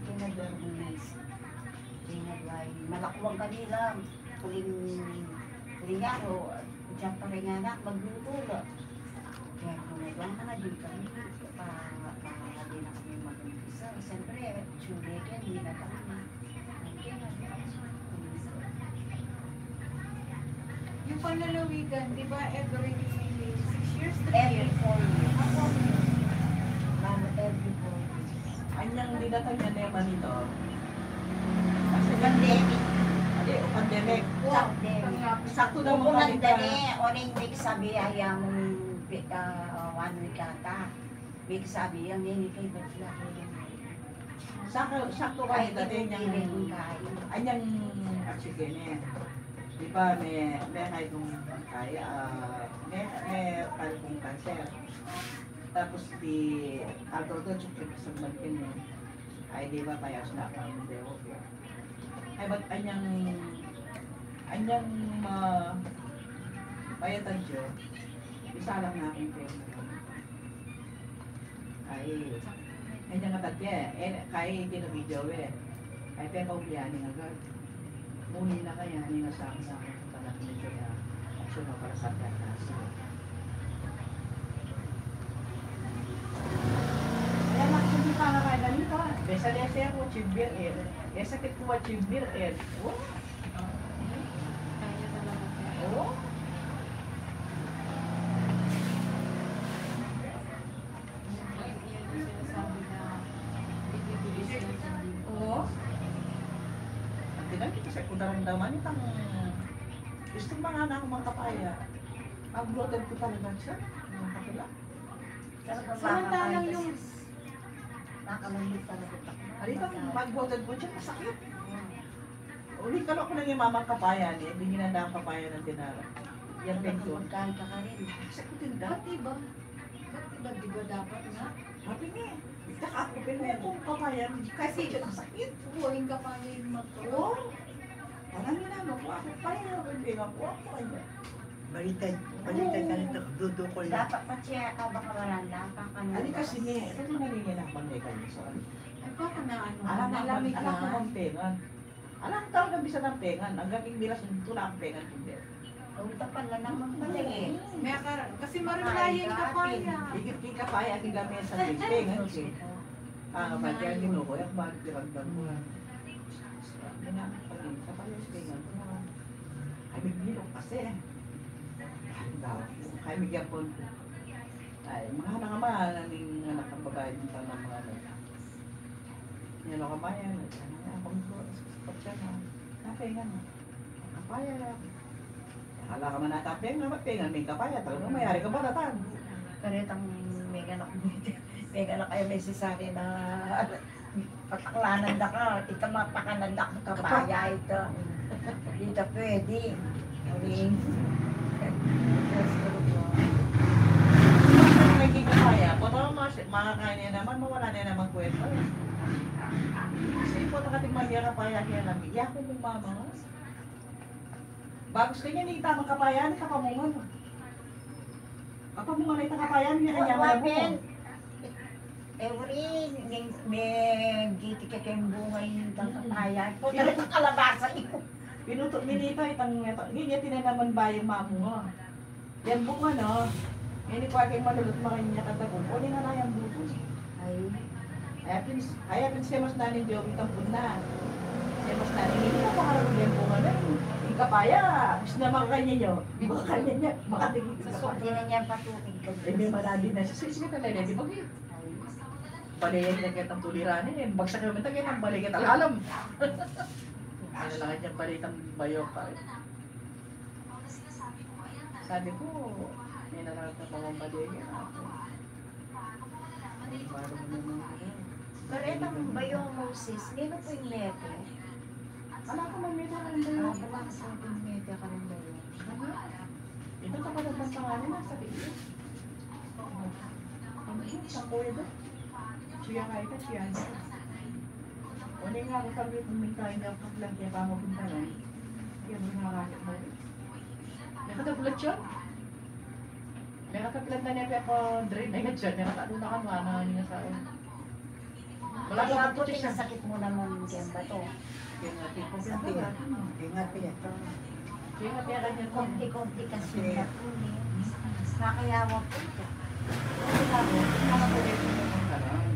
Kinagwa ng mais. Kinagwa yung malakwang kanila. Uling, uling araw, diyan pa rin nga anak, magluto, lo. Kaya kung nagwa ka na, di kami, pa, pa, di na kami mag-umpisa. Siyempre, sure ka, hindi na kami. Kaya nga, yung panlalawigan, di ba, every six years, three years? Every four years. Ah, four years. Ma'am, every four years. Anyang dinatang niya naman ito. Kasi pandemic. Hindi, o pandemic. Wow. Pandemic. Sakto daw. Kung mga pandemic, o na hindi sabi, ay, ang, ah, one week ata. May sabi, ang hindi kayo ba sila? Sakto, sakto kami dati niyang, anyang oxygen eh. Di ba, may, may kayo kung kaya, ah, may, may kayo kung cancer. Tapos di, agro to, tsuk-, tsuk-, sa magpin eh. Ay, di ba, payas na ako ng dewo. Ay, ba't anyang, anyang ma-, payatan siya? Isa lang na aking pera. Ay, Ay, nang atat ke, e, kaya iti na video, e. Ay, pepaulian ing agad. Muli na kaya ning asawa na, panak ni kaya, aksyon na para sa pagkakasi. Kaya nga, hindi pa nga kaya ganito, ah. Besa lese ako, chibir, e. E, sakit ko, chibir, e. Oh. Kaya talaga siya. Oo. Yan ang sinasabi na bibilis na siya. Oo. Ang tinanong ko sa kudaramdaman itang gusto mga anak, mga kapaya. Ang bloated ko talaga siya. Ang kapila. Samantalang yung Nakalamig talaga. Alita, mag-bloated po siya, masakit. Uli ka lang ko nang imamang kapaya niya, hindi niya na kapaya ng tinara. Yan, thank you. Magkain ka ka rin. Sa kutinda? Ba't iba? Ba't iba, di ba dapat nga? Sabi niya, ika ako, pero kung kapaya, kasi siya masakit. Oo, yung kapaya yung magkain. Oo. Parang yun, ano, kuha ko, kaya, hindi nga kuha ko, ano. Baliktad, baliktad na ito, dudukol na. Dapat pa siya, ah, baka maranda, kakano. Ano kasi niya, ito na niya na pang mekanisyon. Ay, baka na ano, alam, alam, malamig alam ko lang. Ang pengan. Alam talaga bisa ng pengan. Hanggang yung bilas ng tula ang pengan, hindi. Ang tapal na naman pala eh. May akara-, kasi marulayan ka pa yan. Higit king kapaya, king lamesa, king pengan, king. Ah, ba't yan, Ginoo ko, yung balik, diragdag mo lang. Yan na, pag-ibig ka pala, king pengan mo. Ay, may bilog kasi. Ay, daw. Ay, may gyapon. Ay, mga anak ka ba, naning anak ng babae, yung tanong mga anak. Yan ako, Maya, ano, ako, ako, ako, ako, ako, kapaya. Akala ka man ata, pengan, ba't pengan, may kapaya, talagang mayari ka ba, tatan? Karetang may anak, may anak kayo, may sisari na pataklanan da ka, ita mapakanan da ka, kapaya ita. Di ta pwede. Amin. Naging kapaya, kung tama, makakain niya naman, mawala niya naman kwenta. Kasi po, nakating mali ang kapaya, kaya namin, iya ko mong mama. Bagus kanya ni tamang kapayan, kapamungan. Kapamungan na itang kapayan, niya kanya Wa-, nga wapen. Bunga. E, wari, ning, me, giti ke keng bunga itang kapayan. Puta na itang kalabasa ito. Pinuto, minita itang, ito, niya tinanaman ba yung mamunga? Yan bunga, no? Ini kwa keng manulut, makanya katagul. O, di nga na yan bunga. Ay. Ay, apin, ay, apin siya mas naning Joey tampun na. Siya mas naning, ini ko pangarap ng bunga na. Yung kapaya, gusto na makakanya nyo. Makakanya niya, makatingin sa sobra niya patukig. Eh, may maladi na siya. Sige, sige, talaga, di ba, Gil? Baliyan niya kitang tuliran, eh. Bagsak naman tayo, kitang baliyan kita lalam. Ano lang, kanyang balitang bayo pa. Sabi ko, may narapat na pamampadili ako. Ay, parang naman ako. Karetang bayo, Moses, nino po yung mete? Ala ko, mamita ka rin bayo. Ala ko, mamita ka rin bayo. Ano? Ito ka pala bang pangalan na sa video? Ano yun? Sa kuya ba? Siya nga ito, siya nga. Wala nga ako sabi kung may tayo na kaplang kaya pa mapunta na. Kaya mo nga raket mo. Nakataglat siya? Nakataglat na niya kaya pa drain. Ay, nga siya. Nakataglat na kami, ano, ano nga sa akin. Wala ka puti, sakit mo naman, kaya ba to? Kaya nga, kaya nga, kaya nga, kaya nga, kaya nga, kaya nga, Konti-konti kasi na po, eh. Nakayawa po ito. Kasi nga po, mga pwede po naman ka lang.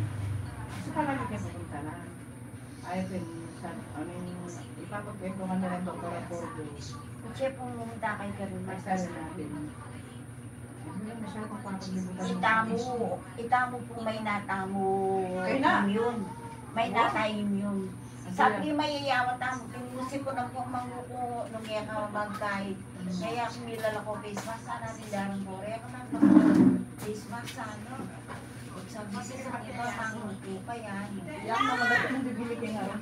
Kasi talaga kaya pupunta lang. Ay, pwede sa, ano yung, ipapagkwentuhan na lang, Doktor Acordo. Kasi po, pumunta kayo ka rin, Ay, sana natin. Ita mu, ita mu pung may nata mu immune. May nata immune. Sabi, mayayawa tamu, pinusi ko na pung manguku nung e ka magkahit. Kaya kung nilalako face mask, sana nilarang ko. Kaya ko na face mask, ano? Sabi, sa iba, manguku pa yan. Yan, mga ba't yung bibili kayo nga?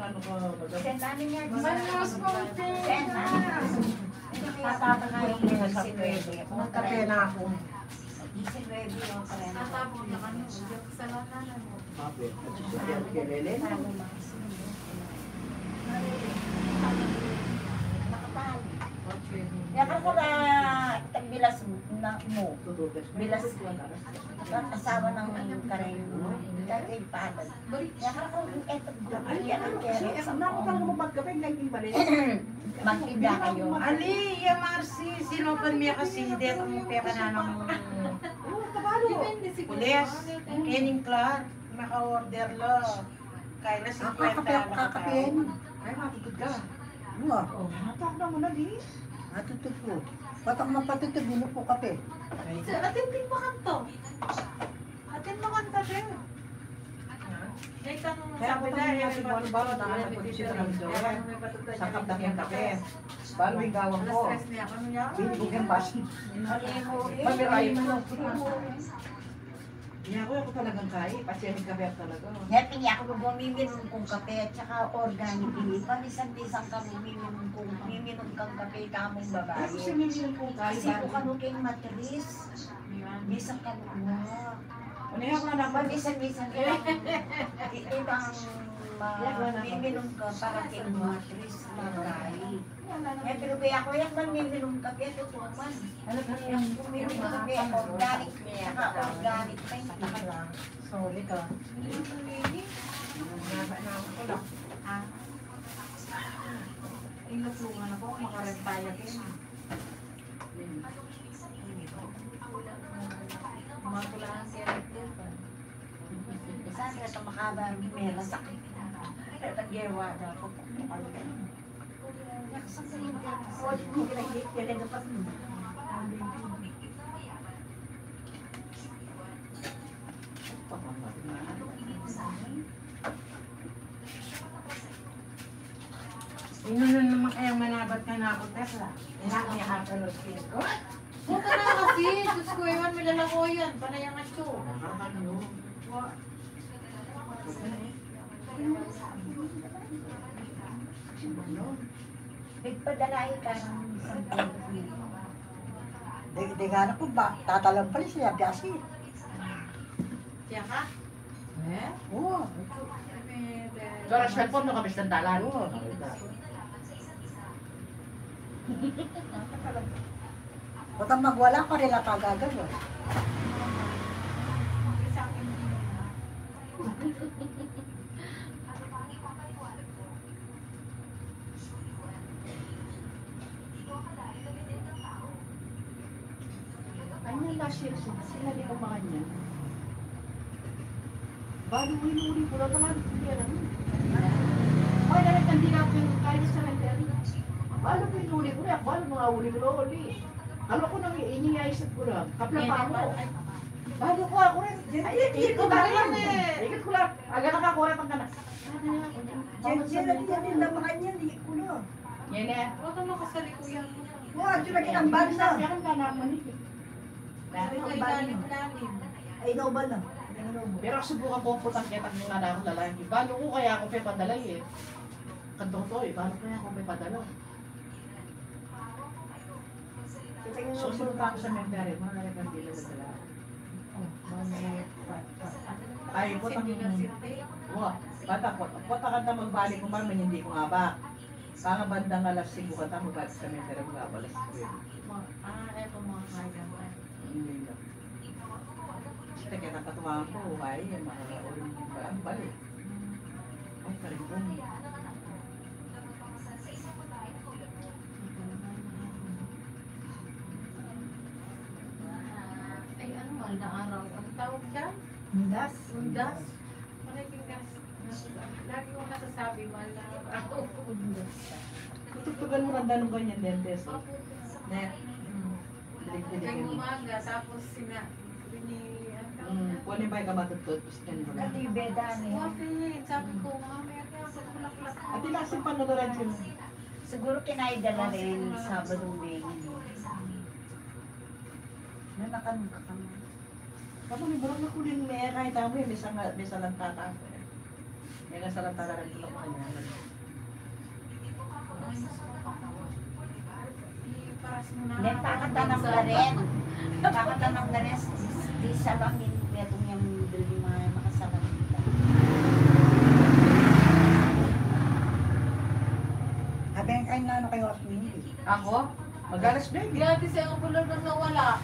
Ano ka ba? Send namin yan. Manos konti. Send namin. Hindi kaya tatangayin yung diecinuebe. Magkape na ako. Diecinuebe yung trenta. Tatapos na kami. Kasalanan mo. Pape, at sisya, kaya lele na. Nakapal. Kaya ka pala, tagbilas mo. Na mo, bilas, asawa ng Karen, tatay, papa. Kaya ka kung eto, yan ang kaya. Naku, talaga magpagkape, ganyan balik. Magtinda kayo. Ali, ya Marcy, sinupan mi kasi, detang peka na ng pulis, Kening Clark, maka-order lo. Kaya na singkwenta, kakape, maka-, kakape. Ay, matutug ka. Wa. O, matutug na mu na, di? Matutug ku. Patang mapatutug, minum ku kape. Ay, atin din makanto. Atin makanto din. Kaya kung sabi na, si Bon Bon, nakakapag-, sa kapatid ng kape. Balu ing gawa ku. Alas tres na ako, ano niya? Binibuking baso. Mamirayo. Niya ku, aku talagang kai, pasiyan kape talaga. Niya, pinya ku, bu, miminum kung kape, at saka organic ini. Pamisan-misan kami miminum kung, miminum kang kape, kamung babae. Kasi miminum kung kai, kasi kung kanu keng matris, misan kanu, wa. Ano yan, wala na. Pamisan-misan kang, i-, ibang, ma-, miminum ka para keng matris, mga kai. Eh, pero kaya ku, yak man miminum kape, tutukan. Yak miminum kape, organic, saka organic pa yun. Sorry ka. Nasa na ako lang. Ah. Inutungan ako, makarenta yun. Makulangan siya ng tiyan. Saan ka tumakaba? May masakit. Tatanggewa na ako. Ino na naman kayang manabat na naku, Tekla? Ina, may hapon o siko? Puta na kasi, Diyos ko, iwan, may lalako yan. Panay ang atso. Nakakano? Wa. Nagpadala ka ng isang pera. Di, di nga na po ba? Tatalang pala siya, biasi. Siya ka? Eh? Oo. Pero sa cellphone mo kami sandalan. Oo. Butang magwala pa rin ang pagagad, oh. Ay, nung last year, sila di ko makanyan. Balu ko inuli ku la, tama, di ko yan, ano. Ay, dapat hindi na po yung kaya sa cemetery. Balu ko inuli ku la, balu mga uli ku la, uli. Kalo ku nang ini, ay, isip ku la. Kapla pa ako. Balu ku, aku rin. Ay, ikit ku la. Ikit ku la. Aga na ka, kura pang kana. Diyan, diyan, diyan, diyan, diyan, makanyan, di ku la. Yan na. Huwag kang makasali, kuya. Wa, ito na kitang banda. Yan ang tanaman ni. Ay, nauban na. Ay, nauban na. Pero subukan ko putang ketak nung nana akong lalaki. Balu ku kaya aku pepadala, eh. Kanto to, eh. Balu kaya aku pepadala. Susunod pa ako sa cemetery, mga nagkandila sa dala. Ay, putang, wa, bata, putang, putang kanta magbalik ku, marman hindi ku nga ba. Kanga bandang alas singko kanta magbalik sa cemetery, magbabalas ku, eh. Ah, eto mga kaya. Hindi na. Sige, nakatuwa ko, ay, mga uling barang balik. Ay, karingan. Ay, ano, mahal na araw. Ang tawag dyan? Undas. Undas. Makikigas. Lagi kong nasasabi, mahal na araw. Undas. Tutugtugan mo, ganda nung ganyan, dentes, oh. Opo. Ne. Mm. Dilig-dilig. Kaya umaga, tapos sina-, bini-, ano tawag na? Mm. Kunin ba yung kamatutut? Gusto nyo ba? Katibe, dani. Okay, sabi ko, mamaya kaya sa bulaklak. Ati, nasa panuluran sila. Siguro kinain dala rin Sabado, Minggu. Nanakan ka kami. Kamu ni burang na kuling mera, ita mo, may sanga, may salantata. May salantata rin ko kanya. Hindi, pakatanam na rin. Pakatanam na rin. Di, di salamin, metung yang beli mga makasalam nila. Abeng kayo na, ano kayo, Asmin? Ako? Mag-alas nuebe. Di ati sa yung bulol nang nawala.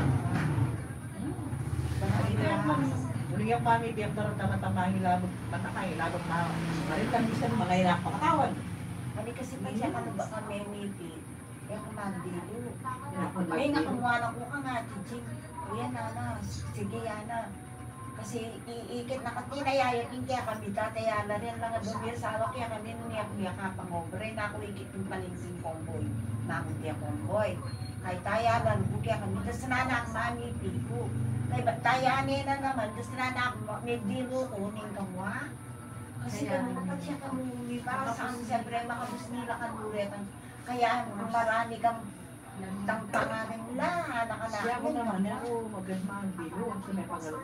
Uling yang mami, biyak na rin tama-tama ang ilabag, mata ka, ilabag na. Marin kang bisan, mga ilapakatawan. Kami kasi pa siya, kami ba kami, maybe. Kaya kung magdilu. May nga kumuha na ko ka nga, Chiching. Kuya, nana, sige, yana. Kasi iikit na kati na yayo, king kaya kami, tataya na rin lang, dumir sa awak, kaya kami, nung iya, kuya, kapang obre, na ako ikit yung palingking convoy. Nakong kaya convoy. Kaya taya na, lubu kaya kami, tas nana, mami, piku. Kaya ba't taya na naman, tas nana, may dilu ko, ning kamwa. Kasi kaya, kung kapag siya kami, para sa amin, siyempre, makabus nila kan ulit ang Kaya marami kang tangtangan mula, anak-anak. Siya ko naman, ako, magandang bilo, ang sumepagalo.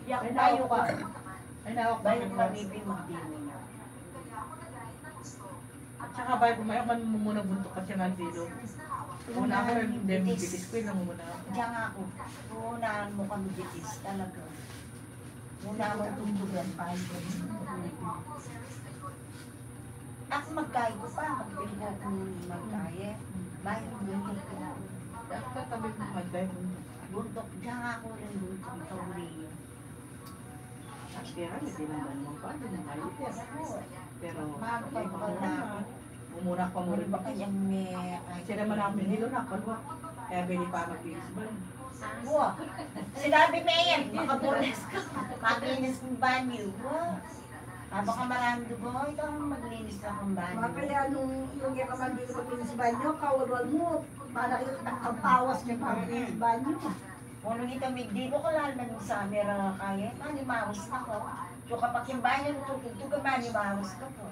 Yak bayo ka. Ay, na, ako, bayo ka, baby, magdilo na. At saka bayo ko, may ako man mumuna buntok kasi magdilo. Una ako, yung diabetes ko, yung muna ako. Diyan ako. Unahan mo kami, bitis, talaga. Muna mo tumbugan pa. Ako magkain ko pa, magpinta ko ng magkain. Bayan ko yung magkain. Ako tabi ko magkain. Buntok, diyan ako rin buntok, ikaw rin. At kaya kami, tinamban mo pa, di na kayo, pero, pero, bago pa, bago pa. Umuna pa mo rin. Baka yang may, ay, sila man ang minilo na, kalwa. Kaya bili pa mag-baseball. Wa. Sinabi na yan, makabulis ka. Maglinis ng banyo. Wa. Ah, baka marami dugo. Ikaw ang maglinis lang ng banyo. Mapaya nung yung yakamandi ko maglinis ng banyo, kawalwal mo. Para yung nakapawas niya maglinis ng banyo. Kung nung ito, may di ko kalal na nung summer, ah, kaya, manimawas na ko. Yung kapag yung banyo, tutugtog ka, manimawas ka po.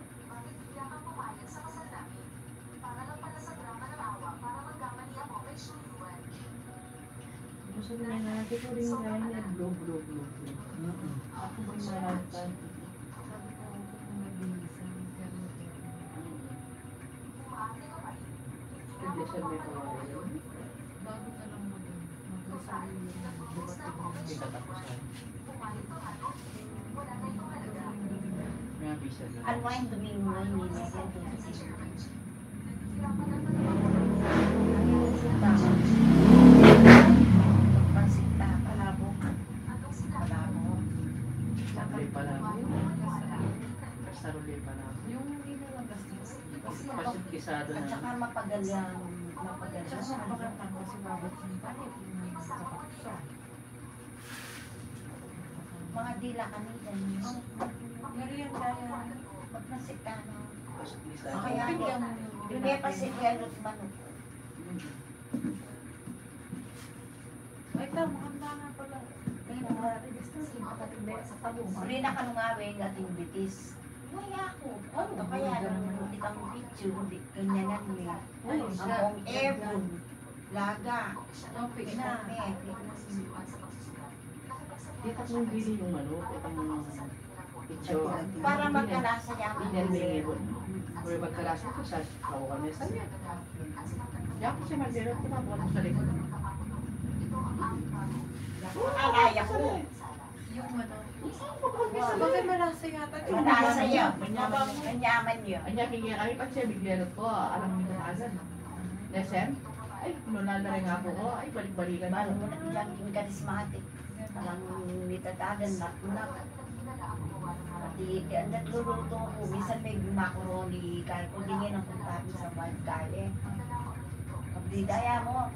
Gusto niya na, ito rin nga niya, blow, blow, blow, blow. Mm-mm. Ako ba yung nalagtan? Sabi ko, "Ako kung maglinis, ang ganun, ganun." Hindi siya may kawalan. Bago ka lang mag-, mag-, mag-, dumating yung katapusan. May abisa na. Ano nga yung Domingo ngayon, eh? Pansit na, palabok. Palabok. Sabi palabok. Sarili palabok. Yung hindi na lang gastos. Kasi pasikisado na. At saka mapagal yan, mapagal yan. At saka mapagal yan kasi mabot yung pangit, yung sa kapsa. Mga dila kami dyan. Merienda yan. Magmasik ka na. Kaya yun, yun yung pasik yan, manok. Ay, tama, ang dana pala. Kaya nga, gusto, sa pagkating sa pag-umaga. Uli na ka nung awing ating bitis. Wala ako. Ano kaya nung ikang picture, hindi ganyan lang eh. Ay, ang siya. Kong Evan, Laga. Okay na. Kong Evan. Di ka kung bili yung ano, itang picture. Para magkalasa yan. Hindi yan may ibon. Or magkalasa ko sa kawakan niya sa niya. Di ako siya maglilot, kita buwan sa likod. Ay, ay, ako. Yung ano. Bagay malasa yata. Mataas ya, manyaman, manyaman ya. Anya, kaya kami pa siya, bigla na po, alam mo yung katasan, no? Nasem? Ay, nuna na rin nga po ko, ay, balik-balikan na. Baru mu na diyan, king karismatic. Alam mo, mitatagan na, na. Pati, kaya ang luluto ko, minsan may macaroni, kaya ko dingin ang punta sa wild kaya. Pagdi daya mo,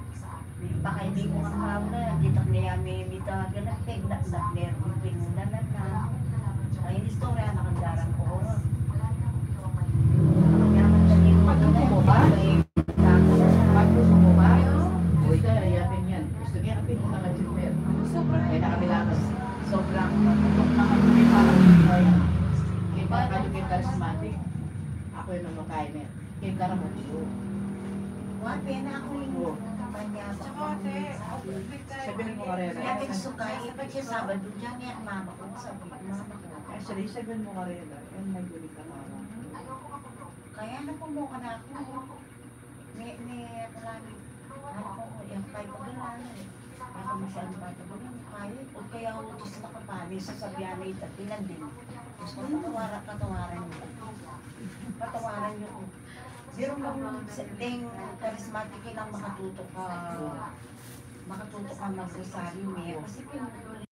baka hindi mo ang kauna, kita niya may mita, ganun, peg, na, na, meron, pinunan na, na. Ay, istorya na kang darang ko. Pag gusto mo ba? Pag gusto mo ba? Uy, kaya yan, yan. Gusto niya, kapit mo na nga, Jimmer. Sobra. Ay, nakabilangan. Sobrang matutok na kami, parang hindi ko yan. Kita kayo kay charismatic. Ako yung nagmakain eh. Kay Caramulo. Wa, pena ako yung Oo. Kampanya. Tsaka, ate, ako, Sabihin mo karera. Kaya gusto ka, ipat siya Sabado, diyan niya mama ko, sabi ko, mama ko. Actually, sabihin mo karera, yung may gulit ka mama. Kaya na po mo ka na ako. May, may, ano ko, yung kay pagkailangan eh. Ako masyadong pagkailangan, kaya, o kaya utos na kapali, sasabihan na ito, pinandin. Gusto mo, patawaran, patawaran niyo ko. Patawaran niyo ko. Pero kung sa, ding charismatic lang makatuto ka, makatuto ka mag-rosaryo, may, kasi pin-,